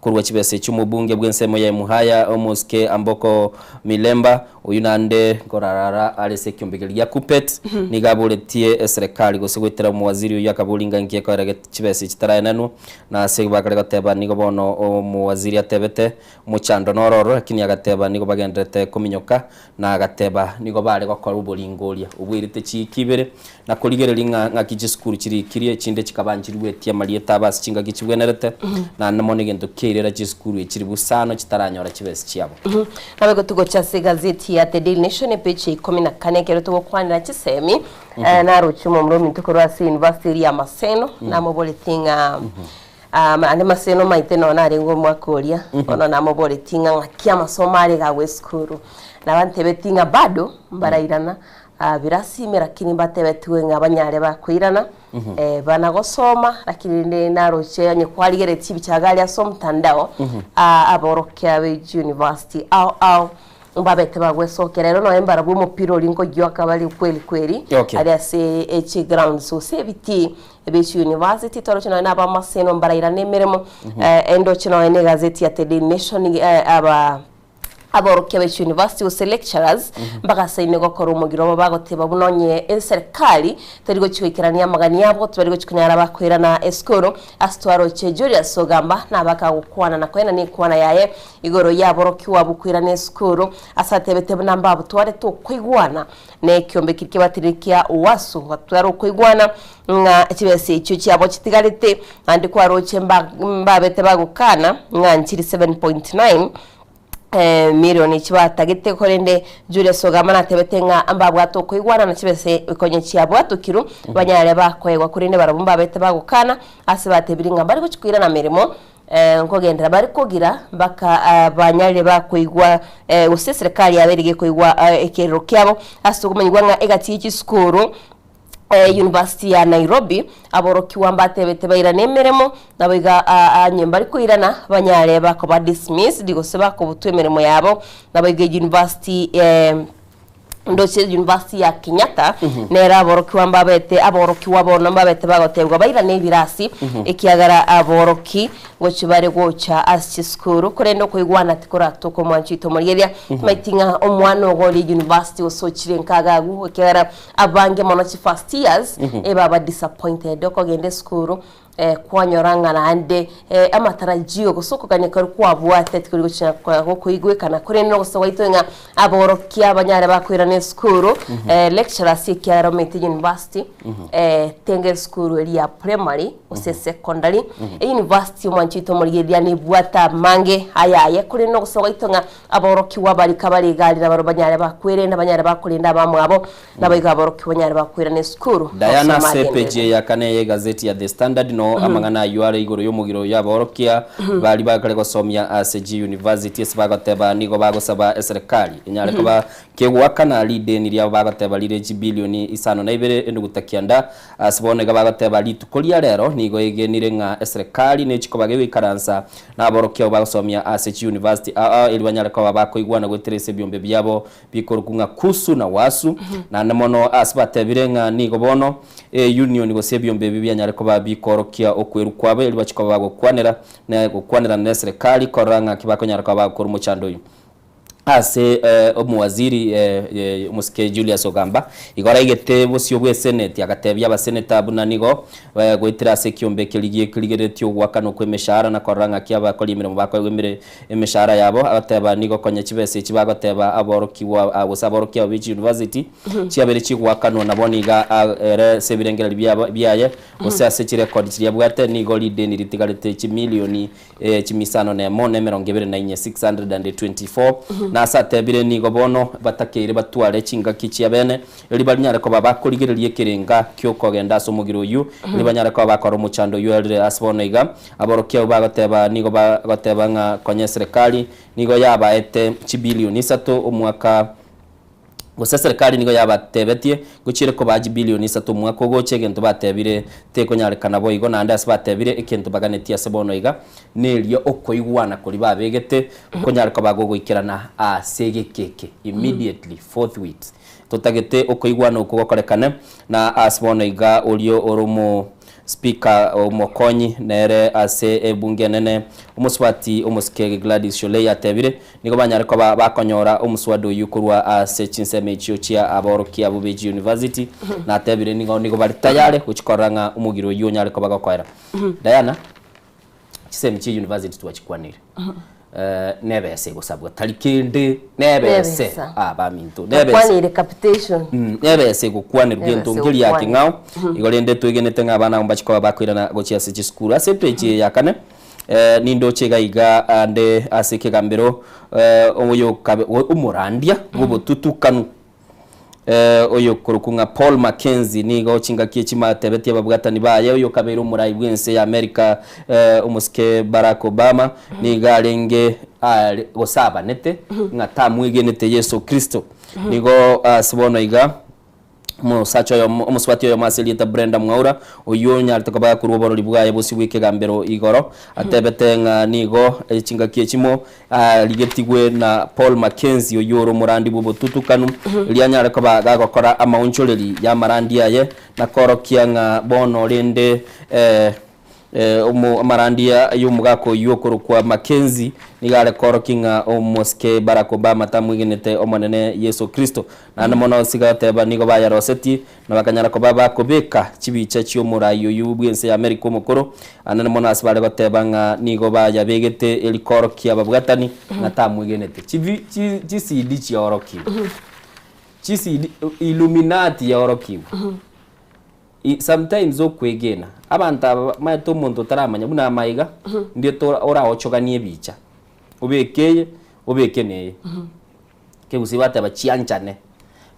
Korwa chibesa echio omobunge bw'ensemo ya Emuhaya, Omosike Amboko Milemba, oyio naende nkorarara are ase ekiombe keria gia Kuppet, nigo aboretie eserekari gose goetera omowaziri oyio akaboria ng'a inki ekoera chibesa echi chitaraenanwa, na ase bakare goteba nigo bono omowaziri atebete omochando noro ororo lakini agateba nigo bagendererete kominyoka na agateba nigo bare gokora oboringoria obwerete chiiki ibere na korigereria ng'a ng'aki chisukuru chirikirie, echinde chikaba nchiruetie amarieta abo ase chingaki chibwenerete, naende mono egento kiairera chisukuru echiri busano chitaranyora chibesa chiabo. Nabo togocha ase egazeti ya The Daily Nation epeji ya ikomi na kane ekero togokwanera chisemi naroche omomura ominto korwa ase university eria ya Maseno namoboretie ng'a ande Maseno maete nonya narenge omwaka oria bono namoboretie ng'a ng'aki amasomo are iga agwo esukuru nabantebetie ng'a bado mbarairana Birasime lakini mbatebetigwe ng'a banyare bakoirana, bana gosoma, lakini rende naroche onye kwarigeretie chibicha aria ase omotandao, aborokia be chiuniversity ao ao mbabete bagwesokera. Ero nonya mbarabwo omopira oria nkoyioka bare kweli kweli, aria ase echigrounds gose ebitii bie chiuniversity, toroche nonya na abamaseno mbarairane emeremo, endoche nonya na egazeti ya The Daily Nation aba. Aborokia be chiuniversity gose lecturers mbagasaine gokora omogiro obo bagoteba buna onye eserikali teri gochia goikerania amagani abo tibari gochia konyara bakoirana esukuru ase twaroche Julius Ogamba nabaka gokwana na koenana ekwana yaye igoro y'aborokigwa abwo koirana esukuru ase atebete buna mbabotwarete okoigwana na ekiombe keria kiabatirire kia UASU batware okoigwana ng'a chibesa echio chiabo chitigarete naende kwaroche mba mbabete bagokana ng'a nchiri 7.9 Milioni chibatagete, korende Julius Ogama natebete ng'a mbabwate okoigwana na chibese konye chiabwatokirwe banyare bakoegwa, korende barabwo mbabete bagokana ase batebirie ng'a mbare gochia koirana meremo nkogenderera bare kogira mpaka banyarire bakoigwa gose eserekari yabeire gekoigwa ekerero kiabo ase okomanyigwa ng'a egati ye chisukuru University ya Nairobi, aborokigwa mbatebete bairane emeremo, naboigo onye mbari koirana banyare bakoba dismissed gose bakobutwa emeremo yabo, naboigo University ndoche University ya Kenyatta nere aborokigwa mbabete aborokigwa bono mbabete bagotebigwa bairane ebirasi ekiagera aboroki Ngochia bare gocha ase chisukuru, korende okoigwana tikoratoka omwancho oito omorigereria. Timaeti ng'a omwana ogo ore university gose ochire nka iga agwo, ekiagera abange mono chi first years ebaba disappointed. Okogenda esukuru kwanyora ng'a naende amatarajio gose okogania koria kwabwate tikori gochia gokoigwekana. Korende nogosaba gwaito ng'a aborokia banyare bakoirana esukuru, lecturers ekiagera omanyete university Tenga esukuru eria ya primary gose secondary, University omwancho oito omorigereria nebwate amange ayaye, korende nogosaba gwaito ng'a aborokigwa barika bare iga aria nabarobwo banyare bakwerenda banyare bakorenda abamwabo, naboigo aborokigwa banyare bakoirana esukuru Diana gosoma ase agenderere. epeji eye ya kane y'egazeti ya The Standard no amang'ana ayio are igoro y'omogiro y'aborokia baria bakare gosomia ase chiuniversity ase bagoteba nigo bagosaba eserekari enyare koba Kegoakana rideni riabo bagoteba rire chibilioni isano na ibere enuguta kianda. Ase bono iga bagoteba rituko ria rero nigo egenire ng'a eserekari nechikoba gegoikaransa naborokia abwo bagosomia ase chiuniversity ao eri banyare koba bakoigwana goetera ase ebiombe biabo bikorokwa ng'a KUSU na WASU. Naende mono ase batebire ng'a nigo bono eunion gose ebiombe ebi bianyare koba bikorokia. korokia okweru kwabo eri bachie koba bagokwanera na gokwanerana neserekari korora ng'aki bakonyara koba bagokora omochando oyio. Ase omowaziri omosike Julius Ogamba igo araigete bosio bw'eseneti agatebia abaseneta buna nigo goetera ase ekiombe ekeria kerigereretie ogoakanwa kw'emeshahara na korora ng'aki abakori emeremo bakoegwa emeshahara yabo agateba nigo konya chibesa echi bagoteba aborokigwa gose aborokia abo be chiuniversity chiabeire chigoakanwa nabo niga ere ase ebirengererio biabo biaye gose ase chirekodi chiria abwate nigo rideni ritigarete chimilioni chimisano nemo na emerongo ebere na inye, 624, na ase atebire nigo bono batakeire batware chingaki chia bene, erio banyare koba bakorigereria ekerenga ki'okogenda ase omogiro oyio, erio banyare koba bakora omochando oyio orire ase bono iga. Aborokia abwo bagoteba nigo bagoteba ng'a konya eserekari nigo yabaete chibilioni isato omwaka Gose eserekari nigo yabatebetie, Gochiire kobaa chibilioni isato omwaka ogocha, egento batebire tekonyarekana boigo, naende ase batebire egento baganetie ase bono iga, neria okoigwana koria babegete konyare koba gogoikerana ase egeka eke, immediately, forthwith. Totagete okoigwana okwo gokorekane, na ase bono iga oria ore omo Speaker omokonyi nere ase ebunge enene omosubati omosike Gladys Shollei atebire nigo banyare koba bakonyora omuswada oyio korwa ase chinsemo echio chia aborokia abwo be chiuniversity na atebire nigo nigo bari tayari gochi korora ng'a omogiro oyio onyare koba gokoera. Diana, chisemi chia university twachikwanire nebesa egosabwa tari kende nebese Nebesa. ah baminto nebesa Twakwanire capitation. Nebesa egokwanerwa Nebesa gento nkeri ya egokwanwa. king'ao igo rende twegenete ng'a abana abo mbachi koba bakoirana gochia ase chisukuru ase epeji eye ya kane nindoche iga iga ande ase ekegambero oyo kabe omorandia bw'obotutukanu Oyokorokwa ng'a Paul Mackenzie nigo chingaki echi matebetie ababwatani baye oyokabeire omorai bw'ense ya America omosike Barack Obama nigo arenge are gose abanete ng'a tamwegenete Yeso Kristo. Nigo ase bono iga omosacha oyomo omosubati oyomo ase erieta Brenda Mwaura oyio onyarete koba gakorwa oborori bwaye bosio bw'ekegambero igoro atebete ng'a nigo chingaki echimo Arigetigwe na Paul Mackenzie oyio ore omorandi bw'obotutukanu, erio anyare koba gagokora amaonchoreri y'amarandi aye, na koorokia ng'a bono rende amarandi y'omogaka oyio okorokwa Mackenzie nigo are koorokia ng'a omosike Barack Obama tamwegenete Omonene Yeso Kristo. Naende mono ase goteba nigo bayarosetie na bakanyara koba bakobeka chibicha chi'omorai oyio bw'ense ya Amerika omokoro, anene mono ase bare goteba ng'a nigo bayabegete eri koorokia ababwatani ng'a tamwegenete. Chibi chi chisidi chiaorokigwe. Chisidi Illuminati yaorokigwe. I sometimes okwegena, abanto aba bamaete omonto otaramanya buna amaiga, ndiete oraochoganie ebicha, obeke eye, obeke na eye. Kegusii bateba chianchane,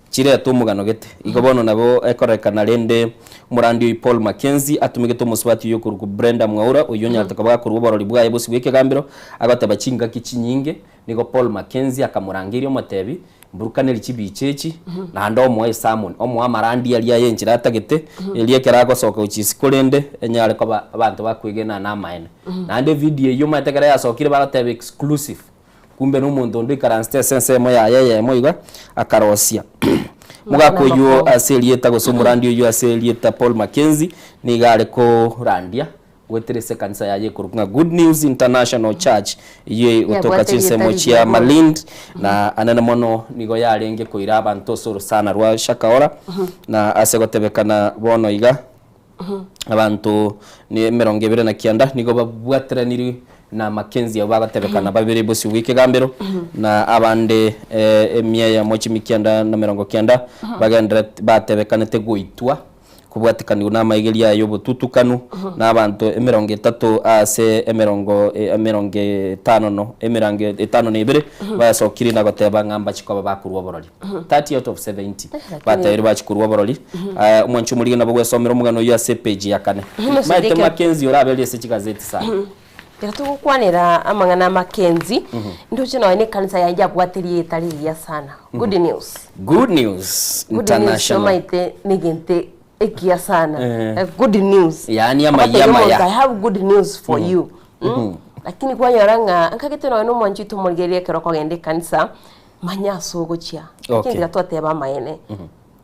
chirete omogano gete. Igo bono nabo ekorekana rende omorandi oyio Paul Mackenzie atumegete omosubati oyio okorokwa Brenda Mwaura oyio onyarete koba gakorwa oborori bwaye bosio bw'ekegambero agoteba chingaki chinyinge nigo Paul Mackenzie akamorangeirie omotebi mburukaneri chibicha echi naende omoe esermon omoe amarandi aria aye enchera atagete erio ekero agosoka gochia isiko rende enyare koba abanto bakwegena namaene. Naende evideo eyio omanyete ekero yasokire bagoteba exclusive. Kumbe nomonto onde oikaransete ase ensemo yaye eyemo iga, akarosia. Omogaka oyio ase erieta gose omorandi oyio ase erieta Paul Mackenzie nigo are korandia goetera ase ekanisa yaye ekorokwa ng'a Good News International Church eyio egotoka Yabwate chinsemo erieta chia riria bono. Malindi na anene mono nigo yarenge koira abanto ase orosana rwa Shakahola na ase gotebekana bono iga. Abanto ne emerongo ebere na kianda nigo babwateraniri na Mackenzie abwo bagotebekana babere bosio bw'ekegambero, na abande emia eyemo chimi kianda na merongo kianda bagenderete batebekanete goitwa kobwatekanigwa namaigerio aya y'obotutukanu, na abanto emerongo etato ase emerongo emerongo etano no emerango etano na ebere basokirie na goteba ng'a mbachi koba bakorwa oborori. 30 out of 70 batebirie bachie korwa oborori. Omwanchi omorige nabo gwesomera omogano oyio ase epage ya kane. Maete Maete Mackenzie oraberie ase chigazeti sana. Ekero togokwanera amang'ana a Mackenzie, ndoche nonya na ekanisa yaye yabwate rieta rigiya sana, Good News. Good News Good News International. omaete negento ekiya sana. Eh. Good News. Yaani amaya Ogotebia omonto, amaya. I have good news for you. Lakini kwanyora ng'a nkagete nonya na omwanchi oito omorigereria ekero okogenda ekanisa, Manya ase ogochia. Okay. Lakini tiga twateba amaene.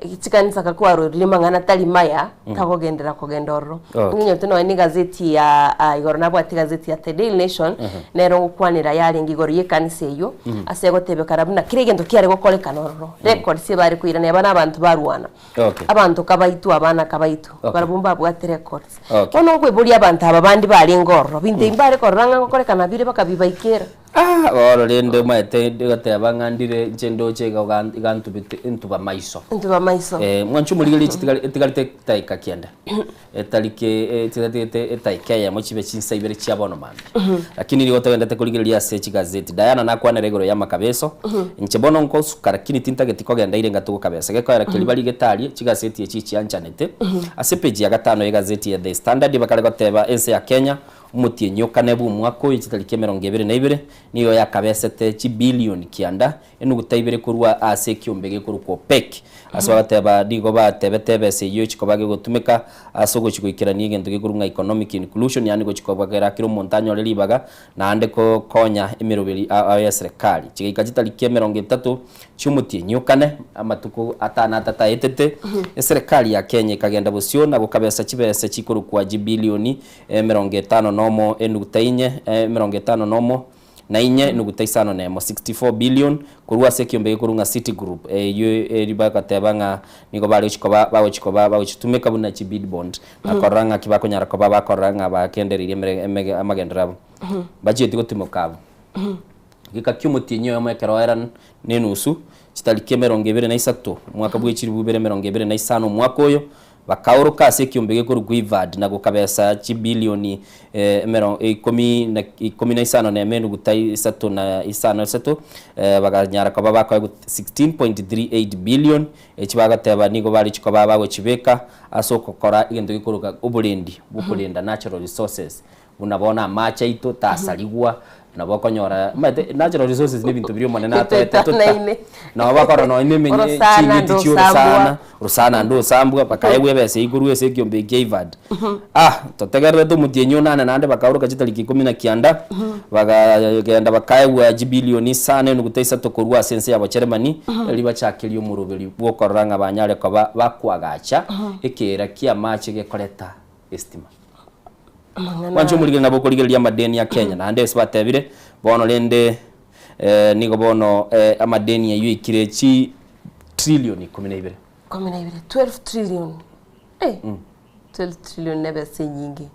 Chikanisa kakwarorire mang'ana tari maya, tagogenderera kogenda ororo. Okay. Ng'inyorete nonya na egazeti ya ah, igoro nabwate egazeti ya The Daily Nation, nero ngokwanera yarenge igoro y'ekanisa eyio, ase egotebekana buna kera egento kiare gokorekana ororo, records ebare koirana eba na abanto barwana. Okay. Abanto kabaitwa, abana kabaitwa, Okay. barabwo mbabwate records. Okay. Bono nkoiboria abanto aba bande barenge ororo, binto ebi mbare korora ng'a ngokorekana bire bakabibaikera. Ah, bono rende omanyete ndigoteba ng'a ndire inche ndoche iga oga- iga ntubete entuba maiso. Entuba maiso. Eh, mwanche omorigereria chitigari etigarete edaika kianda, etariki etigarete edaika eyemo chibe chinsa ibere chia bono mambia. Lakini nigo togendete korigereria ase chigazeti, Diana nakwanera igoro ya amakabeso, inche bono nkosuka lakini tintageti kogenda ire ng'a togokabesa. Gekoera keria barigete aria, chigazeti echi chianchanete. Ase epeji ya gatano y'egazeti ya The Standard bakare goteba ense ya Kenya, Omotienyi o kane bw'omwaka oyo chitariki emerongo ebere na ibere nigo yakabesete chibilioni kianda enuguta ibere korwa ase ekiombe gekorokwa OPEC. Ase bagateba nigo batebete ebesa eyio echikoba gegotumeka ase ogochi goikerania egento gekorwa ng'a economic inclusion yaani gochi kobagera kera omonto anyore ribaga naende konya emeroberi ao y'eserekari. Chigaika chitariki emerongo etato chi'omotienyi o kane amatuko atano atato aetete, eserekari ya Kenya ekagenda bosio na gokabesa chibesa chikorokwa chibilioni emerongo etano nomo enuguta inye, emerongo etano nomo na inye enuguta isano nemo, 64 billion, korwa ase ekiombe gekorwa ng'a Citigroup, eyio eri bagateba ng'a nigo bare gochia koba bagochia koba bagochitumeka buna chi bid bond, na korora ng'aki bakonyara koba bakorora ng'a bakendereirie emere emege amagenderero abo. Mbachieti gotimoka abwo. Geka ki'omotienyi oyomo ekero era nenusu, chitariki emerongo ebere na isato, omwaka bwe chilifu ibere emerongo ebere na isano omwaka oyo, Bakaoroka ase ekiombe gekorokwa Ivadi na gokabesa chibilioni ikomi na ikomi na isano nemo enuguta isato na isano isato, baganyara koba bakoegwa 16.38 billion, echi bagoteba nigo bare chikoba bagochibeka ase ogokora egento gekoroka oborendi bw'okorenda natural resources. Buna bono amache aito tasarigwa, nabo okonyora omanyete natural resources na ebinto biria Omonene atoete tota Bitoetanaine. nabo bakora nonye na emenye Orosana ching'iti chia ndosambwa. orosana, orosana ndosambwa bakaegwa ebesa eyio korwa ase ekiombe ekia IFAD. Ah totegererete omotienyi onane naende bakaoroka chitariki ikomi na kianda, bagagenda bakaegwa chibilioni isano enuguta isato korwa ase ense ya Bocheremani, erio bachakerie omoroberi bwokorora ng'a banyare koba bakoagacha ekeera kia amache gekoreta estima. Mwanche omorigereria nabo okorigereria amadeni a Kenya naende ase batebire bono rende eh, nigo bono eh, amadeni ayio aikire chi trillion ikomi na ibere. Ikomi na ibere, 12 trillion. Eh, 12 trillion nebesa enyinge.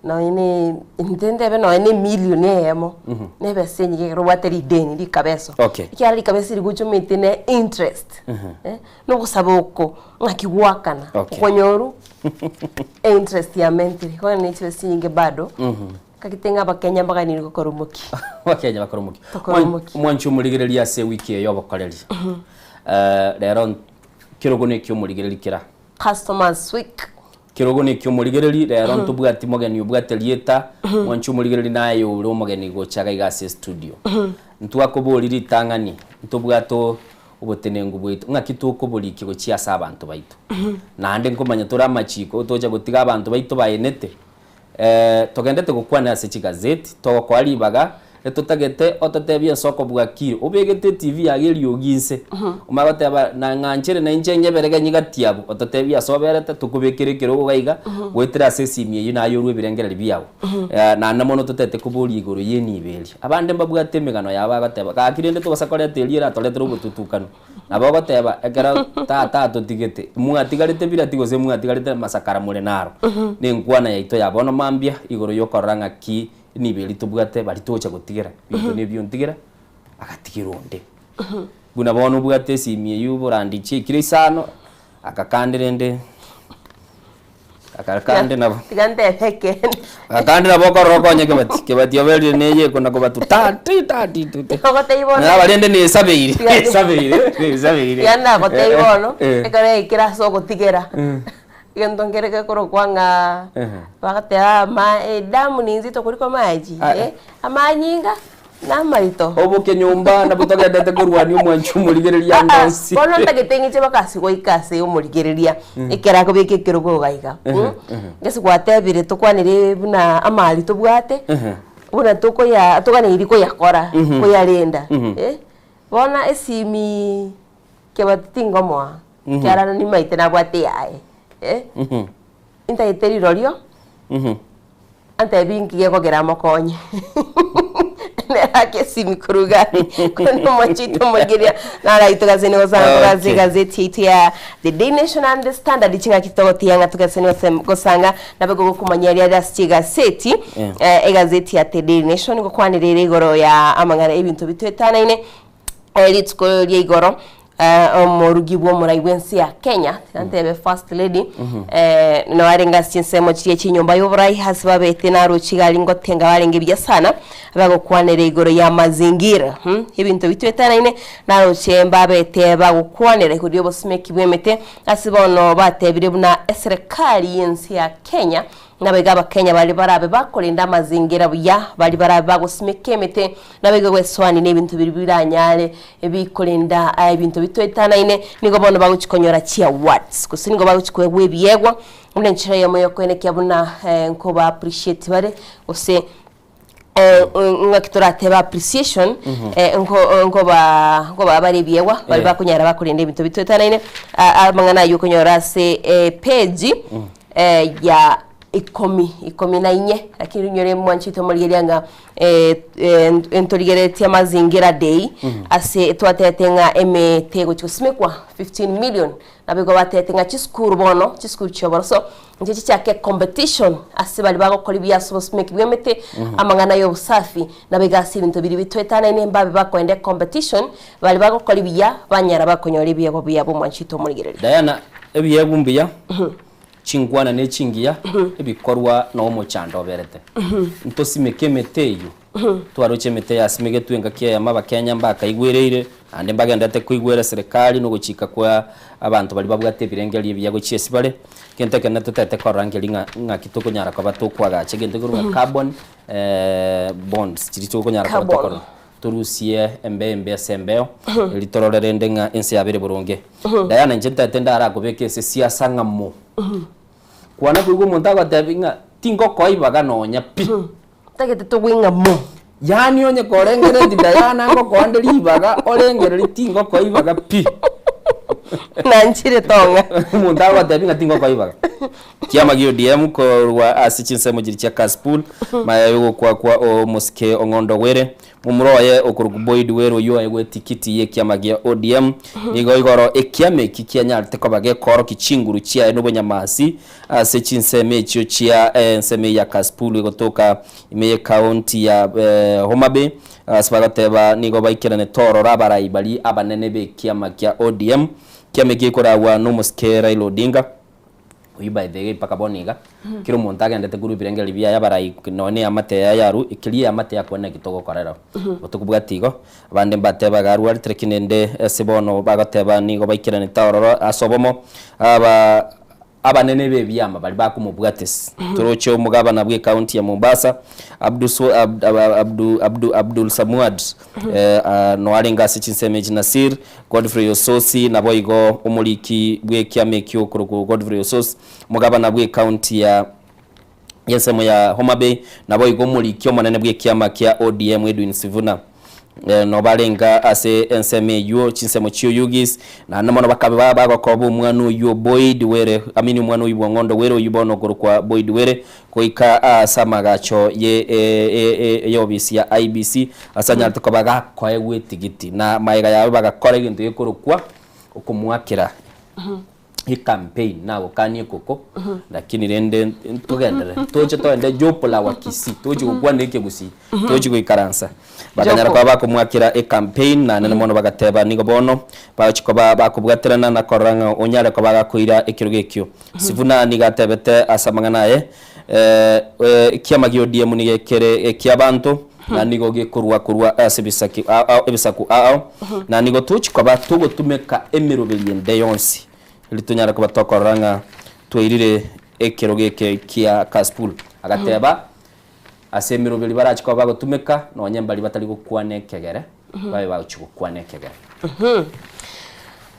Nonya ne inte ntebe nonya ne emillion eyemo, nebesa enyinge ekero obwate rideni rikabeso. Okay. Ekiagera rikabeso rigochomete ne interest, eh, nogosaba oko ng'aki goakana, Okay. okonyorwa Interest yamentire bono ne chibesa chinyinge bado kagete ng'a abakenya mbaganiri gokora omokia. Abakenya bakore omokia. Tokore omokia. Mwanche omorigereria ase ewiki eye y'obokoreri. Eh, rero kerogo na ekiomorigereri kera. Customers week. Kerogo na ekiomorigereri rero ntobwati mogeni obwate rieta, mwanche omorigereri naye ore omogeni gocha iga iga ase estudio. Ntwakobori ritang'ani, ntobwate obotenenku bwaito, ng'aki tokoborikia gochia ase abanto baito. Naende nkomanya tore amachiko, tocha gotiga abanto baito baenete, togendete gokwana ase chigazeti, togokoa ribaga, etotagete ototebie ense okobua ki, obegete etv yago eriogi inse, omanye goteba na ng'anchere na inche nyeberege nyigati abwo, ototebie ase oberete, tokobekere ekerogo iga iga, goetera ase esimi eyio naye orwe ebirengererio biago. Naende mono totagete koboria igoro y'enibo eria. Abande mbabwate emegano yabo bagoteba, gaki rende togose koreta eria eratoretere obotutukanu. Nabo ogoteba, ekero tata atotigete, mwatigarete birati gose mwatigarete amasakara more naro. Nenkwana yaito ya bono mambia igoro y'okorora ng'aki enibo eria tobwate baria togocha gotigera, binto nebio ntigera, agatigera onde. Buna bono obwate esimi eyio oborandi chiaikire isano, akakande rende. Akakande nabo. Tiga ntebe ekeene. Akakande nabo okorora okonye kebati. Kebati oberire neye ekona kobatu ta ti ta ti ti ti. Ogotebia bono. Nabo rende nesabeire. Tiga- Nesabeire. Nesabeire. Tiga nagotebia bono, Eh. ekero yaikire ase ogotigera, egento nkere gekorokwa ng'a bagateba ama edamu ni nzito kuliko maji, Ah. eh, amanyinga. Namarito. Oboke nyomba nabwo togendete korwania omwanchi omorigereria ande Aa, onsi. bono ntagete ng'iche bakasi goika ase omorigereria ekero akobeka ekerogo iga iga Gese gwatebire tokwanere buna amari tobwate buna tokoya toganeiri koyakora koyarenda eh. Bono esimi kebati tingomoa. Kiarara nimaete nabwate eyaye eh, intagete rirorio, antebi inki gekogera amokonye. Nere ake esimi korwa iga aria, korende omochie omoigeria naro aye togaseni gosanga korwa ase egazeti yaito ya The Daily Nation and The Standard ching'aki togotiga ng'a togaseni gose gosanga nabe gogokomanyia aria are ase chigaseti egazeti ya The Daily Nation ngokwanera ere igoro ya amang'ana ebinto bitoetanaine Rituko ria igoro omorugi bw'omorai bw'ense ya Kenya, tiga ntebe first lady, no arenge ase chinsemo chiria chi'enyomba y'oborai ase babete naroche iga aria ngotenga barenge buya sana, bagokwanera igoro ya mazingira, ebinto bitwetanaine, naroche mbabete bagokwanera igoro y'obosimeki bw'emete, ase bono batebire buna eserekari y'ense ya Kenya Naboigo Abakenya baria barabe bakorenda amazingira buya, baria barabe bagosimeka emete, naboigo gwesoania nebinto biria biranyare bikorenda ebinto bitoetanaine, nigo bono bagochia konyora chiawards, gose nigo bagochia koegwa ebiegwa, buna enchera eyemo yokoenekia buna nkoba appreciate bare, gose ng'aki toratebe appreciation, nko nkoba nkobaa bare ebiegwa, baria bakonyara bakorenda ebinto bitoetanaine, amang'ana aywo okonyora ase epage. ya ikomi, ikomi na inye, lakini rinyore mwanchete omorigereria ng'a ntorigereretie amazingira day, ase twatebete ng'a emete egochia gosimekwa 15 million, nabo igo batebete ng'a chisukuru bono, chisukuru chia oboroso, inche chichake competition ase baria bagokora ebiya ase obosimeki bwa emete, amang'ana ya obosafi, nabo iga ase ebinto biria bitoetanaine mbabe bakoenda ecompetition, baria bagokora ebiya banyara bakonyora ebiegwa biabo mwanchete omorigereria. Diana, Ebiegwa mbuya, chinkwana ne chingiya, ebikorwa na omochando oberete. Ntosimeke emete eyio. Twaroche emete yasimegetwe engaki eyemo Abakenya mbakaigwereire, naende mbagenderete koigwera eserekari na ogochika kwa abanto baria babwate ebirengererio ebiya gochia ase bare. Egento ekenene totagete korora nkeri ng'a ng'aki tokonyara koba tokoagacha egento ekerwe ng'a carbon bonds chiria tokonyara koba Carbon. tokora. Torusie embeo embe ase embeo, erio torore rende ng'a ense yabo ere boronge. Diana, inche ntaete ndarakobeke ase siasa ng'a mo. Kwana koigwa omonto agotebi ng'a tingokoa ibaga nonya pi. Ntagete togwe ng'a mo. Yaani onye korengereti Diana ngokoa nde ribaga, orengereri tingokoa ibaga pi. Nanchire tong'a. Omonto agotebi ng'a tingokoa ibaga. Kiama gia ODM korwa ase chinsemo chiria chia Kasipul, maya yogokwa kwa omosike Ong'ondo Were, momura oye okorokwa Boyd Were oyio oegwe etikiti y'ekiama gia ODM, nigo igoro ekiama eki kianyarete koba gekoorokia chinguru chiaye nobonyamasi ase chinsemo echio chia ensemo eye ya Kasipul egotoka ime y'ecounty ya Homa Bay ase bagoteba nigo baikeranete ororo abarai baria abanene b'ekiama kia ODM. Ekiama eki gekoragwa nomosike Raila Odinga. Oyio by the way mpaka bono iga, kera omonto agendete korwa ebirengererio biaye abarai nonya na eamate yaye yarwa, ekeria eamate yakwane naki togokorera. Gotokobwati igo, abande mbatebaga arwarete lakini rende ase bono bagoteba nigo baikeranete ororo ase obomo, aba abanene ba ebiama baria bakomobwatesia. Toroche omogabana bwe ecounty ya Mombasa, Abdu Abdu Abdu Abdul Samwad, Noa arenge ase chinsemo echi Nasir, Godfrey Ososi, naboigo omoriki bw'ekiama ekio okorokwa Godfrey Ososi, omogabana bw'ecounty ya y'ensemo ya Homa Bay, naboigo omoriki omonene bw'ekiama kia ODM Edwin Sifuna. Noo barenge ase ensemo eyio chinsemo chi'Oyugis, naende mono bakaba bagokoba omwana oyio Boyd Were, I mean omwana oyio bw'ong'ondo Were oyio bono okorokwa Boyd Were, Goika aase amagacho y'obisi ya IEBC ase anyarete koba gakoegwa etigiti, na magega yaye bagakora egento gekorokwa okomoakera ecampaign nagokania ekoko, lakini rende ntogenderere toche togende jopo la Wakisii tochi gokwana ekegusii tochi goikaransa. Bakanyara koba bakomoakera ecampaign naende mono bagateba nigo bono bagochi koba bakobwaterana na korora ng'a onyare koba gakoira ekerogo ekio. Sifuna nigo atebete ase amang'ana aye, Ekiama gia ODM nigo kere eki'abanto, na nigo gekorwa korwa ase ebisaki ao ao ebisaku ao, na nigo tochi koba togotumeka emeroberio ende yonsi erio tonyare koba tokorora ng'a twairire ekerogo eke kia Kasipul. Agateba, Ase emeroberio barachi koba bagotumeka, nonye mbaria batari gokwana ekegere, babe bagochia gokwana ekegere.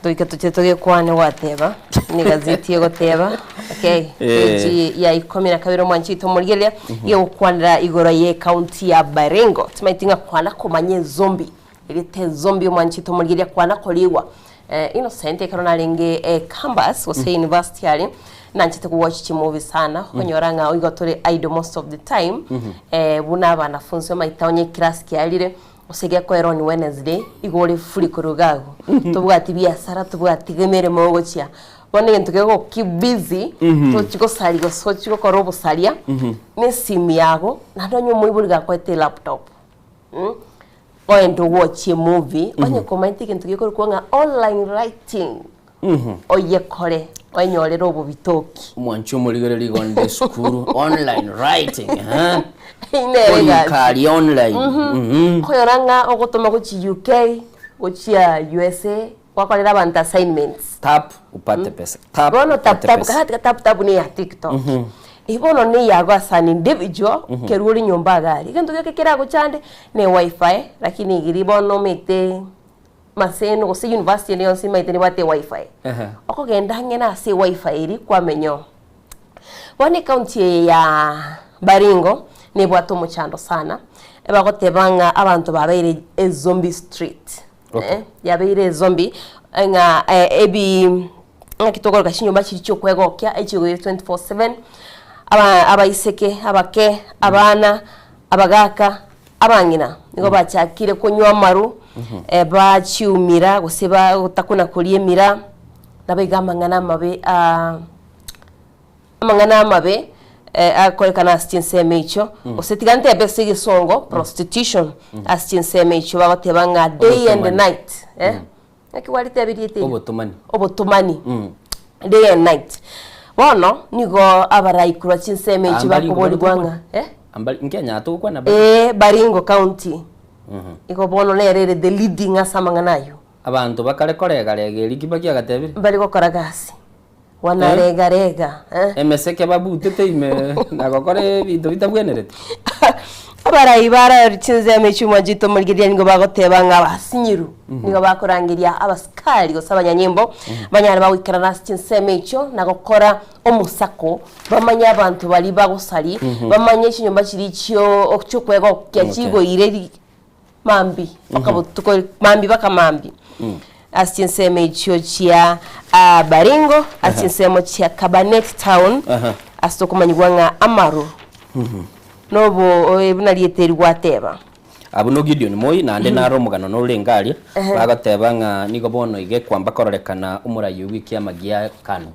Toike toche togekwane gwateba negazeti egoteba okay page ya ikomi na kabere omwanchi oito omorigereria egokwanera igoro ye county ya Baringo timaeti ng'a kwana komanya ezombi erieta ezombi omwanchi oito omorigereria kwana korigwa. Innocent ekero narenge campus gose university aria, nanchete ko watch chimovies sana, okonyora ng'a igo tore idle most of the time, buna abanafunzi omaete onye eclass kiarire, gose gekoera on Wednesday, igo ore free korwa iga abwo, tobwati biasara, tobwati emeremo ogochia. Bono egento kegogokeep busy, tochi gosaria gose ochi gokora obosaria, na esimu yago, naende onye omoibori gakoete elaptop. Oende ogochie emovie, onye komaete egento gekorokwa ng'a online writing, oyekore, oenyorere obobitoki. Omwanchi omorigereria igo nde esukuru online writing eh? Nere egasi. Korika aria online. Okonyora ng'a ogotoma gochia UK, gochia USA, gwakorera abanto assignments. Tap upate pesa. Tap Bono tap upate tap pesa. kaka tap tap ne ya TikTok. Eeh bono ne yago as an individual kerwa ore nyomba iga aria. Egento geke keragochande ne wifi lakini igiri bono omanyete maseno gose university ende yonsi omanyete nebwate ewifi. Okogenda ang'e na ase ewifi eria kwamenya oo. Bono ecounty eye ya Baringo nebwate omochando sana, ebagoteba ng'a abanto babeire ezombie street. Okay. Yabeire ezombi ng'a ebi ng'aki tokoroka chinyomba chiria chiokwegokia echigoire 24/7, aba abaiseke abake, abana, abagaka, abang'ina, nigo bachakire konywa amaru, bachiumira gose bagotakuna koria emira, nabo iga amang'ana amabe Amang'ana amabe akorekana ase chinsemo echio, gose tiga ntebe ase egesongo prostitution ase chinsemo echio bagoteba ng'a day and Obotomani. night eh, naki gwaritebia erieta erio? Obotomani. Obotomani day and night. Bono nigo abarai korwa chinsemo echio Ah, Baringo bakoborigwa bari ng'a eh? Ambari Nkenya togokwana Baringo. Ee, Baringo County. Igo bono nere ere the leading ase amang'ana ayio. Abanto bakare korega-rega erio ki bakiagatebire? Mbari gokora gasi. Wanaregarega, eh. Emeseke babutete ime na gokora ebinto bitabwenereti. Abarai bara chinsemo echio chito morigereria nigo bagoteba ng'a abasinyiru nigo bakorangeria abasikari gose abanyanyimbo banyare bagoikerana ase chinsemo echio na gokora omosako bamanye abanto baria bagosari bamanye chinyomba chiria chio chiokwegokia chigoire ri Mambia mpaka botuko mambia mpaka mambia ase chinsemo echio chia ah, Baringo ase chinsemo chia Kabarnet town Aha. ase tokomanyigwa ng'a amaru nobo eh, buna rieta eri gwateba. Abwo no Gideon Moi naende naro omogano norenge aria Ehe. bagoteba ng'a nigo bono iga ekwamba kororekana omorai oyio bw'ekiama gia Kanu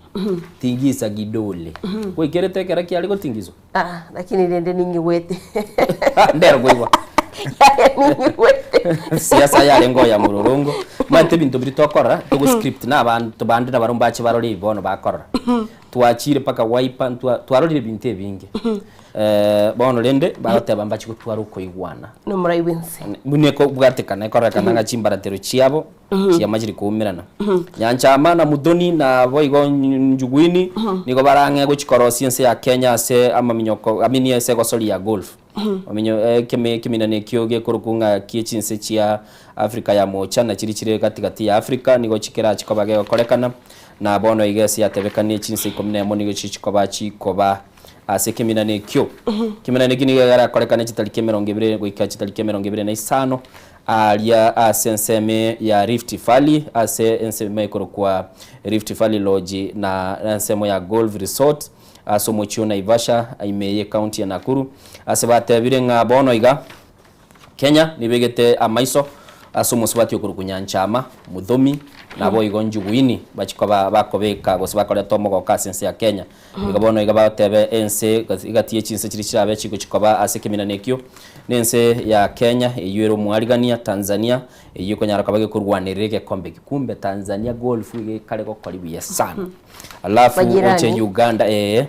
tingisa gidole goikerete ekero kiare gotingiswa. Aa, lakini rende ning'igwete. Ndero koigwa. Yaya ning'igwete. Siasa yarenge oya mororongo. Omanyete ebinto biria tokorora, togo script na abanto bande nabarobwo mbache barore ebi bono bakorora. Twachire mpaka Wiper, ntwa twarorire ebinto ebinge. Bono rende, bagoteba mbache gotwara okoigwana. Nomorai bwense. Buna ekobwatekana ekororekana ng'a chimbaratero chiabo chiama chiri koumerana. Nyanchama na Muthoni na boigo Njuguini nigo barang'e gochia korosia ense ya Kenya ase amaminyoko I mean ase egosori ya golf. Ominyo ekeme ekeminano ekio gekorokwa ng'a kie chinse chia Africa ya mocha na chiria chire gati gati ya Africa nigo chikerachi koba gegokorekana na bono iga ase yatebekanie chinse ikomi na emo nigo chichikoba chikoba ase ekeminano ekio. Ekeminano ekio nigo kerakorekane chitariki emerongo ebere goika chitariki emerongo ebere na isano Aaria ase ensemo ya Rift Valley, ase ensemo ekorokwa Rift Valley Lodge na ensemo ya Golf Resort ase omochie o Naivasha ime y'ecounty ya Nakuru, ase batebire ng'a bono iga Kenya nibegete amaiso ase omosubati okorokwa Nyanchama, Muthomi, naboigo Njuguini bachie koba bakobeka gose bakoreta omogoko ase ense ya Kenya. Igo bono iga bagoteba ense egati ye chinse chiria chirabe chigochia koba ase ekeminano ekio, nense ya Kenya eyio ere omwarigania, Tanzania eyio ekonyara koba gekorwanerera egekombe eke. Kumbe Tanzania golf iga ekare gokori buya sana. Alafu oche Majirani. Uganda ee,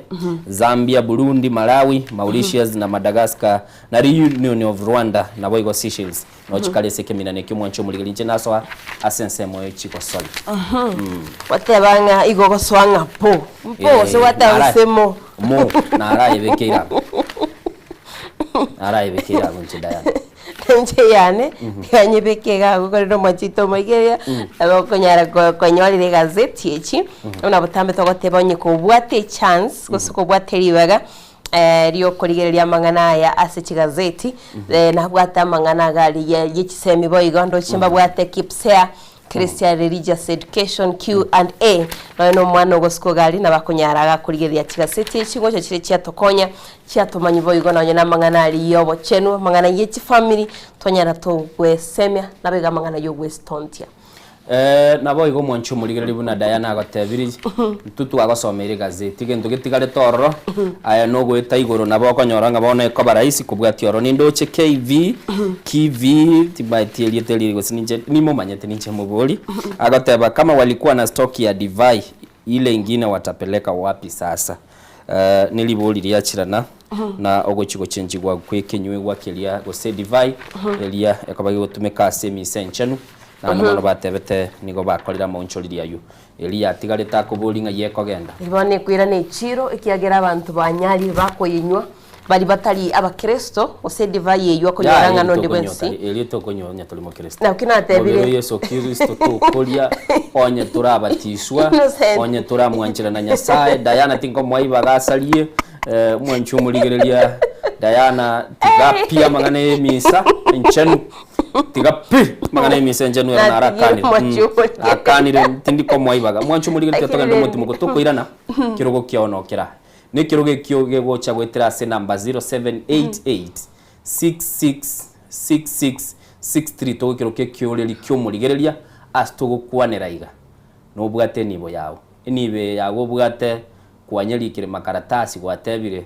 Zambia, Burundi, Malawi, Mauritius na Madagascar na Reunion of Rwanda naboigo Seychelles noo chikare ase ekeminano ekio mwanche omorigereria inche nasoa ase ensemo ye chigosori. Gwateba ng'a igo ogosoa ng'a po mpo gose gwateba gose mo. Mo narayebekeire abwo narayebekeire abwo inche Diana. Inche yane tiga nyebeke iga abwo korende omwachete omoigereria nabo okonyara konyorera egazeti echi buna botambe togoteba onye kobwate echance gose kobwate ribaga riokorigereria amang'ana aya ase chigazeti, nabwate amang'ana iga aria ye chisemi boigo, ndoche mbabwate Kipsea. Christian Religious Education Q&A nonya na omwana ogosika ogari nabo akonyara agakorigereria chigaseti echi gocha chire chiatokonya chiatomanyia boigo nonya na amang'ana aria ya obochenu amang'ana ye chifamiri twanyara togwesemia nabo iga amang'ana ya ogwesitontia. Eh, naboigo omwanchi omorigereria buna Diana agotebirie, intwe twagosomeire egazeti, egento getigarete ororo, aye nogoeta igoro nabo okonyora ng'a bono ekoba rahisi kobwatia ororo. Nindoche KV, KV, timbaeti erieta eri gose ninche, nimomanyete ninche mobori, agoteba kama walikuwa na stock ya divai, ile ingine watapeleka wapi sasa? Eh, neribori riachirana na ogochia gochenchigwa gw'ekenyuegwa keria gose edivai eria ekoba gegotumeka ase emisa enchenu, Naende bono batebete nigo bakorire amaonchoreria ayio. Eliya atigarete akoboria ng'ai ekogenda. Bono ekoirana echiiro, ekiagera abanto banyarire bakoyenywa, baria batari abakristo, gose edivai eyio akonyora ng'a nonde bwensi. Erio tokonywa onye tori mokristo. Naki natebire. Mobere o Yeso Kristo tokoria onye torabatiswa, Innocent. onye toramwancherana Nyasaye. Diana tinkomoa ibaga asarie, omwanchi omorigereria Diana tiga pi amang'ana y'emisa enchenu. Tiga pi! Amang'ana y'emisa enchenu ero naro Natigire akanire. omwanchi omorigereria. Akanire tindi komoa ibaga. Omwanchi omorigereria tiga togende Akirire omotimoko tokoirana kerogo kiao nokera. Na ekerogo ekio gegocha goetera ase number 0788 66 66 63 togokeroka ekioreri ki'omorigereria ase togokwanera iga. Nobwate enibo yao. Enibo eye yago obwate kwanyerikire makaratasi gwatebire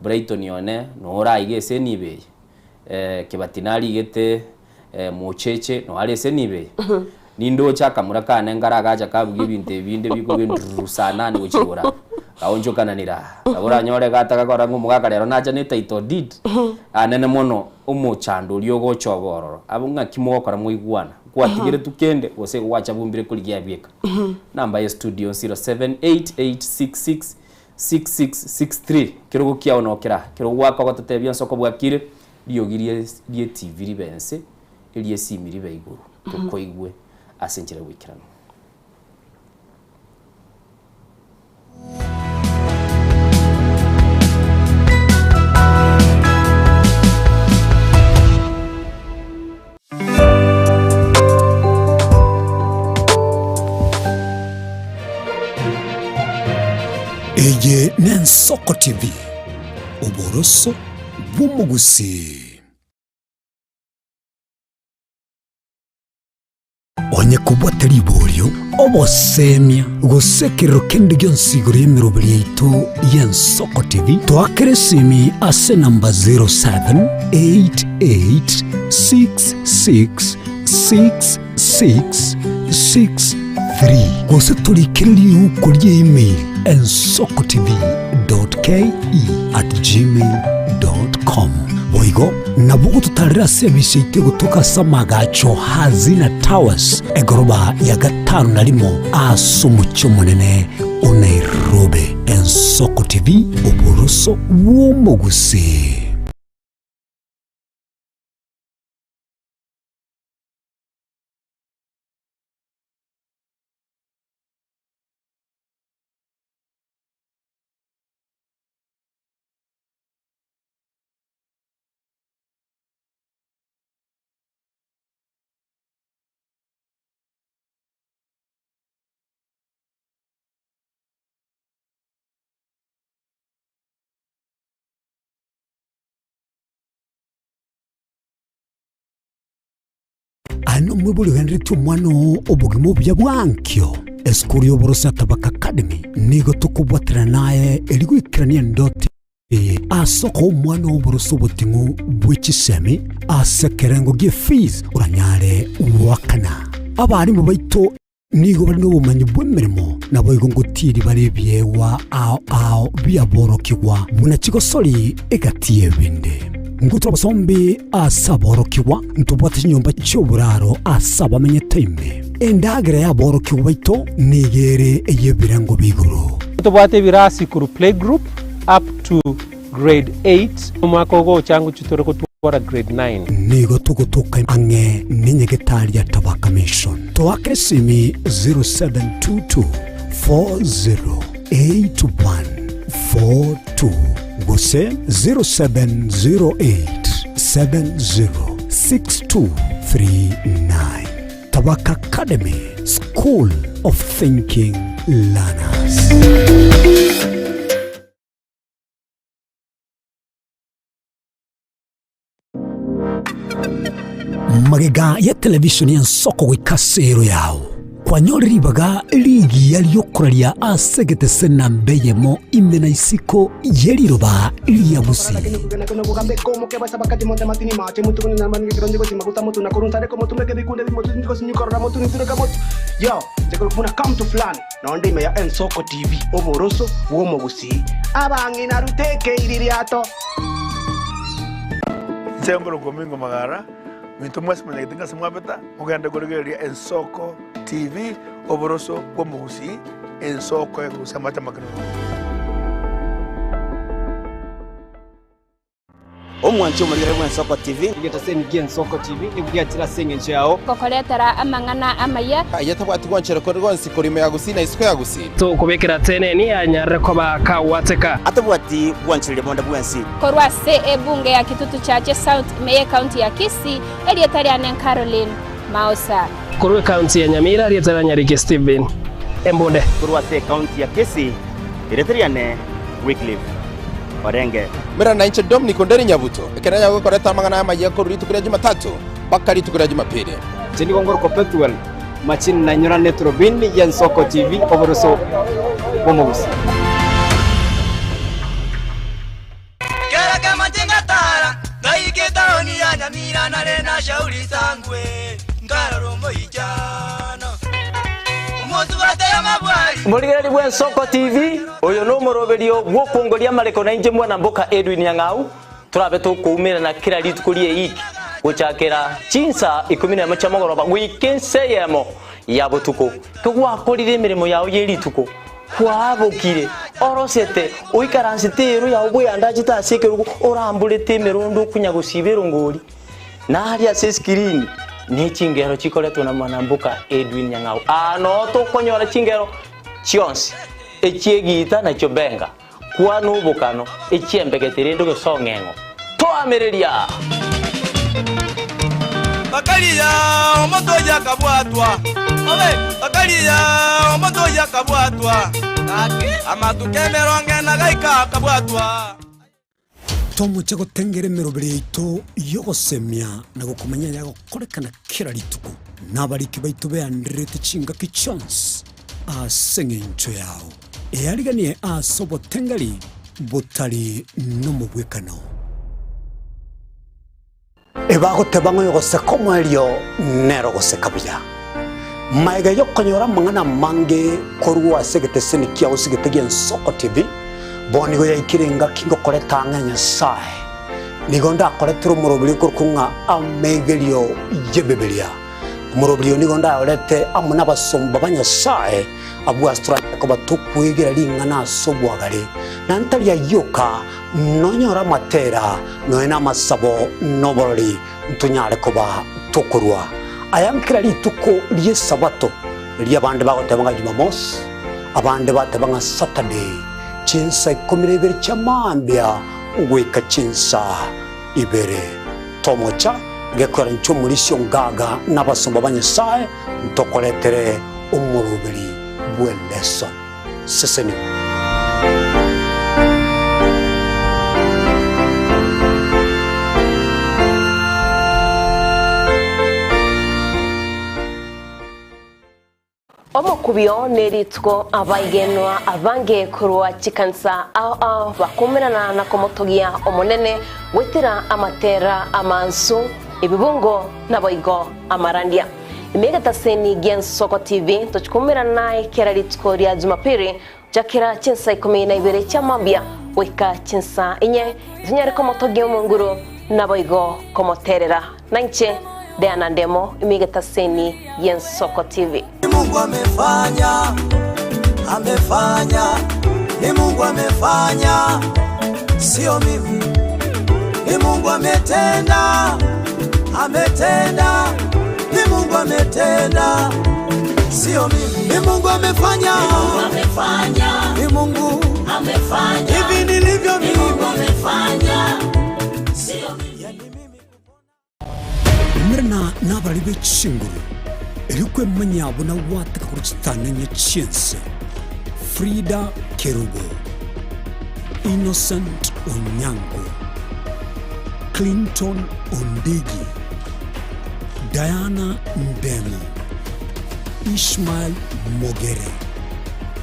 Brighton one noraiga ase enibo eye. Kebati narigete mocheche noare ase enibo eye, nindoche akamura kane nkare agacha kabugia ebinto ebi binde bikogendrrr saa nane gochia igoro abwo, kaonchokananire aa, nabo oranyore iga atagakora ng'a omogaka rero nacha ne title deed, anene mono omochando oria ogocha obe ororo. Abwo ng'aki mogokora mwaigwana? Kwatigeretwe kende gose igo gwachabumbire korigia ebieka? Namba ye studio 078866 6663 Kerogo kiao nokera, kerogo gwaka ogototebia nsoko bwakire, riogi rie rie TV ribe ense, eri'esimi ribe igoro, tokoigwe ase enchera y'ogoikeranu. Eye n'Ensoko TV, oboroso bw'omogusii. Onye kobwate riborio, obosemia, gose ekerero kende gionsi igoro y'emeroberi yaito y'Ensoko TV, toakere esimi ase enamba 0788666663 gose torikere riuko ria email ensokotv.ke@gmail.com. Boigo nabo ogototarera ase ebise yaito egotoka ase amagacho Hazina Towers, egoroba ya gatano na rimo ase omochie omonene o Nairobi. Ensoko TV, oboroso bw'omogusii. Aye nomwibori ogenderetie omwana oo obogima obuya bwa ankio. Esukuru y'oboroso ya Tabaka Academy nigo tokobwaterana naye erio goikerania endoto eye ase okoa omwana oo oboroso oboting'u bwe chisemi ase ekerengo gie fees oranyare goakana. Abarimu baito Nigo bare nobomanyi bw'emeremo, naboigo ngotieri bare ebiegwa ao ao bi'aborokigwa, buna chigosori egati y'ebinde. Ngotwa obosombi ase aborokigwa, ntobwate chinyomba chi'oboraro ase abamenyete ime. Endagera y'aborokigwa baito nigo ere ey'ebirengo bia igoro. Tobwate ebirasi korwa playgroup up to grade 8, omwaka ogocha ngochia tore gotwara grade 9. Nigo togotoka ang'e nenyagetari ya Tabaka Mission. Toake esimi 0722 408142 gose 0708 706239. Kabaka Academy, School of Thinking Learners. Magega ya televishoni y'ensoko goika ase ero yao, kwanyore ribaga rigiya riokoraria ase egetese namba eyemo ime na isiko ye riroba ria Gusii. Inche nkorokwa Omingo Magara, minto mwensi monyagete ng'ase mwabeta, mogende korigereria Ensoko TV, oboroso bw'omogusii, ensoko ekorusia amache amakenunu. Omwanchi omorigere bw'Ensoko TV. Egetaseni gi'Ensoko TV nigo giachire ase engencho yao. Gokoretera amang'ana amaya. Aye tabwati gwanchera kore gwonsi korwa ime ya Gusii na isiko ya Gusii. Tokobekera teneni anyarire koba kagwateka. Atabwati gwanchereria bonde bwensi. Korwa ase ebunge ya Kitutu Chache South ime y'ecounty ya Kisii, erieta riane Caroline Maosa. Korwa ecounty ya Nyamira, erieta ria Nyariki Stephen Embunde. Korwa ase ecounty ya Kisii, erieta riane Wycliffe Orenge. Mera nainche Dominic Onderi Nyabuto, ekero nanyare gokoreta amang'ana amayia korwa rituko ria Jumatatu mpaka rituko ria Jumapili. Inche nigo ngorokwa Pethuel Machini na inyora neturubini y'Ensoko TV oboroso bw'omogusii. Kera kemache ngatara ngaika etaoni ya Nyamira nare na shauri sangwe nkarora omoichano omosubate y'amabwari. Morigereri bw'Ensoko TV, oyo nomoroberio bw'okwongoria amareko na inche mwana mboka Edwin Nyang'au, torabe tokoumerana kera rituko ri'eiki gochakera chinsa ikomi nemo chia mogoroba goika ense eyemo ya botuko. Kegwakorire emeremo yao ye rituko, Kwabokire, orosete, oikaransete eero yao bweandachete ase ekerogo, oramborete emerondo okonya gosiba erongori. Naria ase eskirini ne chingero chikoretwa na mwanamboka Edwin Nyang'au. Aa noo tokonyora chingero chionsi, echi'egiita na chiobenga, kwana obokano, echi'embegete rende gose ong'eng'o. Toamereria! Bakaria omonto oyio akabwatwa, bakaria omonto oyio akabwatwa, amatuko emerongo ena gaika akabwatwa. Tomoche gotengera emeroberi yaito y'ogosemia na gokomanya ayagokorekana kera rituko, na abariki baito beandererete chingaki chionsi ase engencho yao. Eariganie ase obotengeri botari nomobwekano. Ebagoteba ng'a oyogoseka omoerio nere ogoseka buya. Magega y'okonyora amang'ana amange korwa ase egeteseni kiao ase egete gi'Ensoko TV, bono nigo yaikire engaki ngokoreta ang'e Nyasae. Nigo ndakoretere omoroberi okorokwa ng'a Amegerio y'Ebibilia. Omoroberi oyo nigo ndayorete amo nabasomba ba Nyasae, abwo ase toranyare koba tokwegera ring'ana ase obwagare, na ntari ayio oka, Nonyore amatera, nonya namasabo, na oborori, ntonyare koba tokorua aya nkera rituko ri'Esabato, erio abande bagoteba ng'a Jumamosi, abande bateba ng'a Saturday, chinsa ikomi na ibere chia mambia goika chinsa ibere. Tomocha gekoera inche omorisia ongaga na abasomba ba Nyasae, ntokoretere omoroberi bw'elesson. Sesenigwa. Omokubio nerituko abaigenwa abange korwa chikanisa ao ao bakumerana na komotogia Omonene goetera amatera amansu, ebibungo naboigo amarandia. Ime egetaseni gi'Ensoko TV tochikumerana naye kera rituko ria Jumapili gochakera chinsa ikomi na ibere chia mambia goika chinsa inye, tonyare komotogia Omonguru naboigo komoterera. Nainche Diana Ndemo ime egetaseni gi'Ensoko TV. Ni Mungu amefanya, amefanya, ni Mungu amefanya, sio mimi. Ni Mungu ametenda, ametenda, ni Mungu ametenda, sio mimi. Ni Mungu amefanya, Ni Mungu amefanya, ni Mungu amefanya, hivi nilivyo Ni Mungu mimi. amefanya, sio mimi. Umerana nabari be chinguru. Erio kwemanya buna gwateka korwa chitananya chi'ense, Frida Kerubo, Innocent Onyango, Clinton Ondigi, Diana Ndemo, Ishmael Mogere,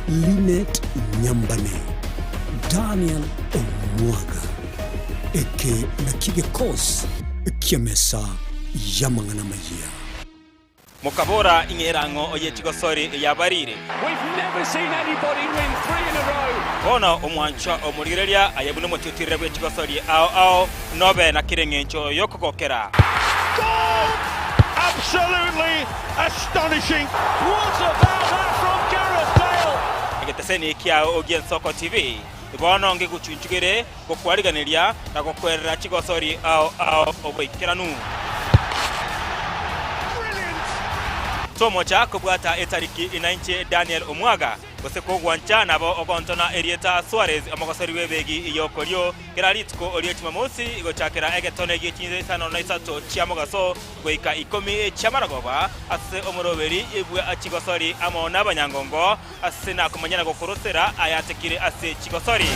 Linet Nyambane, Daniel Omwaga. Eke nakio egekosi ki'emesa y'amang'ana amayia. Mokabora, Ing'e erang'o ye chigosori yabarire. Bono omwanchwa omorigereria aye buna omotiutirire bwe chigosori ao ao, nobe na kera engencho y'okogokera. Egeteseni kiao gi'Ensoko TV bono ngegochunchugere gokwariganeria na gokwerera chigosori ao ao oboikeranu. Tomocha kobwata etariki inainche Daniel Omwaga, gose kogwancha nabo ogontona erieta Suarez omogosori bw'ebegi y'okorio kera rituko rie Jumamosi gochakera egetone gie chinsa isano na isato chia mogaso goika ikomi chi'amarogoba ase omoroberi bwe chigosori amo nabanyangongo ase nakomanya na gokorosera ayatekire ase chigosori.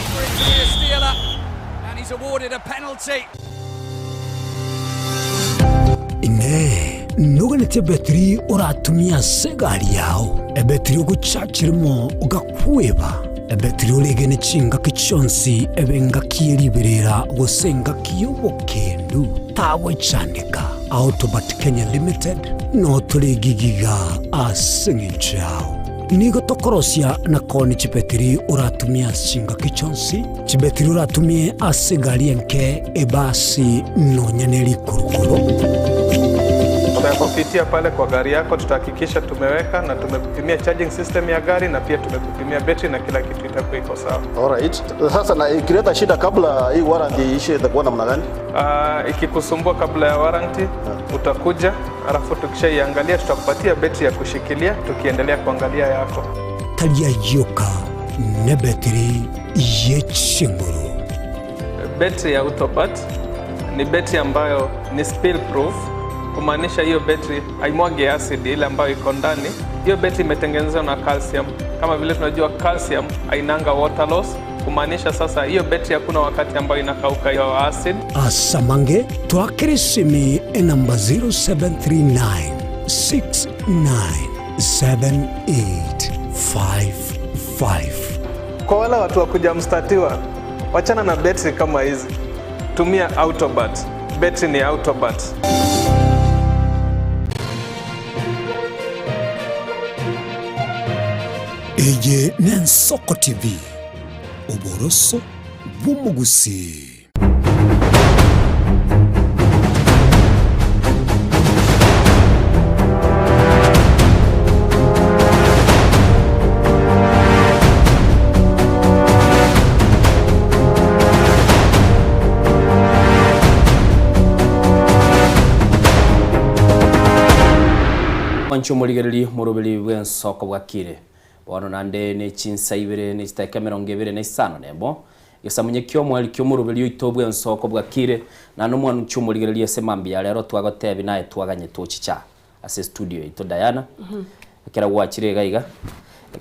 Inee! Noganetie ebetiri oratumie ase egari yao? Ebetiri ogochachiremo ogakweba? Ebetiri oregene chingaki chionsi ebe engaki ye riberera gose engaki y'obokendu? Tagochandeka. Autobat Kenya Limited notore gigiga ase eng'encho yao. Nigo tokorosia na koonia chibetiri oratumie ase chingaki chionsi, chibetiri oratumie ase egari enke, ebasi, nonya ne rikurukuru. Tutakupitia pale kwa gari yako, tutahakikisha tumeweka na tumekupimia charging system ya gari na pia tumekupimia betri na kila kitu itakuwa iko sawa. Alright. Sasa na ikileta shida kabla hii warranty iishe itakuwa namna gani? Ikikusumbua kabla ya warranty utakuja, alafu tukishaiangalia tutakupatia betri ya kushikilia tukiendelea kuangalia yako. Tari ayio nebetiri ye chinguru. Betri ya Autopat ni betri ambayo ni spill proof, kumaanisha hiyo betri haimwagi acid ile ambayo iko ndani. Hiyo betri imetengenezwa na calcium. Kama vile tunajua calcium hainanga water loss, kumaanisha sasa hiyo betri hakuna wakati ambayo inakauka hiyo acid. Asamange twakere esimi enamba 0739 697855. Kwa wale watu wa kuja mstatiwa, wachana na betri kama hizi, tumia Autobat. Betri ni Autobat. Eye n'Ensoko TV, oboroso bw'omogusii. Mwanche omorigereria omoroberi bw'ensoko bwakire. Bono naende ne chinsa ibere ne chidakika emerongo ebere na isano nemo, egesamunye ki'omoerio ki'omoroberi oito bw'ensoko bwakire, naende omwanche omorigereria ase mambia ya rero twagotebia naye twaganyete ochicha ase estudio yaito Diana, ekero gwachire iga iga,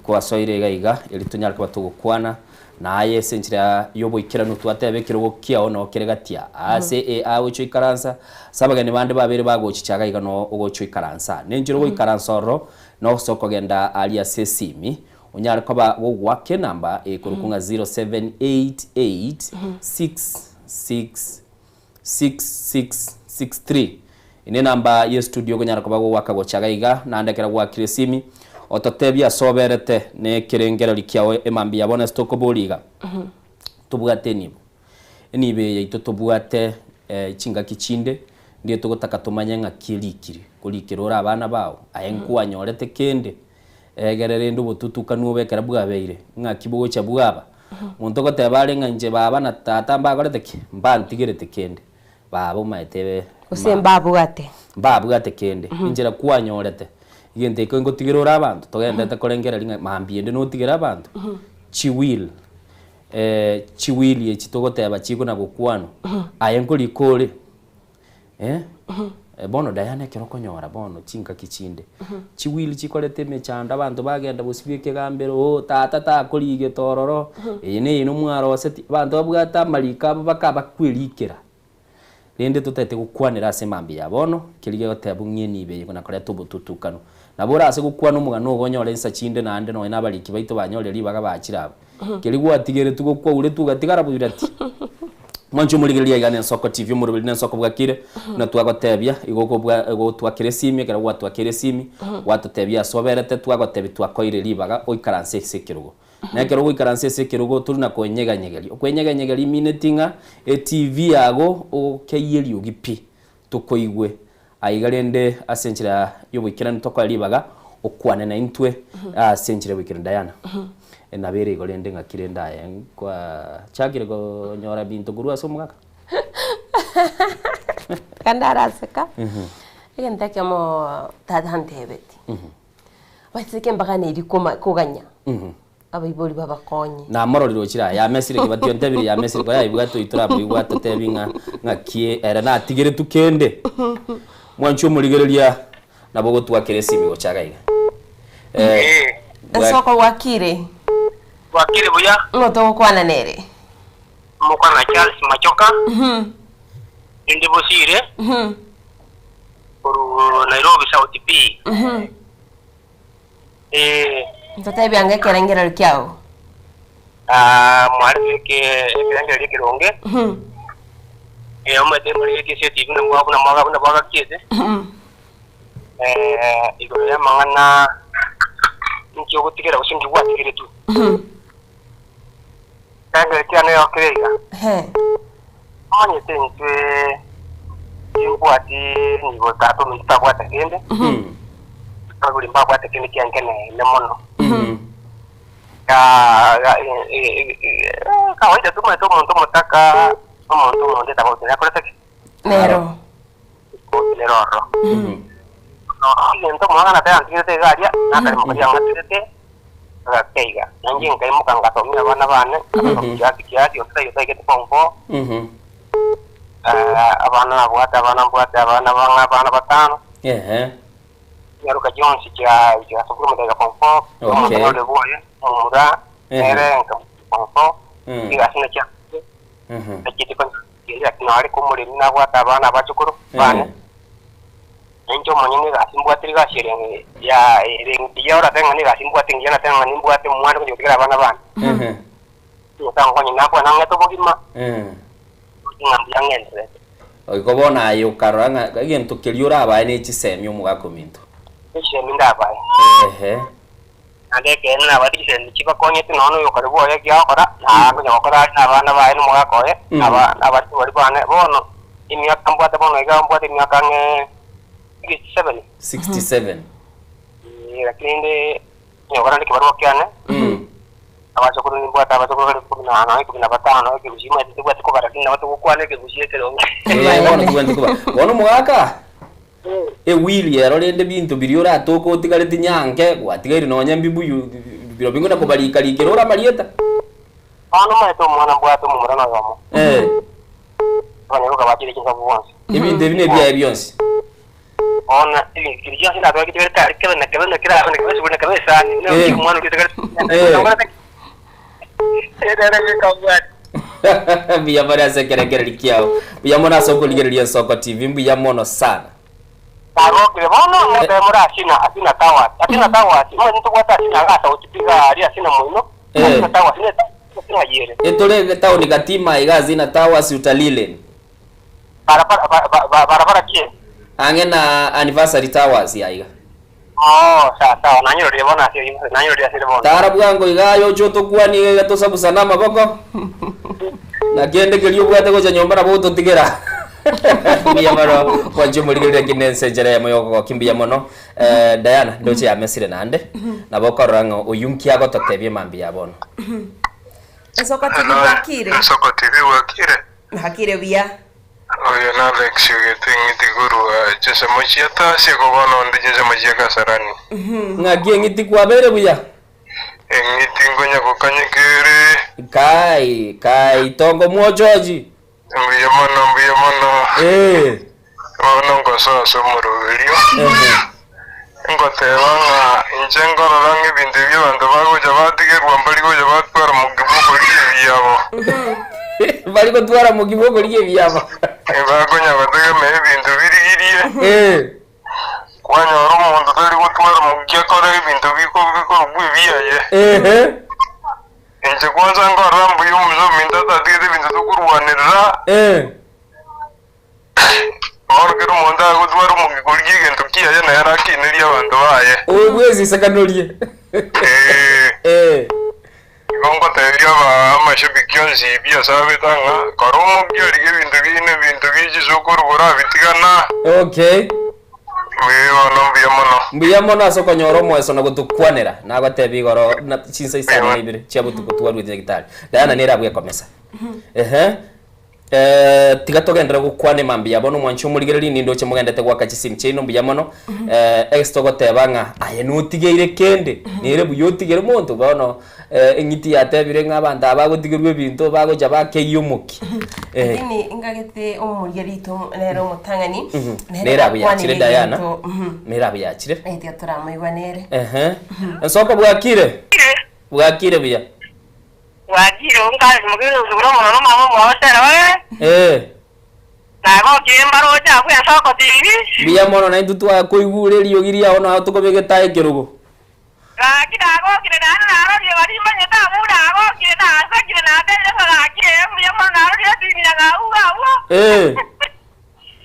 kwasoire iga iga, erio tonyare koba togokwana naye ase enchera y'oboikeranu twateba ekerogo kiao noo kere gatia ase e agocha oikaransa, ase abageni bande babere bagochicha iga iga noo ogocha oikaransa. Nenchera ogoikaransa ororo Nogose okogenda aria ase esimi, onyare koba gogoaka enamba ekorokwa ng'a 0788666663. Eye nenamba ye studio okonyara koba gogoaka gocha iga iga, naende ekero gwakire esimi, ototebie ase oberete na ekerengereri kiao emambia ya bono ase tokoboria iga, tobwate enibo. Enibo eye yaito tobwate chingaki chinde, ndiye togotaka tomanye ng'aki erikire, korikera ore abana bao, aye nkwanyorete kende, egere rende obotutukanu obe ekero bwabeire, ng'aki bogocha bwaba. Monto ogoteba are ng'a inche baba na tata mbakorete ki? Mbantigerete kende, baba omaete Gose mbabwate. Mbabwate kende, enchera kwanyorete, egento eke ngotigera ore abanto, togenderete korengereria ng'a mambia ende notigere abanto, chiwill. Chiwili echi togoteba chiko na gokwanwa, aye nkorika ore? Eh? Bono Diana ekero okonyora bono chingaki chinde, chiwill chikoreta emechando abanto bagenda bosibwa ekegambero ooh tata takorigete ororo, eye na eye nomwaroseti, abanto babwate amariko abo baka bakwerikera. Rende totaete gokwanera ase mambia ya bono, keria gegoteba ng'a enibo eye nakoreta obotutukanu. Nabo ore ase gokwana omogano ogo onyore insa chinde naende nonya na abariki baito banyorire ribaga bachire abwo. Keria gwatigeretwe gokwaurete ogatigara boirati. Mwanche omorigereria aiga nensoko TV omoroberi nensoko bwakire buna twagotebia igo okobwa igo twakera esimi ekero gwatwakera esimi gwatotebia ase oberete twagotebia twakoire ribaga oikaranse ase ekerogo. Na ekero ogoikaransa ase ekerogo tori na kwenyeganyegeria. Okwenyeganyegeria imineti ng'a eTV yago ogokeyie eriogi pi, tokoigwe. Aiga rende ase enchera y'oboikeranu tokoe ribaga okwane naintwe ase enchera y'oboikeranu. Diana, nabo ere igo rende ng'aki rende aye nkwachakire konyora binto korwa ase omogaka? Kande araseka, egento ekemo tata antebetie. Abaiseke mbaganeiri koma koganya abaibori babakonye. Namororire ochire aya, yamesire kebati ontebirie yamesire ko yaibwate oyio toramoigwe atotebi ng'a ng'aki ere natigeretwe kende. Mwanche omorigereria nabo ogotwakera esimi gocha iga iga. Eh, bwa- Ensoko gwakire? Gwakire buya. Ng'o togokwana nere? Mokwana na Charles Machoka. Inde Bosire. Korwa Nairobi South B. Eh, Ntotebi ange ekerengerero kiao. ah, mwari eke ekerengerero ekeronge. Eh, omanyete morigetie ase etibi buna mwa- buna mwaga- buna bwagakiete. Eh, igoro y'amang'ana inki ogotigera gose inki gwatigeretwe. Ekerengerero kiane yokire iga. Omanyete intwe timbwati nigo tata ominto tabwate kende, ababori mbabwate kende kiankeneene mono. Kawaida tomanyete omonto omotaka, omonto omonde tofauti nakorete ki? Nero. Nero ororo. Egento omwana nateba ntigete iga aria, nakaremo karia ang'aterete, agakeiga. Nainche nkaimoka ngasomia abana bane, ngasomia kiasi kiasi, onde taiyo otaigete form four. Abana nabwate abana mbwate abana bang'a abana batano. Ehe. Chinyaroka chionsi chia chigasokire omotaika form four, Okay. omonto ore bwoye, omomura, Ehe. nere nkamotiga form four, chigasi nachia nachiete konya kende lakini nare komoremi nabwate abana abachukuru bane. Nainche omonyene egasi mbwate rigasi ere ya ere engiya oratebe ng'a negasi mbwate engiya natebe ng'a nimbwate omwando ngochia gotigera abana bane. Nyasae ankonye nakwane ang'ete obogima, ng'a mbuya ng'endererete. Igo bono aye okarora ng'a egento keria orabae ne chisemi omogaka ominto. Chisemi ndabae. Ehe. Naende ekeene nabwate chisemi chibakonyete nonya oyokare bwoye eki agokora, na akonya gokora are nabana baye na omogaka oye, na aba- na abaria baria bane. Bono emiaka mbwate bono iga mbwate emiaka ang'e 67. 67. Eh, lakini inde nyokora nde ekebarua kiane, abachokoro nimbwate abachokoro bare ikomi na nonya ikomi na batano, ekegusii omanyete tobwati kobara lakini nabo togokwana ekegusii ekeronge. Eh, bono tobwenerete koba. Bono omogaka, Ewili ero rende binto biria oratoke otigareti nyanke, gwatigaire nonya mbibuyu biro bing'ina kobarika-rikera ore amarieta. Bono omanyete omwana mbwate omomura noyomo, Eh. abanyaroka bachire chinsabu bonsi. Ebinto ebi nebiaye bionsi. Bono ebinto biria bionsi natware getigarete are kebe na kebe na kerabe na kebe esuguri na kebe esani, na Eh. omwana oria otigarete Eh. Ere gekabwati. Mbuya mono ase ekerengererio kiao. Mbuya mono ase okorigereria Ensoko TV. Mbuya mono sana. Nagokire bono motabe more Asina, Asina Towers, Asina Towers, omanyete ntobwate Asina iga South P iga aria Asina moino, Eh. Asina Towers ne Asina ng'ai ere? Etore etaoni Gatima iga Asina Towers Utalii Lane. Barabara ba- ba- ba- barabara ki? Ang'e na Anniversary Towers aiga. Oo, sawa sawa, nanyororire bono ase oyio, nanyororire ase ere bono. Tara bwango iga aye oche otokwanie iga iga tosabusane amaboko, na kende keria obwate gocha nyomba nabo ototigera. Mbuya mono mwanche omorigereria ki nense enchera eyemo yokogokia mbuya mono. Eh, Diana, ndoche yamesire naende, nabo okorora ng'a oyio nki agototebia mambia ya bono. Ensoko TV bwakire? Ensoko TV bwakire? Bwakire buya. Oyo n'Alex ogete eng'iti korwa chinsemo chia Tasia koba nonde chinsemo chia Kasarani. Ng'aki eng'iti kwabeire buya? Eng'iti nkonya gokanyeka ere. Kai, kai, tongo mwochochi. Mbuya mono, mbuya mono. Eh. Bono ngosoa ase omoroberio, ngoteba ng'a inche nkorora ng'a ebinto ebi abanto bagocha batigerwa mbari gocha batwara mokia bw'okorigia ebiabo. Bari gotwara mokia bw'okorigia ebiabo. Bakonya gotegemea ebinto birigirie. Kwanyora omonto tari gotwara mokia akore ebinto bikorokwa ebiaye. Inche kwansa nkorora mbuya omusa ominto atatigete ebinto tokorwanerera. Bono kera omonto agotwara omokia korigia egento kiaye nere akinerie abanto baye. Oyo bwesisakanorie. Ee. Igo ngoteebia aba amashabiki onsi pi ase abete ng'a kora omokia rigia ebinto biaino ebinto bie chisukuru borabitigana. Okay. Ee bono mbuya mono. Mbuya mono ase okonyora omoeso na gotokwanera. Nagotebia igoro na chinsa isano na ibere chia botuko twarwete nyagetari. Diana nere abwo ekomesa. Ehe. Eh, tiga togenderere gokwana emambia bono omwanchi omorigereria nindoche mogendete goaka chisimu chiaino mbuya mono eh, egese togoteba ng'a aye notigeire kende nere buya otigere monto bono eh, eng'iti yatebire ng'a abanto aba bagotigerwa ebinto bagocha bakeyia omokia eh, Lakini ngagete omorigereria oito nere omotang'ani nere nere abwo yachire gakwanire Diana egento, mhm. nere abwo yachire Eh, tiga toramoigwa nere ehe ensoko bwakire bwakire buya Bwakire onkare mogende gosukura omonwa nomama omwabo Sera oye, Eh. nagokire mbaroche abwo ensoko TV. Mbuya mono naintwe twakoigure eriogi riao nao tokobegete aye ekerogo. Gaki nagokire naende narorire baria mbanyete abwo nagokire nasekire natebire ng'a gaki ee mbuya mono narorire etimi ya ng'au iga abwo. Eh.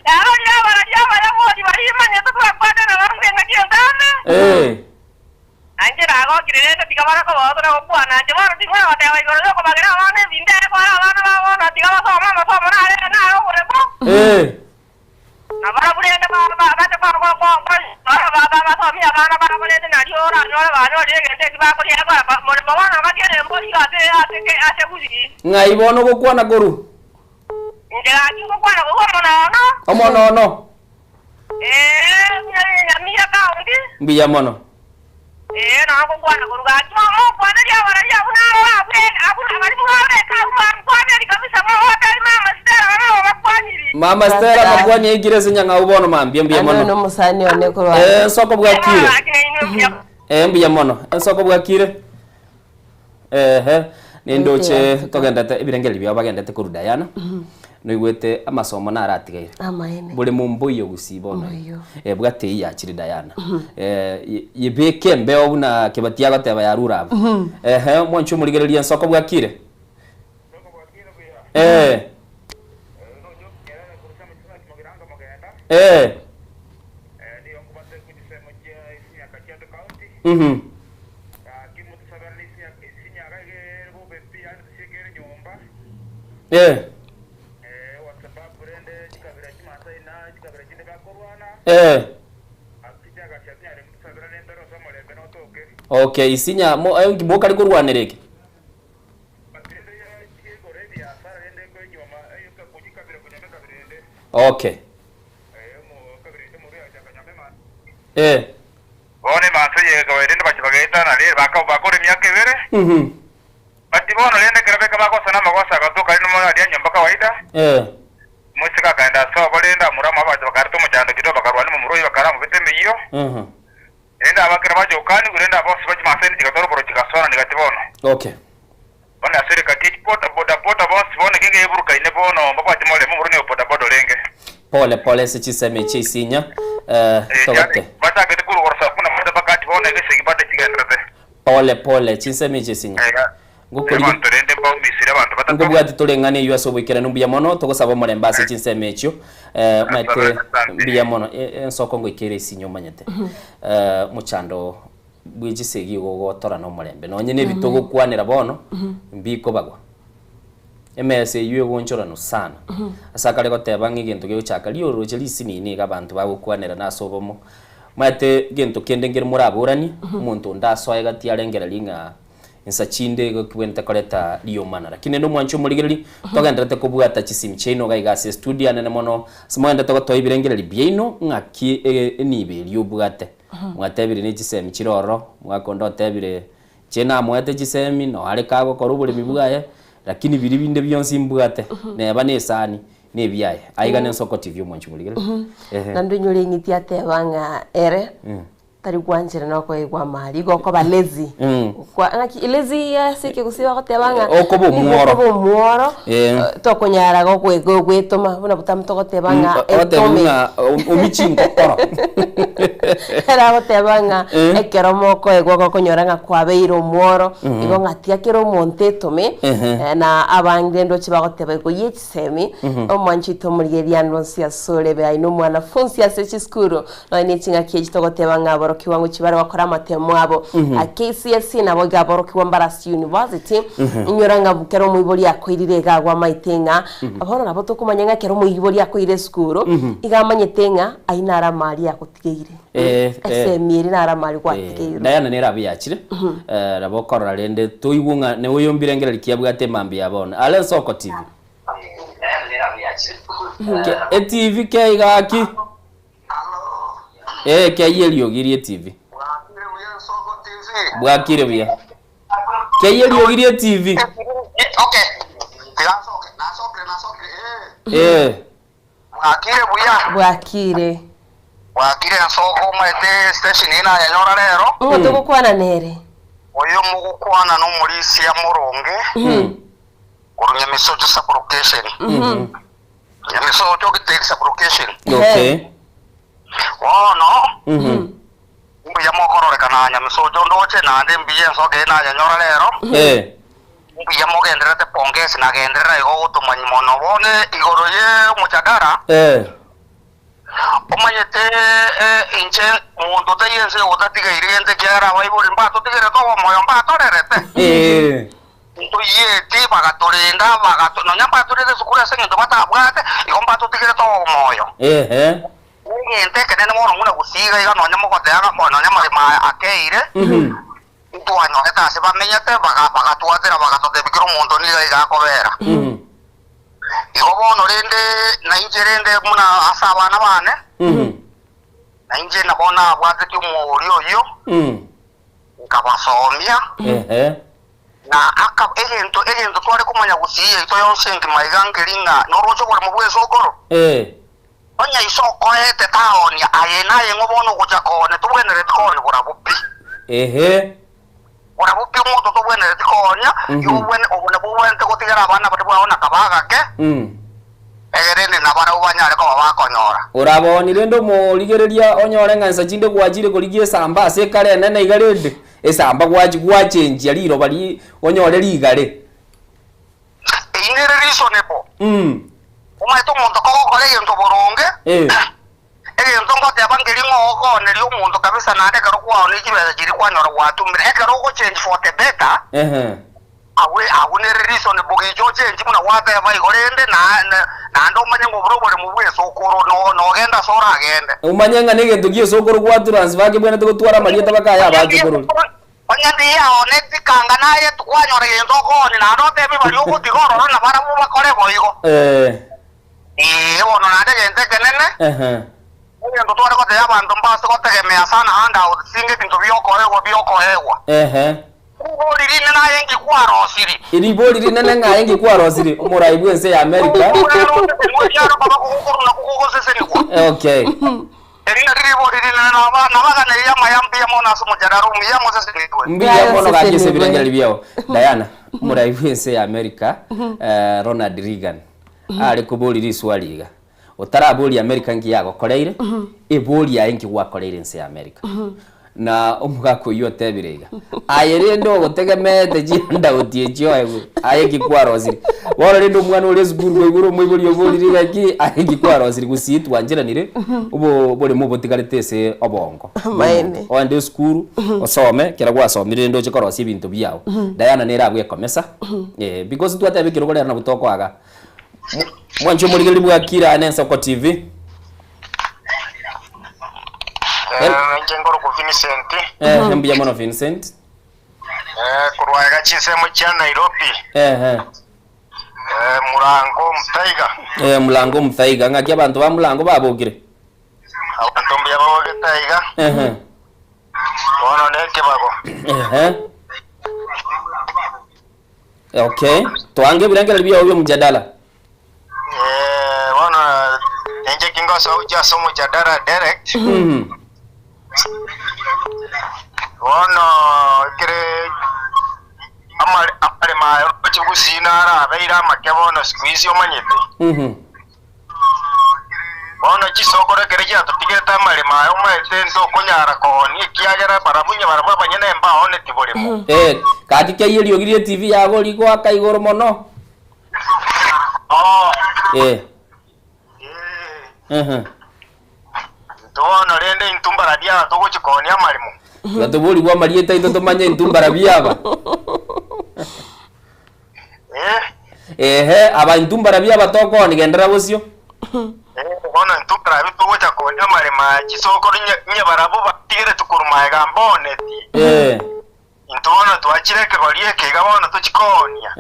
Narorire abarori abaya bori baria mbanyete twakwanire nabarabwo engaki entambe. Eh. Na inche nagokire rende tiga bare kobootwa na gokwana. Inche bono ting'wana goteba igoro y'okobagera abana ebinto ere kware abana ba bono, tiga basome amasomo narende nare oboremo. Na barabwo rende bache basomie abana babo rende nario oranyore banyorire egento eki bakoria ekora moremo bono ngaki ere embori ase gusii. Ng'ai bono ogokwana korwa? Inche gaki ngokwana korwa omonono. Omonono. Ee, buna Nyamira County. Mbuya mono. Ee, nao ngokwana korwa gaki mokwaneria abarari abwo naro abwo abwo abari mwabeka abwo bankwaneri kabisa mogotebi mama Stella nabo babakwaniri. Mama Stella makwani aikire ase nyang'au bono mambia mbuya Ano mono. nomosani one korwa Eh, nsoko bwakire. Eh, mbuya mono. Ensoko bwakire. Ehe, nindoche togendete ebirengererio biabo bagendete korwa Diana, noigwete amasomo naro atigaire. Amaene. Bore momboiyo gusii bono. Mboiyo. Eh, bwate eyio yachire Diana. Eh, ye- yebeke embeo buna Kebati agoteba yarure abwo. Ehe, mwanche omorigereria ensoko bwakire? Eh. Eh. Eh. Eh. Okay, isinya mo eh, mokari korwanera eke. Okay. Eh. Bono emansa eye ekaba erinde bachia bagaetana rere bakora emiaka ebere. But bono rende ekero beka bagosana amagoso agatoka aria nomo aria nyomba kawaida. Omoiseke akaenda ase obo rende amura amo abanto bakareta omochando kidogo bakarwania momura oyio bakaramobeta emeyio. Rende aba ekero bachokanigwe rende aba bonsi bachimansa ende chigatora obororo chigasoanania gati bono. Bono ase erikati ye chiboda boda boda bonsi bono ekenge eburukaine bono mbabwati morembe omorwani oyo boda boda orenge. Pole pole ase chisemi echi isinya eh, togote. Bachagete korwa igoro saa kumi na moja mpaka ati bono iga esegi bado chigenderete. Pole pole chinsemi echi isinya. Ngokorigia Abanto rende mbaumisire abanto batato. Nkobwati tore eng'ana eyio ase oboikeranu mbuya mono togosaba omorembe ase chinsemo echio eh, omanyete mbuya mono E- ensoko ngoika ere isinyo omanyete eh, mochando bwe chisegi igo ogotora na omorembe nonye na ebi togokwanera bono mbikobagwa emesa eyio egoonchoranwa sana ase akare goteba ng'a egento gegochaka rioroche risinini iga abanto bagokwanera na ase obomo omanyete gento kende nkere moraboranie omonto onde asoe gati arengererie ng'a Insa chinde igo kibwenerete koreta riomana. Lakini rende omwanchi omorigereria, togendererete kobwata chisimi chiaino iga iga ase estudio anene mono, ase mogendererete gotoa ebirengererio biaino ng'aki enibo eria obwate. Mwatebire ne chisemi chire ororo, omogaka onde otebire inche namoete chisemi, noare kagokora oboremi bwaye, lakini biria binde bionsi mbwate, neba ne esani. Nebiaye. Aiga nensoko TV omwanchi morigereria. Ehe. Naende onyore eng'iti ateba ng'a ere tari gwanchera na okoegwa amari, igo okoba lazy. Kwa ng'aki lazy ase ekegusii bagoteba ng'a Okoba omworo. okoba omworo, tokonyara gokwe gwetoma buna botambe togoteba ng'a Ogoteba etome. ng'a omi chinkokoro. Ere agoteba ng'a ekero mokoegwa gokonyora ng'a kwabeire omworo, igo ng'a tiga kera omonto etome, na abange ndoche bagoteba igo ye chisemi, omwanchi oito omorigereria ande onsi asore ebe aye nomwanafunsi ase chisukuru, Nonya ne ching'aki echi togoteba ng'a aborokigwa ngochia bare gokora amatemo abo a KCSE nabo iga aborokigwa mbare ase university inyora ng'a kera omoibori akoirire iga agwo amaete ng'a bono nabo tokomanya ng'a ekero omoibori akoire esukuru iga amanyete ng'a ayio naro amari agotigeire esemi eria naro amari gwatigeirwe. Diana nere abwo yachire nabo okorora rende toigwe ng'a ne oyo mbirengereri ki abwate emambia ya bono are Nsoko TV. Etivi ke iga aki. Ee, keyia eriogi rie TV. Bwakire buya. Keyia eriogi rie TV. Ee. Bwakire buya. Bwakire. Bwakire nsoko omanyete station eye nayanyora rero. Ng'o togokwana nere? Oyo mogokwana nomorisia moronge korwa Nyamisocho sub location. Nyamisocho Giteri sub-location. Okay. Bono mbuya mokororekana Nyamisocho ndoche naende mbuya ensoka eye nayanyora rero. Mbuya mogendererete pongezi nagenderera igo gotomanyia mono. Bono igoro ye omochadara omanyete inche monto taiyo ense otatigairi gento ekiagera abaibori mbatotigerete obomoyo mbatorerete. Ntoyieti, bagatorenda, bagato, nonya mbatorire esukuru ase engencho batabwate, igo mbatotigerete omoyo. Ehe. Negento ekenene mono buna gosiiga iga nonya mogoteba ng'a bono nonya amaremo aya akeire, ntwanyorete ase bamenyete, baga, bagatwatera bagatotebia kera omonto nigo iga akobera. Igo bono rende nainche rende buna ase abana bane, nainche nabo nabwatetie omooria oyio, Nkabasomia, na aka egento egento tware komanya gusii yaito yonsi engima iga nkeri ng'a noroche oboremo bw'esokoro. Onye iso okoete taonia aye naye ng'o bono ogocha koonia tobwenereti koonia borabwo pi. Borabwo pi omonto tobwenereti koonia, igo obwene obo nabwo obwenerete gotigera abana baria bwao na kaba agake, egerende nabarabwo banyare koba bakonyora. Orabooni rende omorigereria onyore ng'a insa chinde gwachire korigia esamba ase ekare enene iga rende, esamba gwachi gwachenchia riroba ri onyore rigare. Eyio nere reasonable. Omanyete omonto kogokora egento boronge, egento ngoteba nkeri ng'o okooneria omonto kabisa naende ekero kwaonia chibesa chiria kwanyora gwatumire, ekero ogochange for the better, Agwo agwo nere reasonable gicha ochenchi buna gwateba igo rende na naende omanye ng'a obore oboremo bw'esokoro no nogende ase oragende. Omanye ng'a negento gi'esokoro gwatransfer kebwenerete gotwara amarieta baka aya abachokorori. Onye ndiyaoneti kanga naye tikwanyora gento okoonia naende otebie baria ogotiga ororo nabarabwo bakore boigo. Ee, bono naende egento ekenene, egento tware gotebia abanto mbase gotegemea sana handouts singa ebinto biokoegwa biokoegwa. Ribori rinene aye inki kwarosiri? Ribori rinene ng'a aye inki kwarosiri? Omorai bw'ense ya America. Okay. Eri nario ribori rinene nabaganeirie amaya mbuya mono ase omochandaro omuya mosesenigwe. Mbuya mono gaki ase ebirengererio biao. Diana, omorai bw'ense ya America, Ronald Reagan, are koboria riswali iga, Otaraboria America nki yagokoreire, eboria aye nki gwakoreire ense ya America. Na omogaka oyio otebire iga, aye rende ogotegemeete chihandout echi oegwe, aye nki kwarosire? Bono rende omwana ore esukuru koigure omoibori oborire iga ki, aye nki kwarosire? Gusii twancheranire, obo oboremo obotigarete ase obongo bwa omonto. Ogende esukuru, osome, ekero gwasomire rende oche korosia ebinto biago. Diana nere abwo ekomesa, because twateba ekerogo rero nabwo tokoaga. Mwanche omorigereria bwa Kira na Ensoko TV. Eh, inche nkorokwa Vincent. Eh, mbuya mono Vincent. Eh, korwa iga chinsemo chia Nairobi. Eh, eh. Eh, Murango Muthaiga. Eh, Mulango Muthaiga. Ng'aki abanto ba Mulango babokire? Abanto mbuya babogete aiga. Eh, eh. Bono nekebago. Eh, eh. Okay, twange ebirengererio biao bi'omjadala. Eh, Torasoa ase omojadara direct. Bono ekere amare amaremo aya oroche gusii naro abeire amake bono siku hizi omanyete. Bono chisokoro ekero chiatotigete amaremo aya omanyete ntokonyara koonia ekiagera barabwo onye barabwo abanyene mbaooneti boremo. Eh, gaki keyie eriogi rie TV yago rigoaka igoro mono. Eh. Ehe. Intwe bono rende intwe mbarabio aba togochia koonia amaremo. Tiga toborigwe amarieta aito tomanye intwe mbarabio aba. Ehe, aba intwe mbarabio aba tokoonia genderera bosio. Bono intwe mbarabio togocha koonia amaremo aya chisokoro inye barabwo batigeretwe korwa magega mbaoneti. Intwe bono twachire ekegori eke iga bono tochie koonia.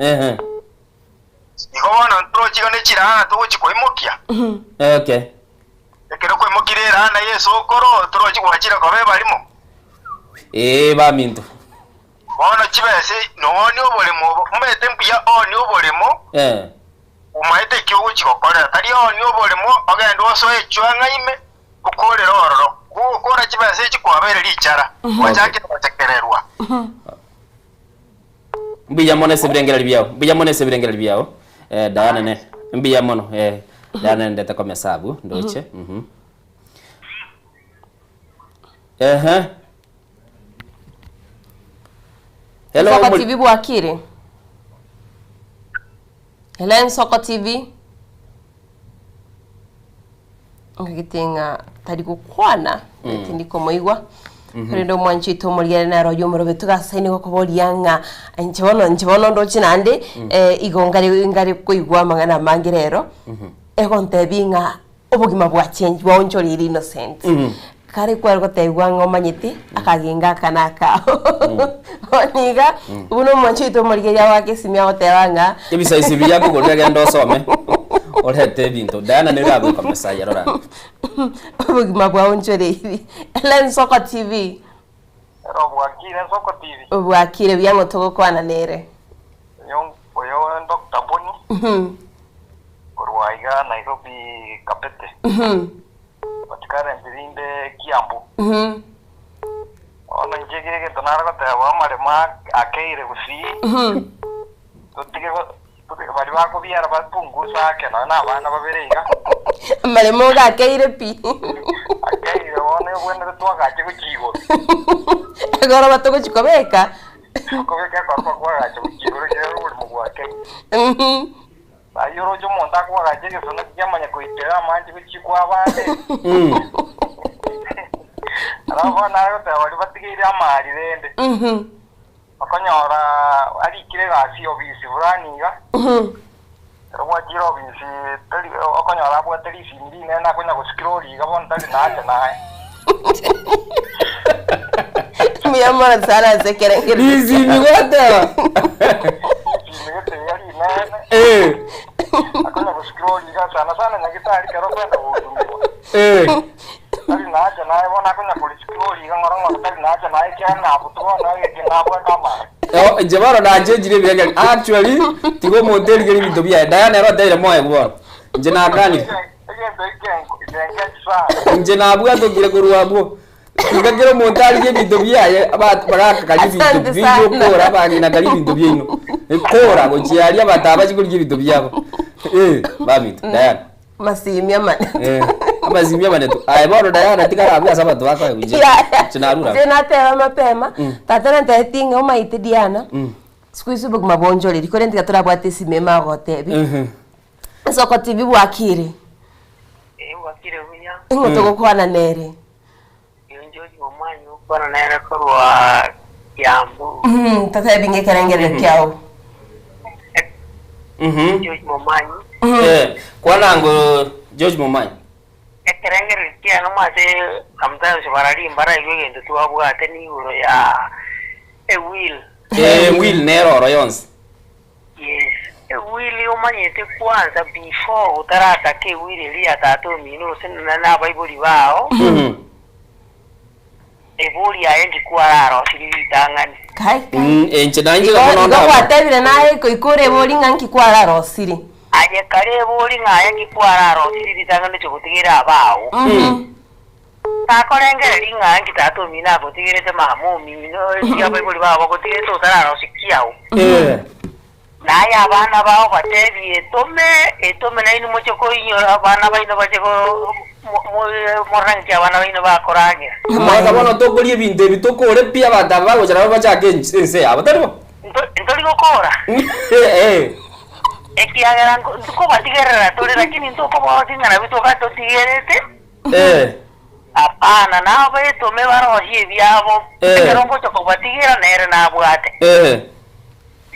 Igo bono ntorochiga ne chiraana togochia koimokia. Okay. Ekero kwaimokire eraana y'esokoro, torochi gwachire koba ebarimo. Ee, baminto. Bono chibesa nooni oboremo obo, omanyete mbuya ooni oboremo, Eh. omaete eki ogochia gokorera. Tari ooni oboremo ogende osoe echuang'a ime, okorere ororo. Gogokora chibesa echi kwabeire richara, gwachakire gochekererwa. Mbuya mono ase ebirengererio biao, mbuya mono ase ebirengererio biao eh, Diana ne mbuya mono eh, Diana nendete komesa abwo ndoche mhm. Ehe. Hello, Nsoko mori- TV bwakire? Hello Nsoko TV. Ngagete ng'a tari gokwana, tindi komoigwa. Korende omwanchi oito omoriere nere oyio omorobetu gasaine gokoboria ng'a inche bono inche bono ndoche naende eh, igo ngare ngare koigwa amang'ana amange rero, egontebia ng'a obogima bwa change bwaonchoreire Innocent. Kare kware gotebiwa ng'a omanyete akagenga aka na aka. Bono iga, buna omwanchi oito omorigereria agoaka esimi agoteba ng'a Ebisaisi biria akogorire genda osome orete ebinto Diana nere agoika Mesaya rora. Obogima bwaonchoreiri. Ellen Soko TV. Ero bwakire Soko TV. Bwakire buya ng'o togokwana nere. Oyo oyo Doctor Boni korwa iga Nairobi Kabete. But currently rinde Kiambu. Bono inche ekero egento nare goteba amaremo akeire gusii, totige go- totige baria bakobiara bapungusa ake nonye na abana babere iga. Amaremo iga akeire pi. Akeire bono ebwenerete twagache gochia igoro. Egoroba togochia kobeka. Kobeka ekoroba kwagacha gochia igoro ekiagera oboremo bwakeire. Ayio oroche omonto akoagacha egesona kiamanya koitera amache gochia kw'abande. Alafu bono nare goteba baria batigeire amari rende. Okonyora arikire egasi ofisi fulani iga. Ekero gwachire ofisi tari okonyora abwate risimi rinene akonya goscroll iga bono tari nache naye. Mbuya mono sana ase ekerengererio Risimi gwateba. Risimi gete iga rinene. Eh. Akonya goscroll iga sana sana nyagitari kero okwenda gotumiwa. Eh. Tari nache naye bono akonya koriscroll iga ng'ora ng'ora tari nache naye ekiagera nabutwa bono egeke nabwate amare. Oh, inche bono nachenchire ebirengererio. Actually, tiga omonto erigerie ebinto biaye. Diana ere oteire moyo bono. Inche nakanire. Egento ekengechi sana. Inche nabwatokire korwa abwo. Tiga kera omonto arigie ebinto biaye, aba- bagaka karia ebinto Asante binto sana. okora, abang'ina karia ebinto biaino. Ekora gochia aria abanto aba bachie korigia ebinto biabo. Eh, baminto, Diana. Masimi amanetu. Eh, amasimi amanetu. Aye bono Diana tigara abwo ase abanto bakoegwa inche. Inche narure abwo. Inche nateba mapema, tata nantebeti ng'a omaete Diana, siku hizi obogima bwaonchoreiri, korende tiga torabwate esimi ime agotebi. Nsoko TV bwakire? Ee, bwakire buya. Ing'o togokwana nere? Oyo George Momanyi gokwana nere korwa Kiambu. Mm, totebi ng'a ekerengererio kiao. George Momanyi. Eh, kwana ngo George Momanyi. Ekerengererio kiane omwase sometimes barari mbaraigwe egento twabwate nigoro ya ewill. Eh, will nero oro yonsi. Yes, ewili omanyete kwanza before otarataka ewili eria ya tata omino gose na na abaibori bao, ebori yaye ndi kwararosirie ritang'ani. Kai, kai. Mm, inche nainche Igo bono igo ndaba. gwatebire naye koikora ebori ng'a nki kwararosirie. Aye kare ebori ng'a aye ki kwararosirie ritang'ani oche gotigera abao. Takorengereria ng'a nki tata omino agotigerete mama omino, eki abaibori bao bagotigerete otararosia kiao. Naye abana bao batebie, Etome, etome nainwe moche koinyora abana baino bache ko morore ng'aki abana baino bakoragera. Mwaka bono tokoria ebinto ebi tokore pi abanto aba bagocha nabo bachake ense yabo, tari bo? Ntori gokora? Ekiagera nkobatigerera tore, lakini ntokoborokia ng'a nabio toka totigerete. Hapana, nabo etome barosie ebiabo, ekero ngocha kobatigera nere nabwate.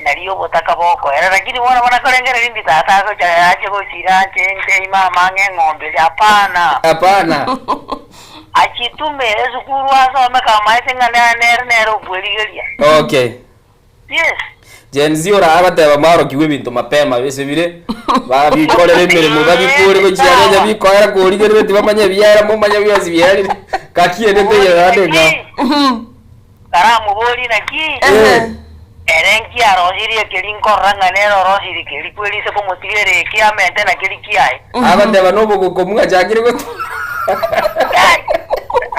Nario obotaka bokoera. Lakini bono buna korengereria ndi tata agocha ache gochira anche nche mama ang'e eng'ombe eria, hapana. Hapana. Achitume esukuru asome kamaete ng'a nere nere okwerigeria. Okay. Yes. Gen Z ora agateba mwarokigwe ebinto mapema bise bire babikorere emeremo babikore gochia aria bikoera korigerere tibamanye ebiera momanye bionsi bierire gaki ende teiyo naende ng'ao. Karamoborie naki, ere nki arosirie ekeri nkorora ng'a nere orosirie keri kwerise komotigera eke amente na keri kiaye. Agateba nobogoko mwachakire gotu.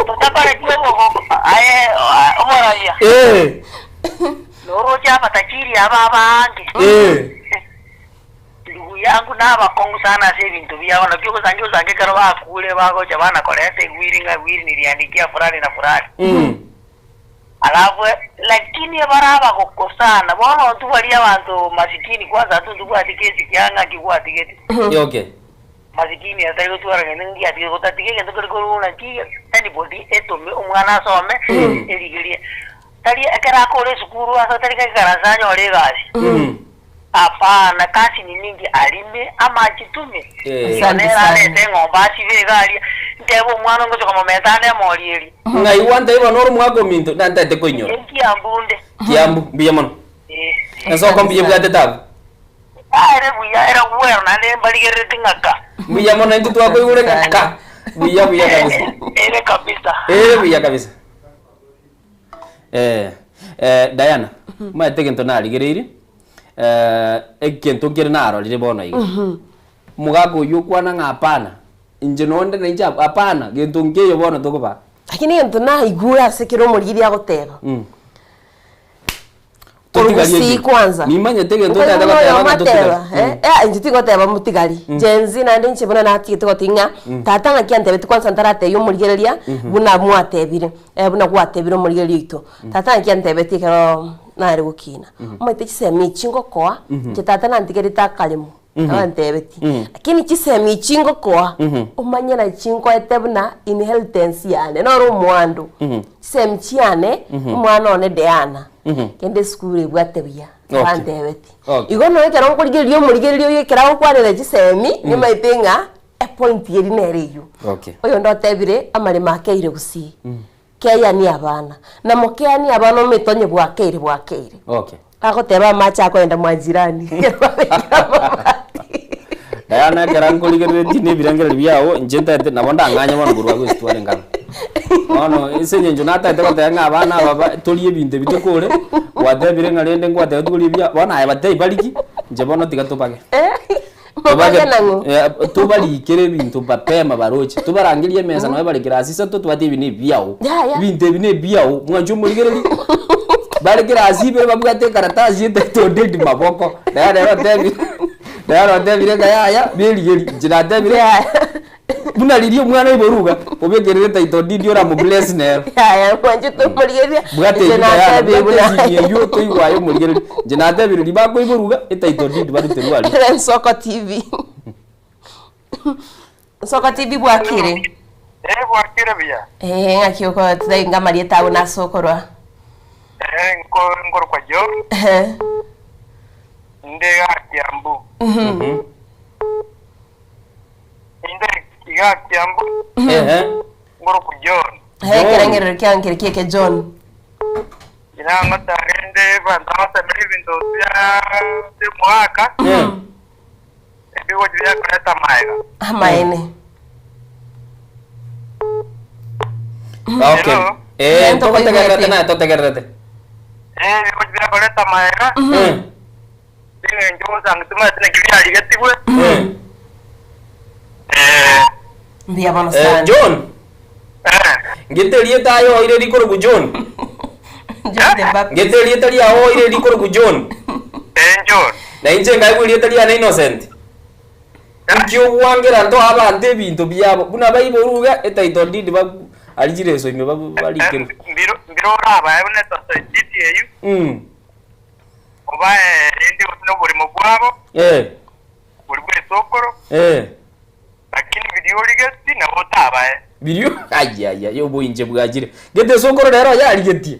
Totakoreti obogoko aye omoraia. Noroche abatachiri aba abange. Ndugu yangu nabakong'u sana ase ebinto biabo, naki ogosangia osange ekero bakure bagocha bana koreta egwiri ng'a egwiri niriandikia fulani na fulani. Alafu lakini ebare abagoko sana, bono intwe baria abanto masikini kwanza intwe ntobwati kesi kia ng'aki gwatigete. Okay. Masikini atari gotwara gento ngiatige gotatiga egento keri korwa naki anybody etome omwana asome erigerie. Tari ekero akore esukuru ase tari gaikarasa anyore egasi. Hapana, kasi ni mingi arime ama achitume. Eh. Igo nere arete eng'ombe asibe iga aria, ntebe omwana ongocha komomenta ande emori eria. Ng'ai gwantebia bono ore omwaka ominto nantaete koinyora. Enkiambu nde. Kiambu, mbuya mono. Eh. Ensoko mbuya ebwate tabu. Ah, ere buya, ere gwero naende mbarigerereti ng'a ka. Mbuya mono intwe twakoigure ng'a ka. Buya buya kabisa. Ere kabisa. Ere buya kabisa. Eh, eh, Diana, omanyete egento narigereirie, eh, egento nkere narorire bono iga. Omogaka oyio okwana ng'a hapana, inche nonde na inche hapana, gento nkeiyo bono tokobaa. Lakini egento naigure ase kera omoriri agoteba. Totigarie Korwa ki? kwanza. Nimanyete egento Nkoigwa otagete buna goteba oyomo ng'a totigari. ateba, eh, eh, inche tigoteba motigari. Gen Z naende inche buna natigete gotiga ng'a tata ng'aki antebeti kwanza ntaratebia omorigereria buna mwatebire, eh, buna gwatebire omorigereria oito. Tata ng'aki antebeti ekero nare gokina, omanyete chisemi echi ngokoa, inche tata nantigerete akaremo. Abantebeti, Lakini chisemi echi ngokoa, omanye nachi nkoete buna inheritance yane, noro omwando. Chisemi chiane, omwana one Diana, kende esukuru ebwate buya, Okay. abantebeti. Okay. Igo nonya ekero nkorigereria omorigereria oyio ekero agokwanera chisemi, nimaete ng'a epoint eria nere eywo. Okay. Oyonde otebire, amaremo akeire gusii, keyanie abana, na mokeanie abana omete onye bwakeire bwakeire. Okay. Agoteba amache akoenda mwa jirani. Diana ekero nkorigereretie na ebirengererio biago, inche ntaete nabo ndang'anye bono korwa agwo esitware nkare. Bono ase eng'encho nataete goteba ng'a abana aba ba torie ebinto ebi tokore, gwatebire ng'a rende ngwateba tokoria ebiya, bono aye batebie bariki, inche bono tiga tobage. Mobage nang'o? Tobarikere ebinto mapema baroche, tobarangerie emesa nonya bare kirasi isato tobatebie ebi nebiao, Yaya. ebinto ebi nebiao, mwanche omorigereria, bare kirasi ibere babwate ekaratasi etaito dead maboko, naye nere otebire nere otebire ng'a yaya berigerie, inche natebire buna riria omwana oiborwe iga, obekerere etitle deed oramo bless nero. Yaya mwanchete omorigereria, Bwate inche eywo Diana, natebire bwate buna esimi eywo toigwe aye omorigereria, inche natebire riria bakoiborwa iga, etitle deed baruterwe aria. Ere Nsoko TV. Nsoko TV bwakire? Eh, bwakire buya. Eh, ng'aki oko totari amarieta agwo nase okorwa. Eh, nko nkorokwa John, Ehe. inde iga Kiambu. Inde iga Kiambu, Ehe. ngoroku John. Ehe, ekerengerero kiao nkere kieke John. Inang'otare inde abanto basemere ebinto bia biomoaka, ebigochi biakoreta amaega. Amaene. Okay. Hello? Eh, Gento togotegererete koigwete. naye totegererete. Eh, ebigochi biakoreta amaega, Eh. eng'encho gosanga timanyeti naki bia. Yarigetigwe. Eh. Mbuya mono Eh, sana. John. Ngete erieta aye oire rikoroku John. John the Baptist. Ngete erieta riao oire rikoroku John. Eh, John. Na inche nkaigwa erieta riane Innocent. Inki ogwangera ntoe abanto ebinto biabo buna baiborwe iga etitle deed babu aria chireso ime babu barikerwe. Mbiro mbiro orabae buna etitle deed eyio. Obae rende gose noboremo bwabo. Bori bw'esokoro. Lakini biria origetie nabo otabae. Biria ayayaya oboinche bwachire. Gete esokoro rero yarigetie.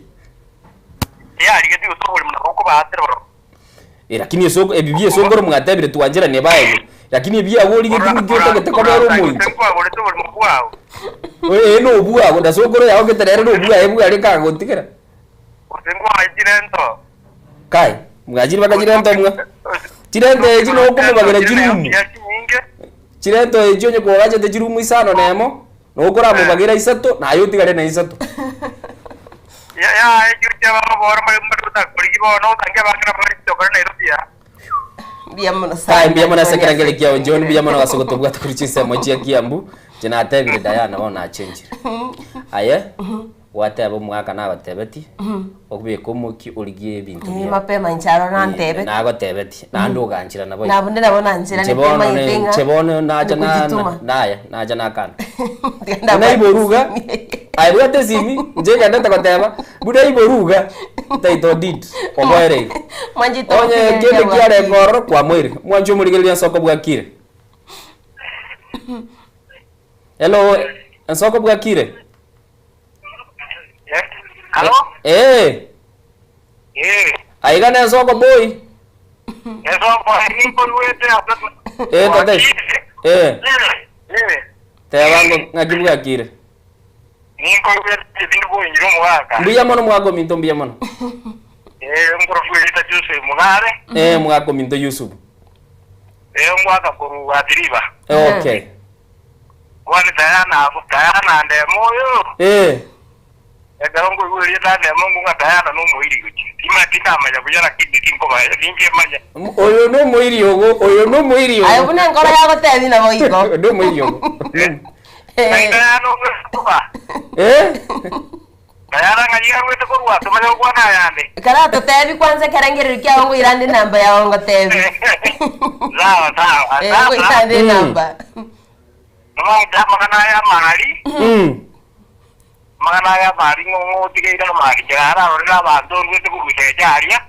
Tiyarigetie gose oboremo nabo okobaatera ororo. Eh, lakini esoko ebi bia esokoro mwatebire twancheranie baegwe. Lakini ebiago origetie ninki otagete kobera omoinche. Nkwagorete oboremo bwao. Eh, nobwago na sokoro yao gete rero nobwaye bware kagotigera. Gose nkwaye chirento. Kai, mwachire baka chirento mwa. Chirento echi nokomobagera chirumu. Chirento echi onye kwagachete chirumu isano na emo, nokoramobagera isato, naye otigare na isato. Yaya ekio kiabamoboro mbare mbare gotakorigi bono otange abang'ina bare chitokore Nairobi aa. Mbuya mono sana. Kai, mbuya mono ase ekerengeri kiao John, mbuya mono ase gotobwata korwa chinsemo chia Kiambu. Inche natebire Diana bono nachenchire. Aye, Gwateba omogaka nagotebetie, obeke omokia origie ebinto Eh, biao. mapema inche aro nantebeti. Nagotebetie, naende ogancherana boigo. Nabunde nabo nancheranete Inche bono maete ne- ng'a inche bono nacha na- nikujituma. naya, nacha nakana. Tiga Buna iboru iga, aye bwate esimi, inche egendete goteba, buna iboru iga, title deed, oboereire. Mwanchete Onye omotigereri kende abwatire. kiarenge ororo, kwamoire. Mwanche omorigereria ensoko bwakire. Hello, ensoko bwakire? Halo? Eh. Eh. Aiga nensoko boy. Ensoko nimboruete ase Eh, tata. Eh. Eh. Teba ngo ng'aki bwakire. Ninkoruete ebindu boinyire omogaka. Mbuya mono mwaka ominto mbuya mono. Eh, nkorokwa erita Joseph Mugare. Eh, mwaka ominto Yusuf. Eh, ngwaka korwa Athi-River. Eh, okay. Kwani Diana Diana ndemo oyo. Eh. Ekero nkoigwa erieta ndemo ng'u ng'a Diana nomoiri gochia. Timanyeti ndamanya buya lakini tinkobaya ninchemanya. Oyo nomoiri ogo, oyo nomoiri ogo. Aye buna enkoro yagotebi nabo igo. Nomoiri ogo. Ngai Diana ogotuka. Eh? Diana ng'ai arwete korwa ase manye gokwana ayande. Karatotebi kwanza ekerengererio kiao ngoirande enamba yao ngotebi. Sawa sawa. Eh, ngoirande enamba. Nomanyete amang'ana aya amari, amang'ana aya amari ng'o ng'otigeire amari kera ararorere abanto orwete korusia echa aria,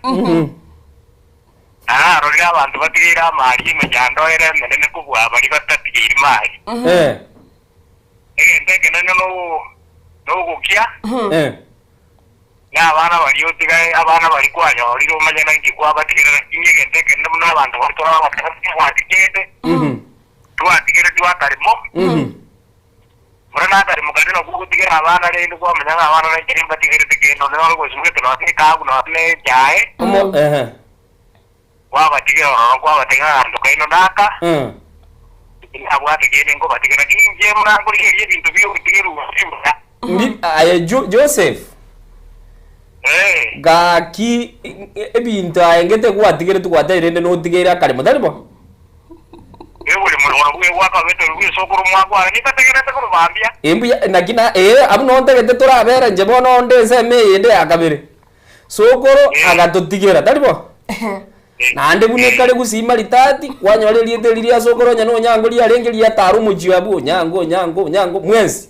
ararorere abanto batigeire amari emechando ere emenene kobua baria batatigeiri mari. Egento ekenene no nogokia, na abana baria otigae abana baria kwanyorire omanye naki kwabatigera lakini egento ekenene buna abanto baria tore abatagati twatigete, twatigere twataremo, buna nataremo kare nabwo ogotigera abana rende kwamenya ng'a abana nainche mbatigerete kende onde nore gosimogete nonye na ekabu nonye na echae, Omo ehe. kwabatigera ororo kwabatiga aganto kaino naka, nabwate kende nkobatigera lakini inche buna nkorigereria ebinto bia ogotigerwa buya. Ndi aye Jo- Joseph. Gaki ebinto aye ngete gwatigereti gwatebire rende notigeire akaremo tari bo? Ee mbuya naki na ee abwo noo ntagete torabere inche bono onde ensemo eyende ya kabere. Sokoro agatotigera tari bo? Naende buna ekare gusii maritati, kwanyora erieta eri ria sokoro onye na onyango riarenge riatara omochie abwo onyango onyango onyango mwensi.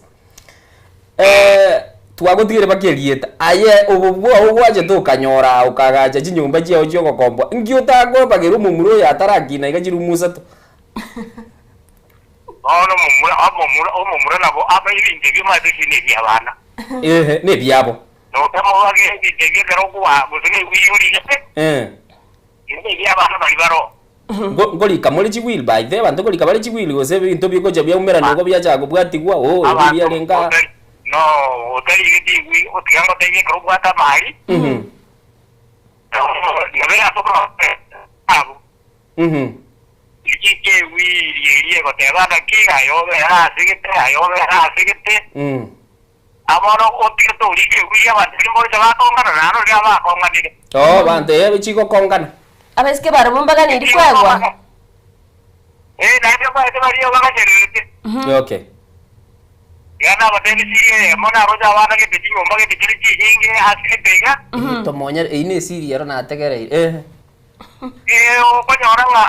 Twagotigire mpaka erieta. Aye obo bwao gwachete okanyora aa okagacha chinyomba chiao chiogokomboa, inki otakobagera omomura oyo atarakina iga chirumu isato? Bono omomura, omomura, omomura nabo abe ebinto ebio omanyete ase nebiabana. Ehe, nebiabo. Notamobagera ebinto ebio ekero okoba gose nebiya origete, ebio nebiabana baria baroo. Nko- Nkorika more chiwili by the abanto nkorika bare chiwili gose ebinto bigocha biaumerana igo biachaka kobwatigwa oo ebi Abanto biarenge aa. otari no otarigeti igwi otiga ngotebie ekero obwate amari nabo eratoka abo Richiika ewiri eria egoteba ng'aki, Aye obere ase gete, aye obere ase gete. Bono otige torika ewiri abanto baria mboiso bakongana, naende oria abakong'anire. Oo, abanto ee chigokongana. Abaiseke barabwo mbaganiri kwegwa. Eh, naende mbaete baria bagachererete. Okay. Iga nabateebie esiri eyemo, naroche abana gete chinyomba gete chire chinyinge ase gete iga. Tomonyere, eyio nesiri ero nategereire. Eh. Ee, okonyora ng'a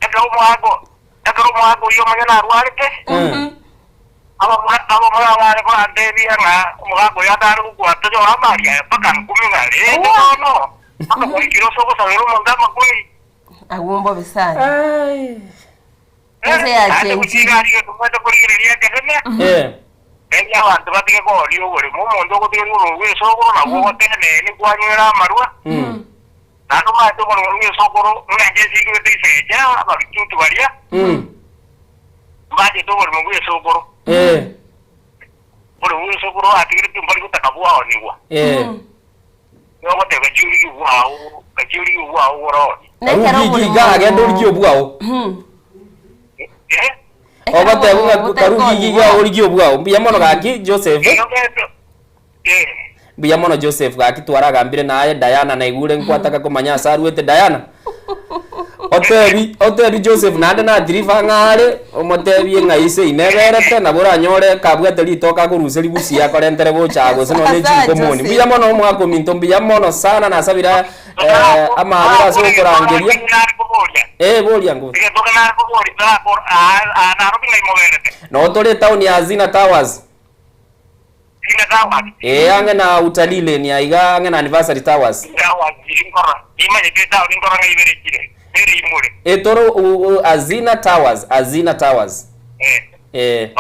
ekero omwaka ekero omwaka oyio omonyene arwarete, abamura abamura abare korantebia ng'a omogaka oyo atare gokwa tonyore amari aya mpaka nkumi ng'a rende bono mpaka gwaikire ase ogosabera omonto amakweri. Agwo mbobe sana. Ense Naende yachenchire. gochia iga tobwate korigereria ekereme, erio abanto batige kooria oboremo. Omonto ogotigeria oboremo bw'esokoro nabwo ogotenenia kwanywera amarwa, naende omanyete oboremo bw'esokoro ng'a inche nsigwete isecha ababitutu baria mbachete oboremo bw'esokoro. Oboremo bw'esokoro atigeretwe mbari gotaka bwaonigwa. Nigo ogoteba gachia origie obwao, gachia origie obwao ogoroonie. Nekero Karu oborimo iga agende origie obwao. Eh? Ogoteba ng'a karu iga origie obwao. Mbuya mono gaki Joseph. Eh. Mbuya mono Joseph gaki twaragambire naye Diana naigure nkwataka komanya ase arwete Diana. Otebi otebi Joseph naende natirifa ng'a are omotebie ng'a ise ineberete nabo oranyore kabwate ritoke akorusia rigusia akorentere gocha aa gose nonye Asa chinkomoni. Joseph. Mbuya mono omwaka ominto mbuya mono sana nasabire eh, amabera ase okorangeria. Eh, boria nguru. Noo tore etown ya Azina Towers. Ee, ang'e na Utalii Lane aiga ang'e na Anniversary Towers. Etoro Azina Towers, Azina Towers. Ee.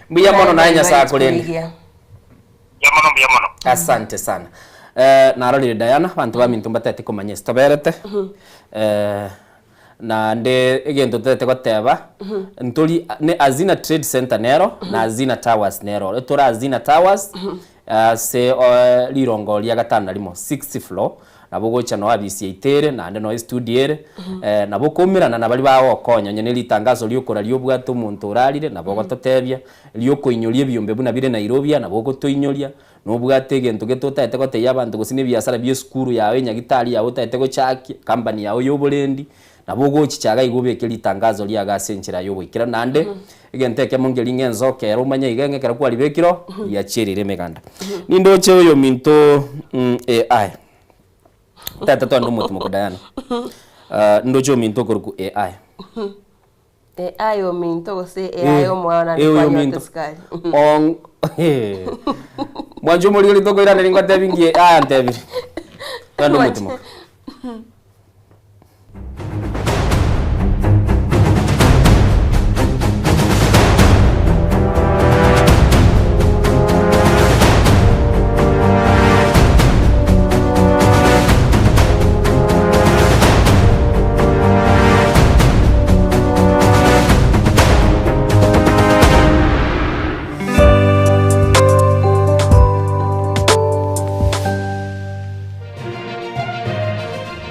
Mbuya mono naye Nyasaye akorende. Asante sana. Eh, narorire Diana, abanto baminto mbatete komanya ase toberete. Eh, Naende egento totagete goteba, ntori ne Azina Trade Centre nero, na Azina Towers nero. Oro tore Azina Towers, ase rirongo ria gatano na rimo, sixth floor, nabo ogocha noo abisi yaito ere, naende noo estudio ere, nabo okoumerana na baria bagokonya onye ne ritangaso riokoraria obwate omonto orarire, nabo ogototebia, riokoinyoria ebiombe buna bire Nairobi aa, nabo ogotoinyoria, Nobwate egento gete otagete gotebia abanto gose nebiasara bi'esukuru yao, enyagitari yao otagete gochakia, company yao y'oborendi, nabo ogochicha iga igo obeke ritangazo riago ase enchera y'ogoikeranu. Naende egento ekemo nkeri ng'a ensoka ere omanye iga ng'a ekero kwaribekire oo, riachierire emeganda. Nindoche oyominto AI, tata tware nomotimoko Diana, nindoche oyominto okorokwa AI. AI ominto gose AI omwana Eh, oyo kwanyorete ominto. sukari. Ong- Mwanche omorigori tokoiraneria ngotebi nki AI antebire. Twende omotimoka.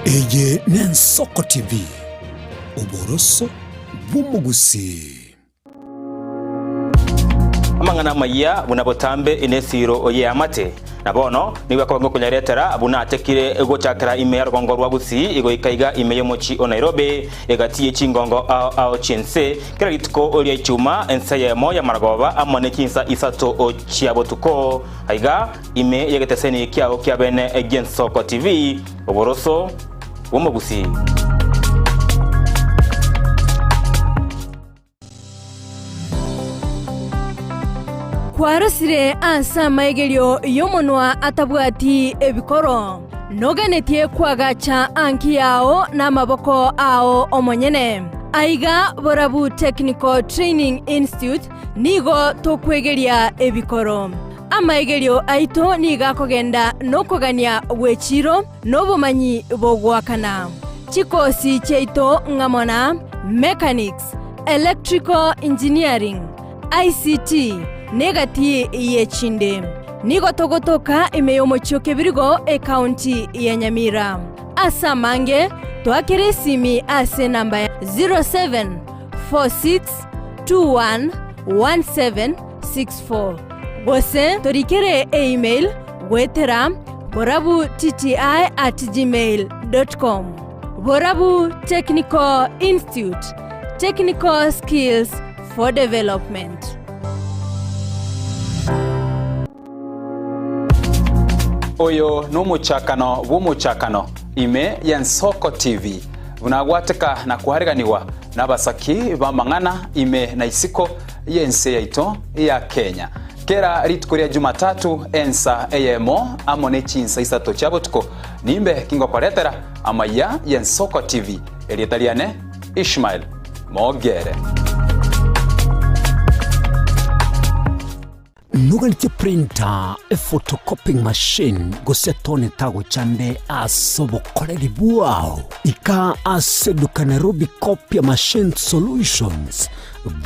Eye n'Ensoko TV, oboroso bw'omogusii. Amang'ana amayia buna botambe nesiro y'eamate, na bono nigo akoba ngokonyaretera buna atekire gochakera ime ya rogongo rwa Gusii goika iga ime y'omochie o Nairobi egati ye chingongo ao ao chi'ense kera rituko ria Ichuma ense eyemo y'amaragoba amo ne chinsa isato chia botuko aiga ime y'egeteseni kiao kia bene gi'Ensoko TV oboroso bw'omogusii. Kwarosire ase amaigerio y'omonwa atabwati ebikoro, noganetie koagacha anki yao namaboko ao omonyene. Aiga Borabu Technical Training Institute nigo tokwegeria ebikoro. Amaigerio aito nigo akogenda nokogania gw'echiiro na obomanyi bogoakana. Chikosi chiaito ng'amo na Mechanics, Electrical Engineering, ICT, na egati y'echinde. Nigo togotoka ime y'omochie o Kebirigo, ekaunti ya Nyamira. Ase amange, toakere esimi ase enamba ya 0746211764 gose torikere eemail goetera borabutti@gmail.com. Borabu Technical Institute, Technical Skills for Development. Oyo nomochakano bw'omochakano ime y'Ensoko TV, buna agwateka na koareganigwa nabasaki b'amang'ana ime na isiko y'ense yaito ya Kenya. Kera rituko ria Jumatatu ensa eyemo amo ne chinsa isato chia botuko nimbe kingokoretera amaiya y'Ensoko TV. Erieta riane Ishmael Mogere. Noganetie printer, ephotocopying machine, gose tone tagochande ase obokoreri bwao? Ika ase eduka Nairobi Copia Machine Solutions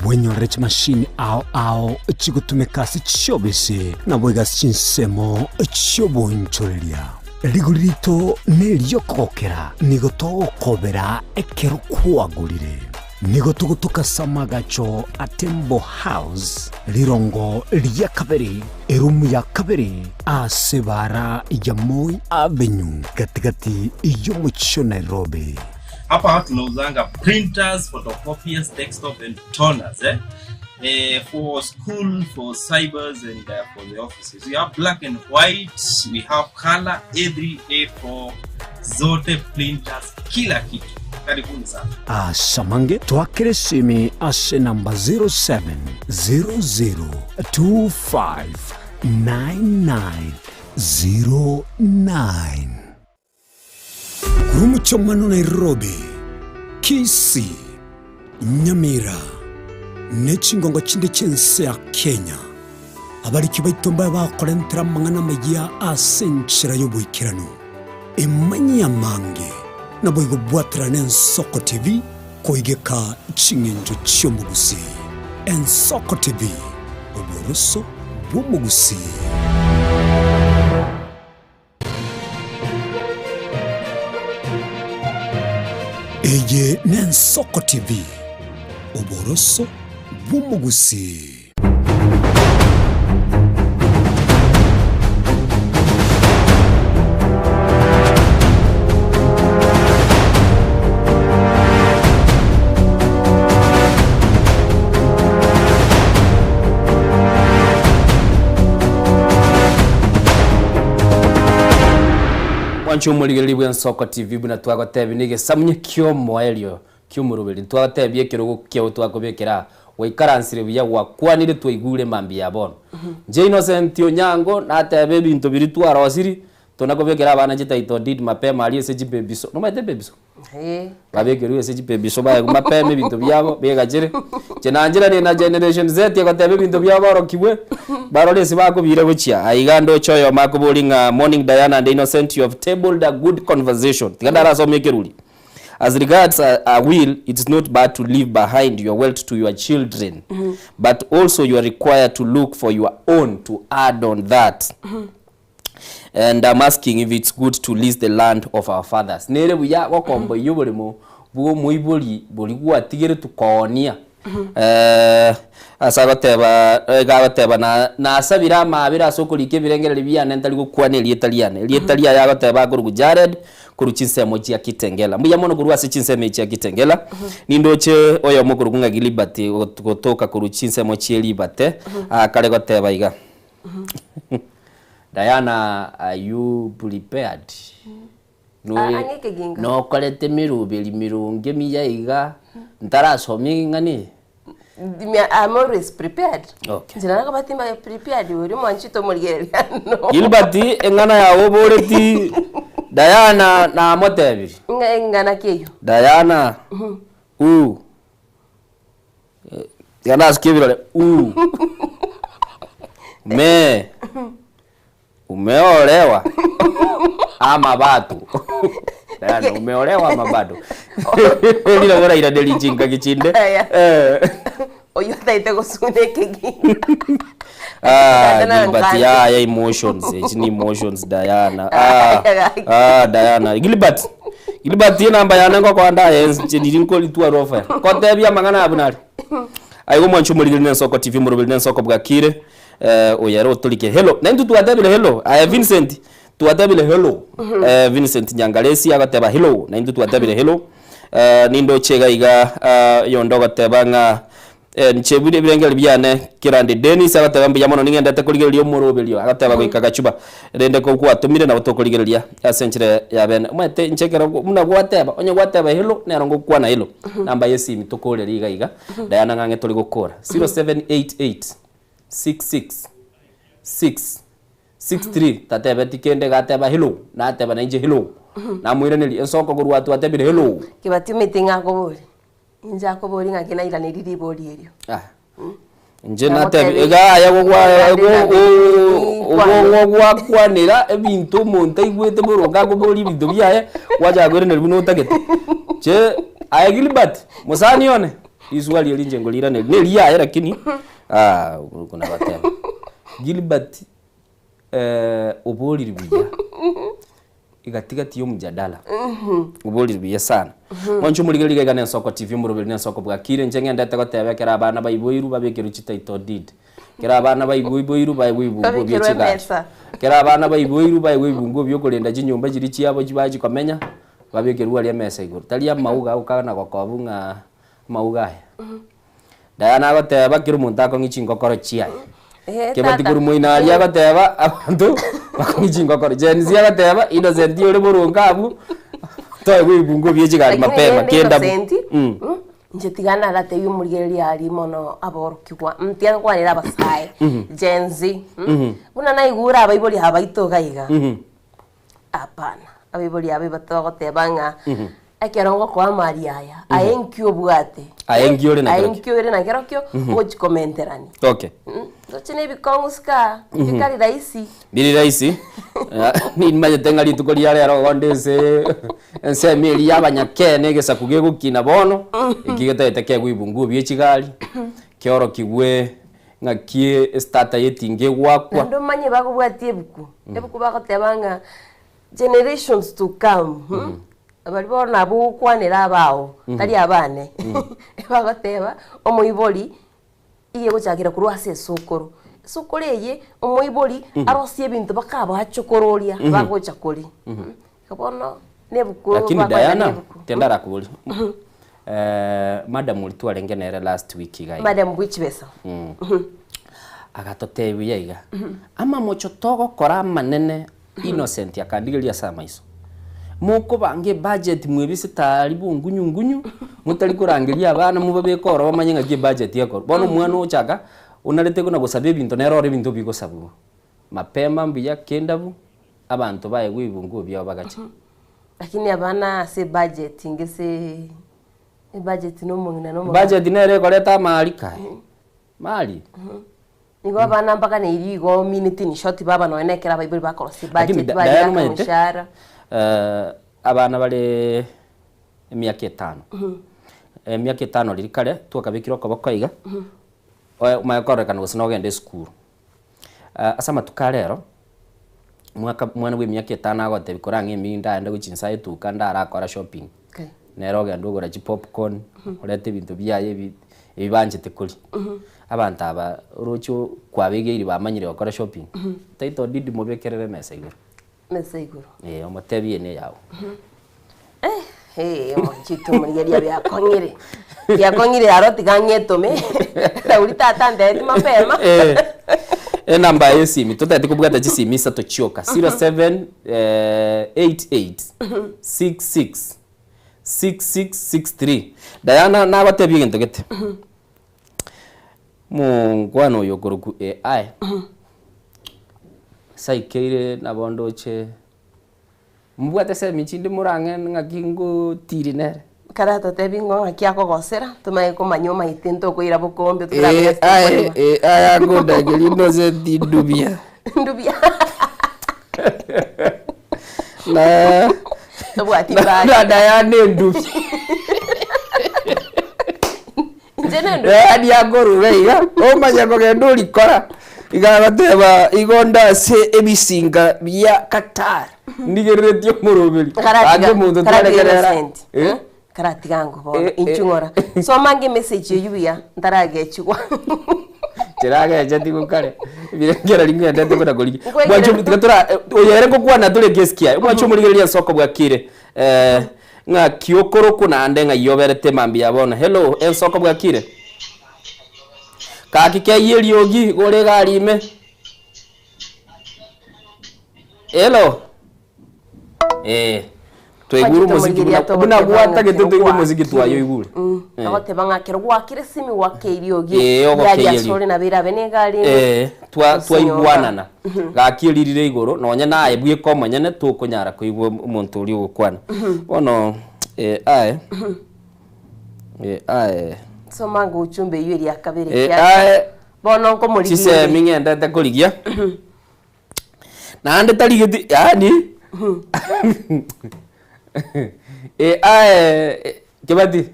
bwenyorere chimashini ao ao chigotumeka ase chiobisi naboigo ase chinsemo chi'oboonchoreria. Rigori rito neri'okogokera, nigo togokobera ekero kwagorire. Nigo togotoka ase amagacho a Tembo House, rirongo ria kabere, erumu ya kabere, ase ebaara ya Moi Avenue, gati-gati y'omochie o Nairobi. Hapa tunauzanga printers, photocopiers, desktop and toners eh? Eh, for school, for cybers and uh, for the offices. We have black and white, we have color, A3, A4, zote printers, kila kitu. Karibuni sana. Ase amange twakere esimi ase enamba 0700259909. Korwa omochie Nairobi, Kisii, Nyamira, ne chingongo chinde chi'ense ya Kenya, abariki baito mbabe bakorentera amang'ana amayia ase enchera y'oboikeranu. Emanyie amange, naboigo bwaterane Ensoko TV koigeka ching'encho chi'omogusii. Ensoko TV, oboroso bw'omogusii. Eye n'Ensoko TV, oboroso bw'omogusii. Mwanche omorigereria bw'Ensoko TV buna twagotebia na egesamunye ki'omoerio ki'omoroberi ntwagotebia ekerogo kiao twakobekera aa gwaikaransire buya gwakwanire twaigure mambia ya bono. Inche Innocent Onyango nateba ebinto biria twarosiri tonakobekera abana chititle deed mapema aria ase chibaby so nomanyete baby so? Babekerwe ase chibaby so baegwe mapema ebinto biabo begachere. Inche nancheranie na generation Z egoteba ebinto biabo baorokigwe, barore ase bakobira gochia. Aiga ndoche oyomo akoboria ng'a morning Diana and Innocent you have tabled a good conversation. Tiga ndarasome ekeruri. As regards a, a will, it's not bad to leave behind your wealth to your children, but also you are required to look for your own to add on that. And I'm asking if it's good to lease the land of our fathers. Nere buya gokomboyia oboremo bw'omoibori boria gwatigeretwe koonia. Eh, ase agoteba iga agoteba na nasabire amaabera ase okorika ebirengererio biane ntari gokwana erieta riane. Erieta riaye agoteba akorokwa Jared korwa chinsemo chia Kitengela. Mbuya mono korwa ase chinsemo echi chia Kitengela. Nindoche oyomo okorokwa ng'a Gilbert gotoka korwa chinsemo chie Ribate, akare goteba iga. Diana are you prepared? Ah, ang'e ekeginga. Nokorete meroberi meronge emiya iga ntarasomia eng'ana eye? Me, I'm always prepared. Okay. Inche narakoba timba prepared oria omwanchete omorigereria no. Gilbert eng'ana yago oboreti Diana namotebirie. Ng'a eng'ana ki eyio? Diana ooh Tiga nasukie ebirore uu me umeolewa ama bado Diana umeolewa ama bado rire borairaneria chingaki chinde Aya. Eh. Oyio otaete gosuna ekeginga. Ah, Diana Gilbert, nkanche. yaya emotions echi ni emotions Diana ah, Gaki. ah, Diana Gilbert Gilbert enamba yane ngokoa ndaye inche ndiri nkoritwa rofa kotebia amang'ana aya buna are Aiga omwanchi omorigeri na ensoko TV omoroberi na ensoko bwakire eh, oyo ere otorike hello naintwe twatebire hello aye Vincent. Twatebire hello. Eh, Vincent Nyangaresi agoteba hello, na intwe twatebire hello. Eh, nindoche iga iga eh, oyonde ogoteba ng'a eh, inche bire ebirengeri biane Kerandi Dennis agoteba mbuya mono ning'endete korigereria omoroberio agoteba goika Gachuba rende ko gwatomire nabo tokorigereria ase enchera ya bene. Omanyete inche ekero buna gwateba onye gwateba hello nero ngokwana hello. Namba ya esimi tokoreria iga iga Diana ng'ang'e tori gokora 0788 66 6 63 tatebeti kende iga ateba hello, nateba nainche hello, namoiraneria ensoko korwa atwo atebire hello. Kebati omanyete ng'a akobori, inche akobori ng'aki nairaneri ribori erio. Ah, inche natebi iga aye gogwa gwakwanera ebinto omonto aigwete boronge akoboria ebinto biaye, gwachaka koiraneria buna otagete. Inche aye Gilbert, mosani one, riswali eri inche nkoriiraneria, na eriaye lakini nabateba. Gilbert oborire buya, igatigati ya omjadala, oborire buya sana. Mwanche omorigereria iga iga na Ensoko TV omoroberi na Ensoko bwakire, inche ng'endete goteba ekero abana baiboirwe babekerwe chititle deed, ekero abana baiboirwe baegwe ebibunguo bia Babekerwe chigari, emesa. ekero abana baiboirwe baegwe ebibunguo bia okorenda chinyomba chiria chiabo chibachi komenya, babekerwe aria emesa igoro. Tari amauga agokana gokobu ng'a amauga aya. Diana agoteba kera omonto akong'e chingokoro chiaye. Eh, Kebati tata. korwa moino aria agoteba abanto bakong'e chingokoro. Gen Z agoteba Innocent ore boronge abwo toegwe ebibunguo bie chigari Lakini mapema rende kende abwo. Innocent, Mm. mm, inche tiga naratebi omorigereria aria mono aborokigwa, mm, tiga nkwanere abasae, Gen Z, mm, buna naigure abaibori aba baito iga iga, Hapana, abaibori aba ibatogoteba ng'a ekero ngokoa amari aya, aye nki obwate? Aye nki ore na Aye kerokio? nki ore na kerokio ogochi komenterania. Okay. Ndoche na ebikong'u sika, bikari rahisi. Biri rahisi, nimanyete ng'a rituko ria rero igo nde ense ensemo eria ya abanyakee egesaku gegokina bono, eki getagete kegwe ebunguo bie chigari, keorokigwe Ng'aki estarter y'etinga egwakwa. Naende omanye bagobwatia ebuku, ebuku bagoteba ng'a generations to come, baria bono nabo ogokwanera abao, tari abane, bagoteba omoibori iga egochakera korwa ase esokoro, esokoro eye omoibori arosie ebinto mpaka abachokoro oria bagocha koria, igo bono na ebuku Lakini bakoenda na Diana, ebuku. tiga ndarakoborie, madam oria twarenge nere last week iga iga. Madam bwe chibesa. Agatotebia buya iga, amamocho togokora amanene Innocent akandigereria ase amaiso, mokobanga ebudget mwebisete aria bongunyu ngunyu, motari korangeria abana mobabeke ororo bamanye ng'aki ebudget ekorwa. Bono omwana ochaka, onarete buna gosaba ebinto nere ore ebinto bigosabwa. Mapema mbuya kendabu, abanto baegwe ebibunguo biabo bagacha. Lakini abana ase ebudget ngese ebudget na omong'ina na omogaka. Ebudget nere ekoreta amari kaye, mari. Nigo abana mpaka na erio igo minute in short baba nonya na ekero abaibori bakorosia Lakini ebudget Da- baria Diana aka omanyete, omoshahara. abana bare emiaka etano, emiaka etano riria kare twakabekire okoboko iga, oe omanye kororekana gose nogende esukuru. Ase amatuko a rero, omwaka omwana bwa emiaka etano agotebia kora ang'e emiyi ndaende gochia inse etuka ndarakora shopping, nere ogenda ogora chipopcorn, oreta ebinto biaye ebi ebi baanchete koria. Abanto aba oroche kwabegeiri bamanyire gokora shopping, title deed mobekerere emesa igoro. Mesa igoro. Eh, omotebie eye neyao. Eh, omonchete omorigereria biakong'ire. Biakong'ire aro tiga ng'etome. Rauri tata antebeti mapema. Eh, enamba ya esimi totagete kobwata chisimi isato chioka 07 eh, 88 66 6663 Diana nagotebia egento gete Omongwana oyo okorokwa AI, saikeire nabo ndoche mobwate esemi chinde morang'e ng'aki ngotiri nere. Karatotebi ng'o ng'aki akogosera, tomanye komanya omaete ntokoira bokombe torabe ase AI, tokorema. AI akondageria Innocent ndubia. Ndubia. Na Tobwati na mbari. na Diana endubia. Inche nende Yaani akoruga iga, omanye kogenda orikora, iga agoteba igo nde ase ebisinga bia Qatar, ndigereretie omoroberi, Karatiga- gaki omonto karatiga twarekerera Innocent. eh? Karatiga ango bono Eh, eh. inchu ng'ora soma ange emessage eywo buya ntaragechigwa. Chiragecheti gokare ebirengereri ng'endete buna korigia. Nkwegere- Mwanche omo- tiga tora oyo ere ngokwana tore ekesi kiaye. Mwanche omorigereria ensoko bwakire ng'aki okorokwa naende ng'ai oberete mambia ya bono. Hello ensoko bwakire? Gaki keyie eriogi iga ore egari ime. Hello. Eh. Twaigure omosiki buna buna gwatagete toigwe omosiki twayoigure. Eh. Agoteba ng'a kero gwakire esimi gwake eriogi Eh, ogokeia riaria eriogi. asore nabo erabe na egari ime. Eh, twa Gose nyomba. twaigwanana. Gaki eririre igoro nonye naye bweka omonyene tokonyara koigwa omonto oria ogokwana. Bono eh aye eh aye Soma ng'a uchumbe eywo eria kabere eh ekiagera aye bono nkomorigia chisemi ng'endete korigia. Naende tarigeti yaani eh aye Kebati,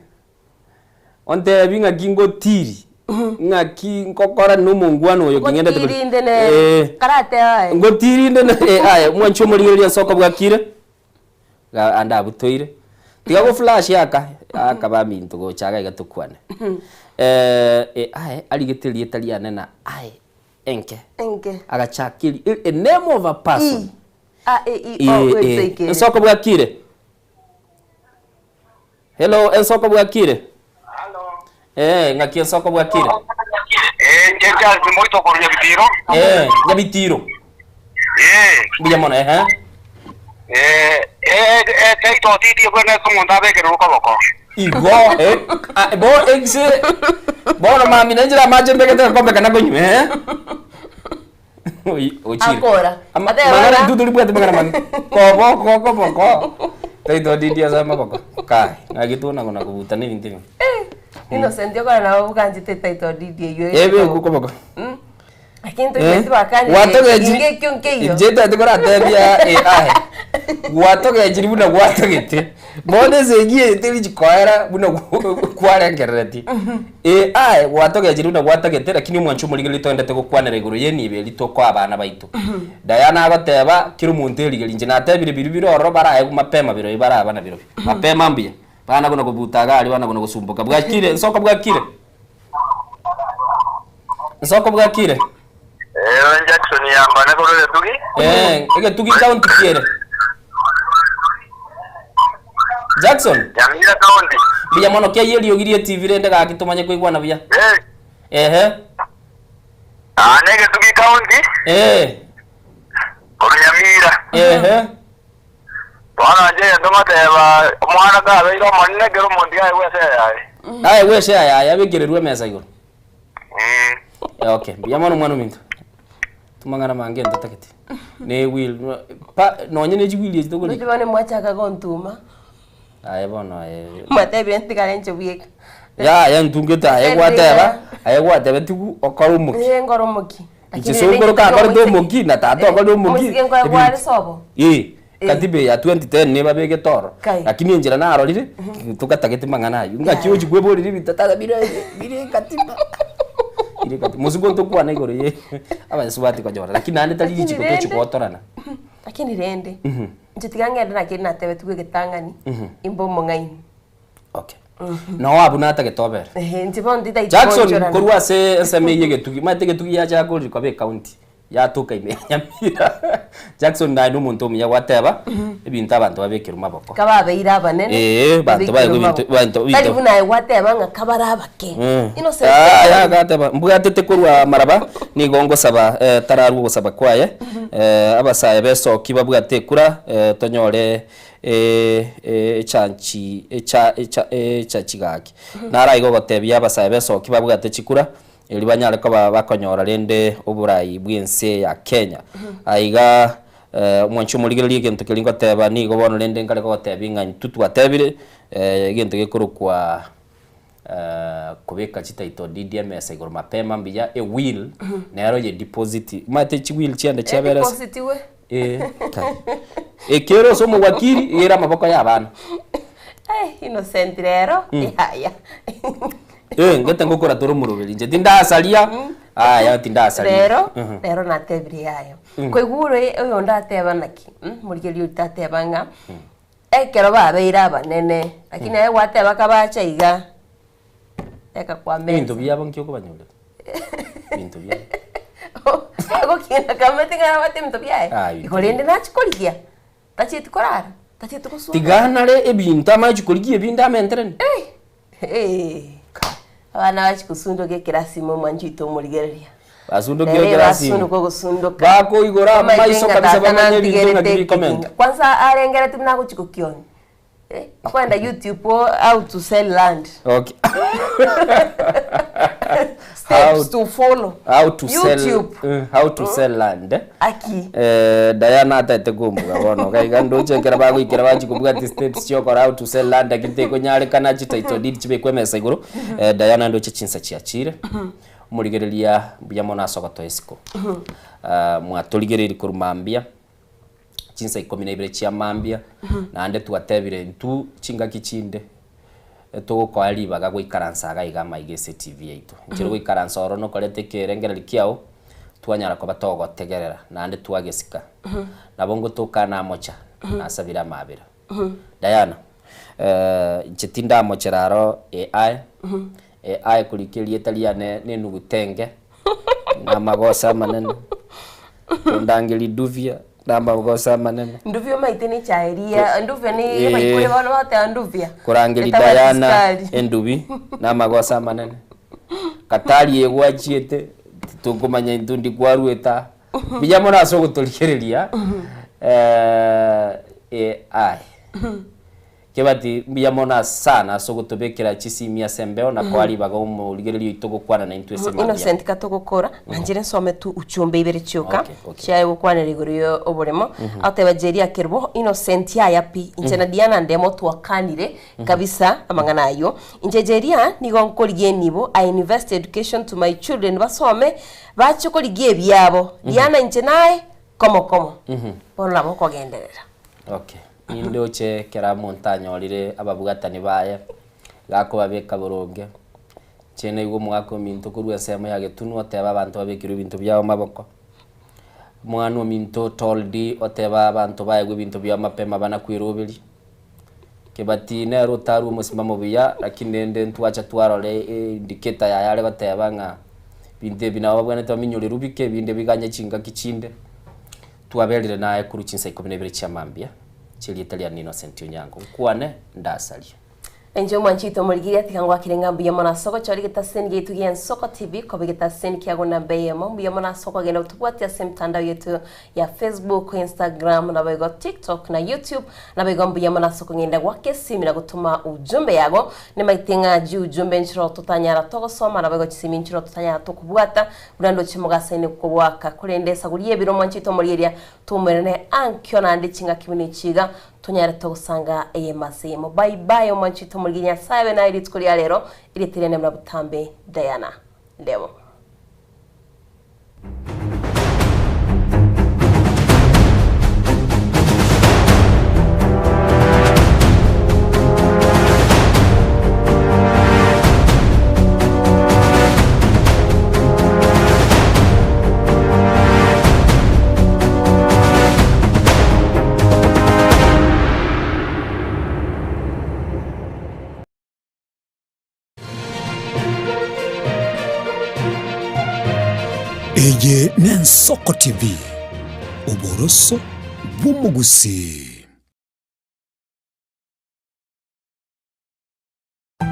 ontebi ng'aki ngotiri, ng'aki ngokora na omongwana oyo ki ng'endete kori- Ngotirinde nere. Eh. Karate aye. Ngotirinde ne eh aye mwanche omorigereria ase okobwakire, iga ande abutoire, tiga go flash aka, aka baminto gocha iga iga tokwane. Eh aye arigete erieta riane na aye enke. Enke. Agachaka eri a name of a person. I, A, E, I, O, Eh, U, eh. X, Ensoko bwakire? Hello, ensoko bwakire? Eh, ng'aki ensoko bwakire? Eh, nche Charles Moito korwa Nyabitiro. Eh, Nyabitiro. Eh, Mbuya mono, ehe. eh, eh, eh, title deed ebwenerete omonto abekererwe koboko. Igo, eh, ah, bo exe bono mami nenchera amache mbegete gakombe kana konywa, eh? Oi, ochire. Akora. Ama- Ateba mang'ana ng'a- intwe toribwate mang'ana mange. Koboko, koboko. Title deed ase amaboko. Kai, ng'aki tona kona kobuta na ebinto ebi. Innocent okora nabo buganchete title deed eywo. Ebekwe koboko. Lakini toigweti bakani Gwatogechiri- inge ekio nkeiyo. Inche ntagete koratebia eh, aye gwatogechiri buna gwatogete bono esegi eye teri chikoera buna kwarengereretie eh, aye gwatogechiri buna gwatogete lakini omwancho omorigereria toendete gokwanera igoro ya enibo eria tokoa abana baito. Diana agoteba kera omonto erigeri inche natebire biria bire ororo baraegwe mapema birobio baraba nabirobio mapema mbuya bana buna kobuta iga aria bana buna gosumboka bwakire nsoko bwakire. Nsoko bwakire? Eh, Jackson yambane korwa egetugi. Eh, egetugi county kiere. Jackson. Nyamira county. Mbuya mono keyie eriogi rie TV rende gaki tomanye koigwana buya. Eh. Ehe. Ah, ne egetugi county. Eh. Korwa Nyamira. Ehe. Bono inche egento ngoteba, omwana kabeire omonene ekero omonto aegwe eshare yaye. Aegwe eshare yaye abekererwe emesa igoro. Eh, okay, mbuya mono omwana ominto. Tumang'ana mange ntotagete. Ne will pa nonye ne chiwili echi tokori. Roche bono mwachaka gontuma. Aye bono aye. Mwatebire ntigare inche bweka. Yaya ntungete aye gwateba, aye gwateba tigu okore omoki. Eh, nkore omoki. Inche sokoro kakorete omoki na tata okorire omoki. Omosike nkoe kware sobo. Eh, katiba eye ya 2010 nebabegete oro. Kai. Lakini enchera narorire, togatagete mang'ana aywo. Ng'aki ochi kweborera ebinto tata bire bire katiba. Bire katiba. Mosike ntokwana igoro ye abasubati konyora. Lakini naende tari Lakini richiko rende- tochi gotorana. Lakini rende, inche tiga ng'ende naki natebetigwe egetang'ani, imbe omong'aini. Okay. Noo abwo natagete obere. Ehe, inche bono titaiti Jackson goonchorana. korwa ase ensemo eyio egetugi, omanyete egetugi yachaka korire koba ecounty, yatoka ime ya Nyamira. Jackson naye na omonto omuya gwateba, ebinto abanto babekerwe maboko. Kababeire abanene, Eeh, banto babekerwe baegwe ebinto maboko. banto Tari binto. buna aye gwateba ng'a kabare abake. Innocent Ah, ya gateba mbwatete korwa maraba nigo ngosaba eh, tararwe ogosaba kwaye eh, abasae besoki babwate ekura eh, tonyore echanchi echa echa echachi gaki. Naro igo ogotebia abasae b'esoki babwate chikura, erio banyare koba bakonyora rende oborai bw'ense ya Kenya. Aiga omwanchi omorigereria egento keria ngoteba nigo bono rende nkare kogotebia ng'a intwe twatebire egento gekorokwa kobeka chititle deed emesa igoro mapema mbuya, ewill nero ye deposit, omanyete chiwill chiende chiabere ase. Edepositiwe. Eh, kai. Ekero ase omowakiri iga ere amaboko ya abana. Eh, Innocent rero. Yaya. Eh, ngete ngokora tore omoroberi inche tindasaria. Aya tindasaria. Rero, rero natebire yayo. Koigure oyo ndateba naki, morigereria oyo tateba ng'a ekero babeire abanene, lakini aye gwateba kabacha iga, eka kwa mesa. Ebinto biabo nki okobanyorera? Ebinto biaye. Agokina kamanyete ng'a nabwate ebinto biaye. Ah, ebinto Igo rende nachia korigia, tachieti korara, tachieti gosunga. Tiga nare ebinto amache korigia ebinde amenteranie. Eh, abana bachia kosundoka ekerasi ime omwanchi oito omorigereria. Basundokia Nere ekerasi ime. basundoka ogosundoka. Bakoigora Omanyete amaiso ng'a kabisa tata bamanye ebinto ng'aki nantigerete bikomenta. eketinga. Kwanza arengeretie buna agochia kokionia. Eh, kwenda YouTube oh, how to sell land. Okay. Steps to follow. How to sell YouTube. how to sell land. eh? Aki. Eh, Diana ataete kombuga bono gaiga ndoche ekero bagoikera bachi kobwati steps chiokora how to sell land lakini tekonyarekana chi title deed chibekwe emesa igoro. Eh, Diana ndoche chinsa chiachire. Omorigereria mbuya mono ase ogotoa esiko. Ah, mwatorigereiri korwa mambia chinsa ikomi na ibere chia mambia, naende twatebire intwe chingaki chinde togokoa ribaga goikaransa iga iga amaiga ase etv yaito. Inchera goikaransa oro nokoreta ekerengereri kiao, twanyara koba togotegerera naende twagesika. Nabo ngotoka namocha, nasabire amabera. Diana, inche tindamochera aro AI, AI korika erieta riane nenugu tenge, na amagoso amanene, kondangeria duvia, na amagoso amanene. Nduvia omaete ne echae eria, nduvia ne Eh. abaikure bono bagoteba nduvia. Korangeria Etabwati Diana sukari. endubi, na amagoso amanene. Katari egwachiete, titokomanya intwe ndi kwarwete aa. Mbuya mono ase ogotorigereria, AI. Kebati mbuya mono sana ase ogotobekera chisimi ase embeo na koa ribaga omorigereria oito gokwana naintwe ase mambia. Innocent katogokora nanchire nsome tu uchumbe ibere chioka Okay, okay. chiaye gokwanera igoro ya oboremo agoteba Jerry Akerbo Innocent yaya pi inche na Diana Ndemo twakanire kabisa amang'ana ayio inche Jeria nigo nkorigia enibo I invest education to my children basome bache korigia ebiabo Diana inche naye komo komo bono nabo okogenderera. Okay. Nindoche kera omonto anyorire ababwatani baye, gakobabeka boronge, inche naigwe omogaka ominto korwa ensemo ya getunwa oteba abanto babekirwe ebinto biabo maboko, omwana ominto Toldi oteba abanto baegwe ebinto biabo mapema bana kweroberia, Kebati nere otarwa omosimamo buya, lakini rende ntwacha twarora indicator yaye are goteba ng'a ebinto ebi nabo babwenerete baminyorerwe bike ebinde biganye chingaki chinde. Twaberire naye korwa chinsa ikomi na ibere chia mambia, chi'erieta riane Innocent Onyango. Nkwane ndasarie. Inche omwanchete omorigereria tiga ngwakere ng'a mbuya mono ase ogochora egetaseni giaito gia Ensoko TV koba egetaseni kiago namba eyemo. Mbuya mono ase okogenda gotobwatia ase emitandao yaito ya Facebook, Instagram, naboigo TikTok na YouTube. Naboigo mbuya mono ase okong'enda goaka esimi na gotoma ujumbe yago. Nimaete ng'a chiujumbe nchiro totanyara togosoma naboigo chisimi nchiro totanyara tokobwata. Buna ndoche mogasaine kogoaka, korende esaguria y'ebiro mwanchete omorieria, toumerane ankio naende chingaki buna echi iga, tonyare togosanga eyemo ase eyemo. Bye bye omwanchete omorigereria Nyasae abe naye rituko ria rero, erieta riane buna botambe Diana Ndemo. Eye n'Ensoko TV, oboroso bw'omogusii.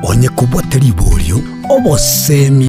Onye kobwate riborio, obosemia.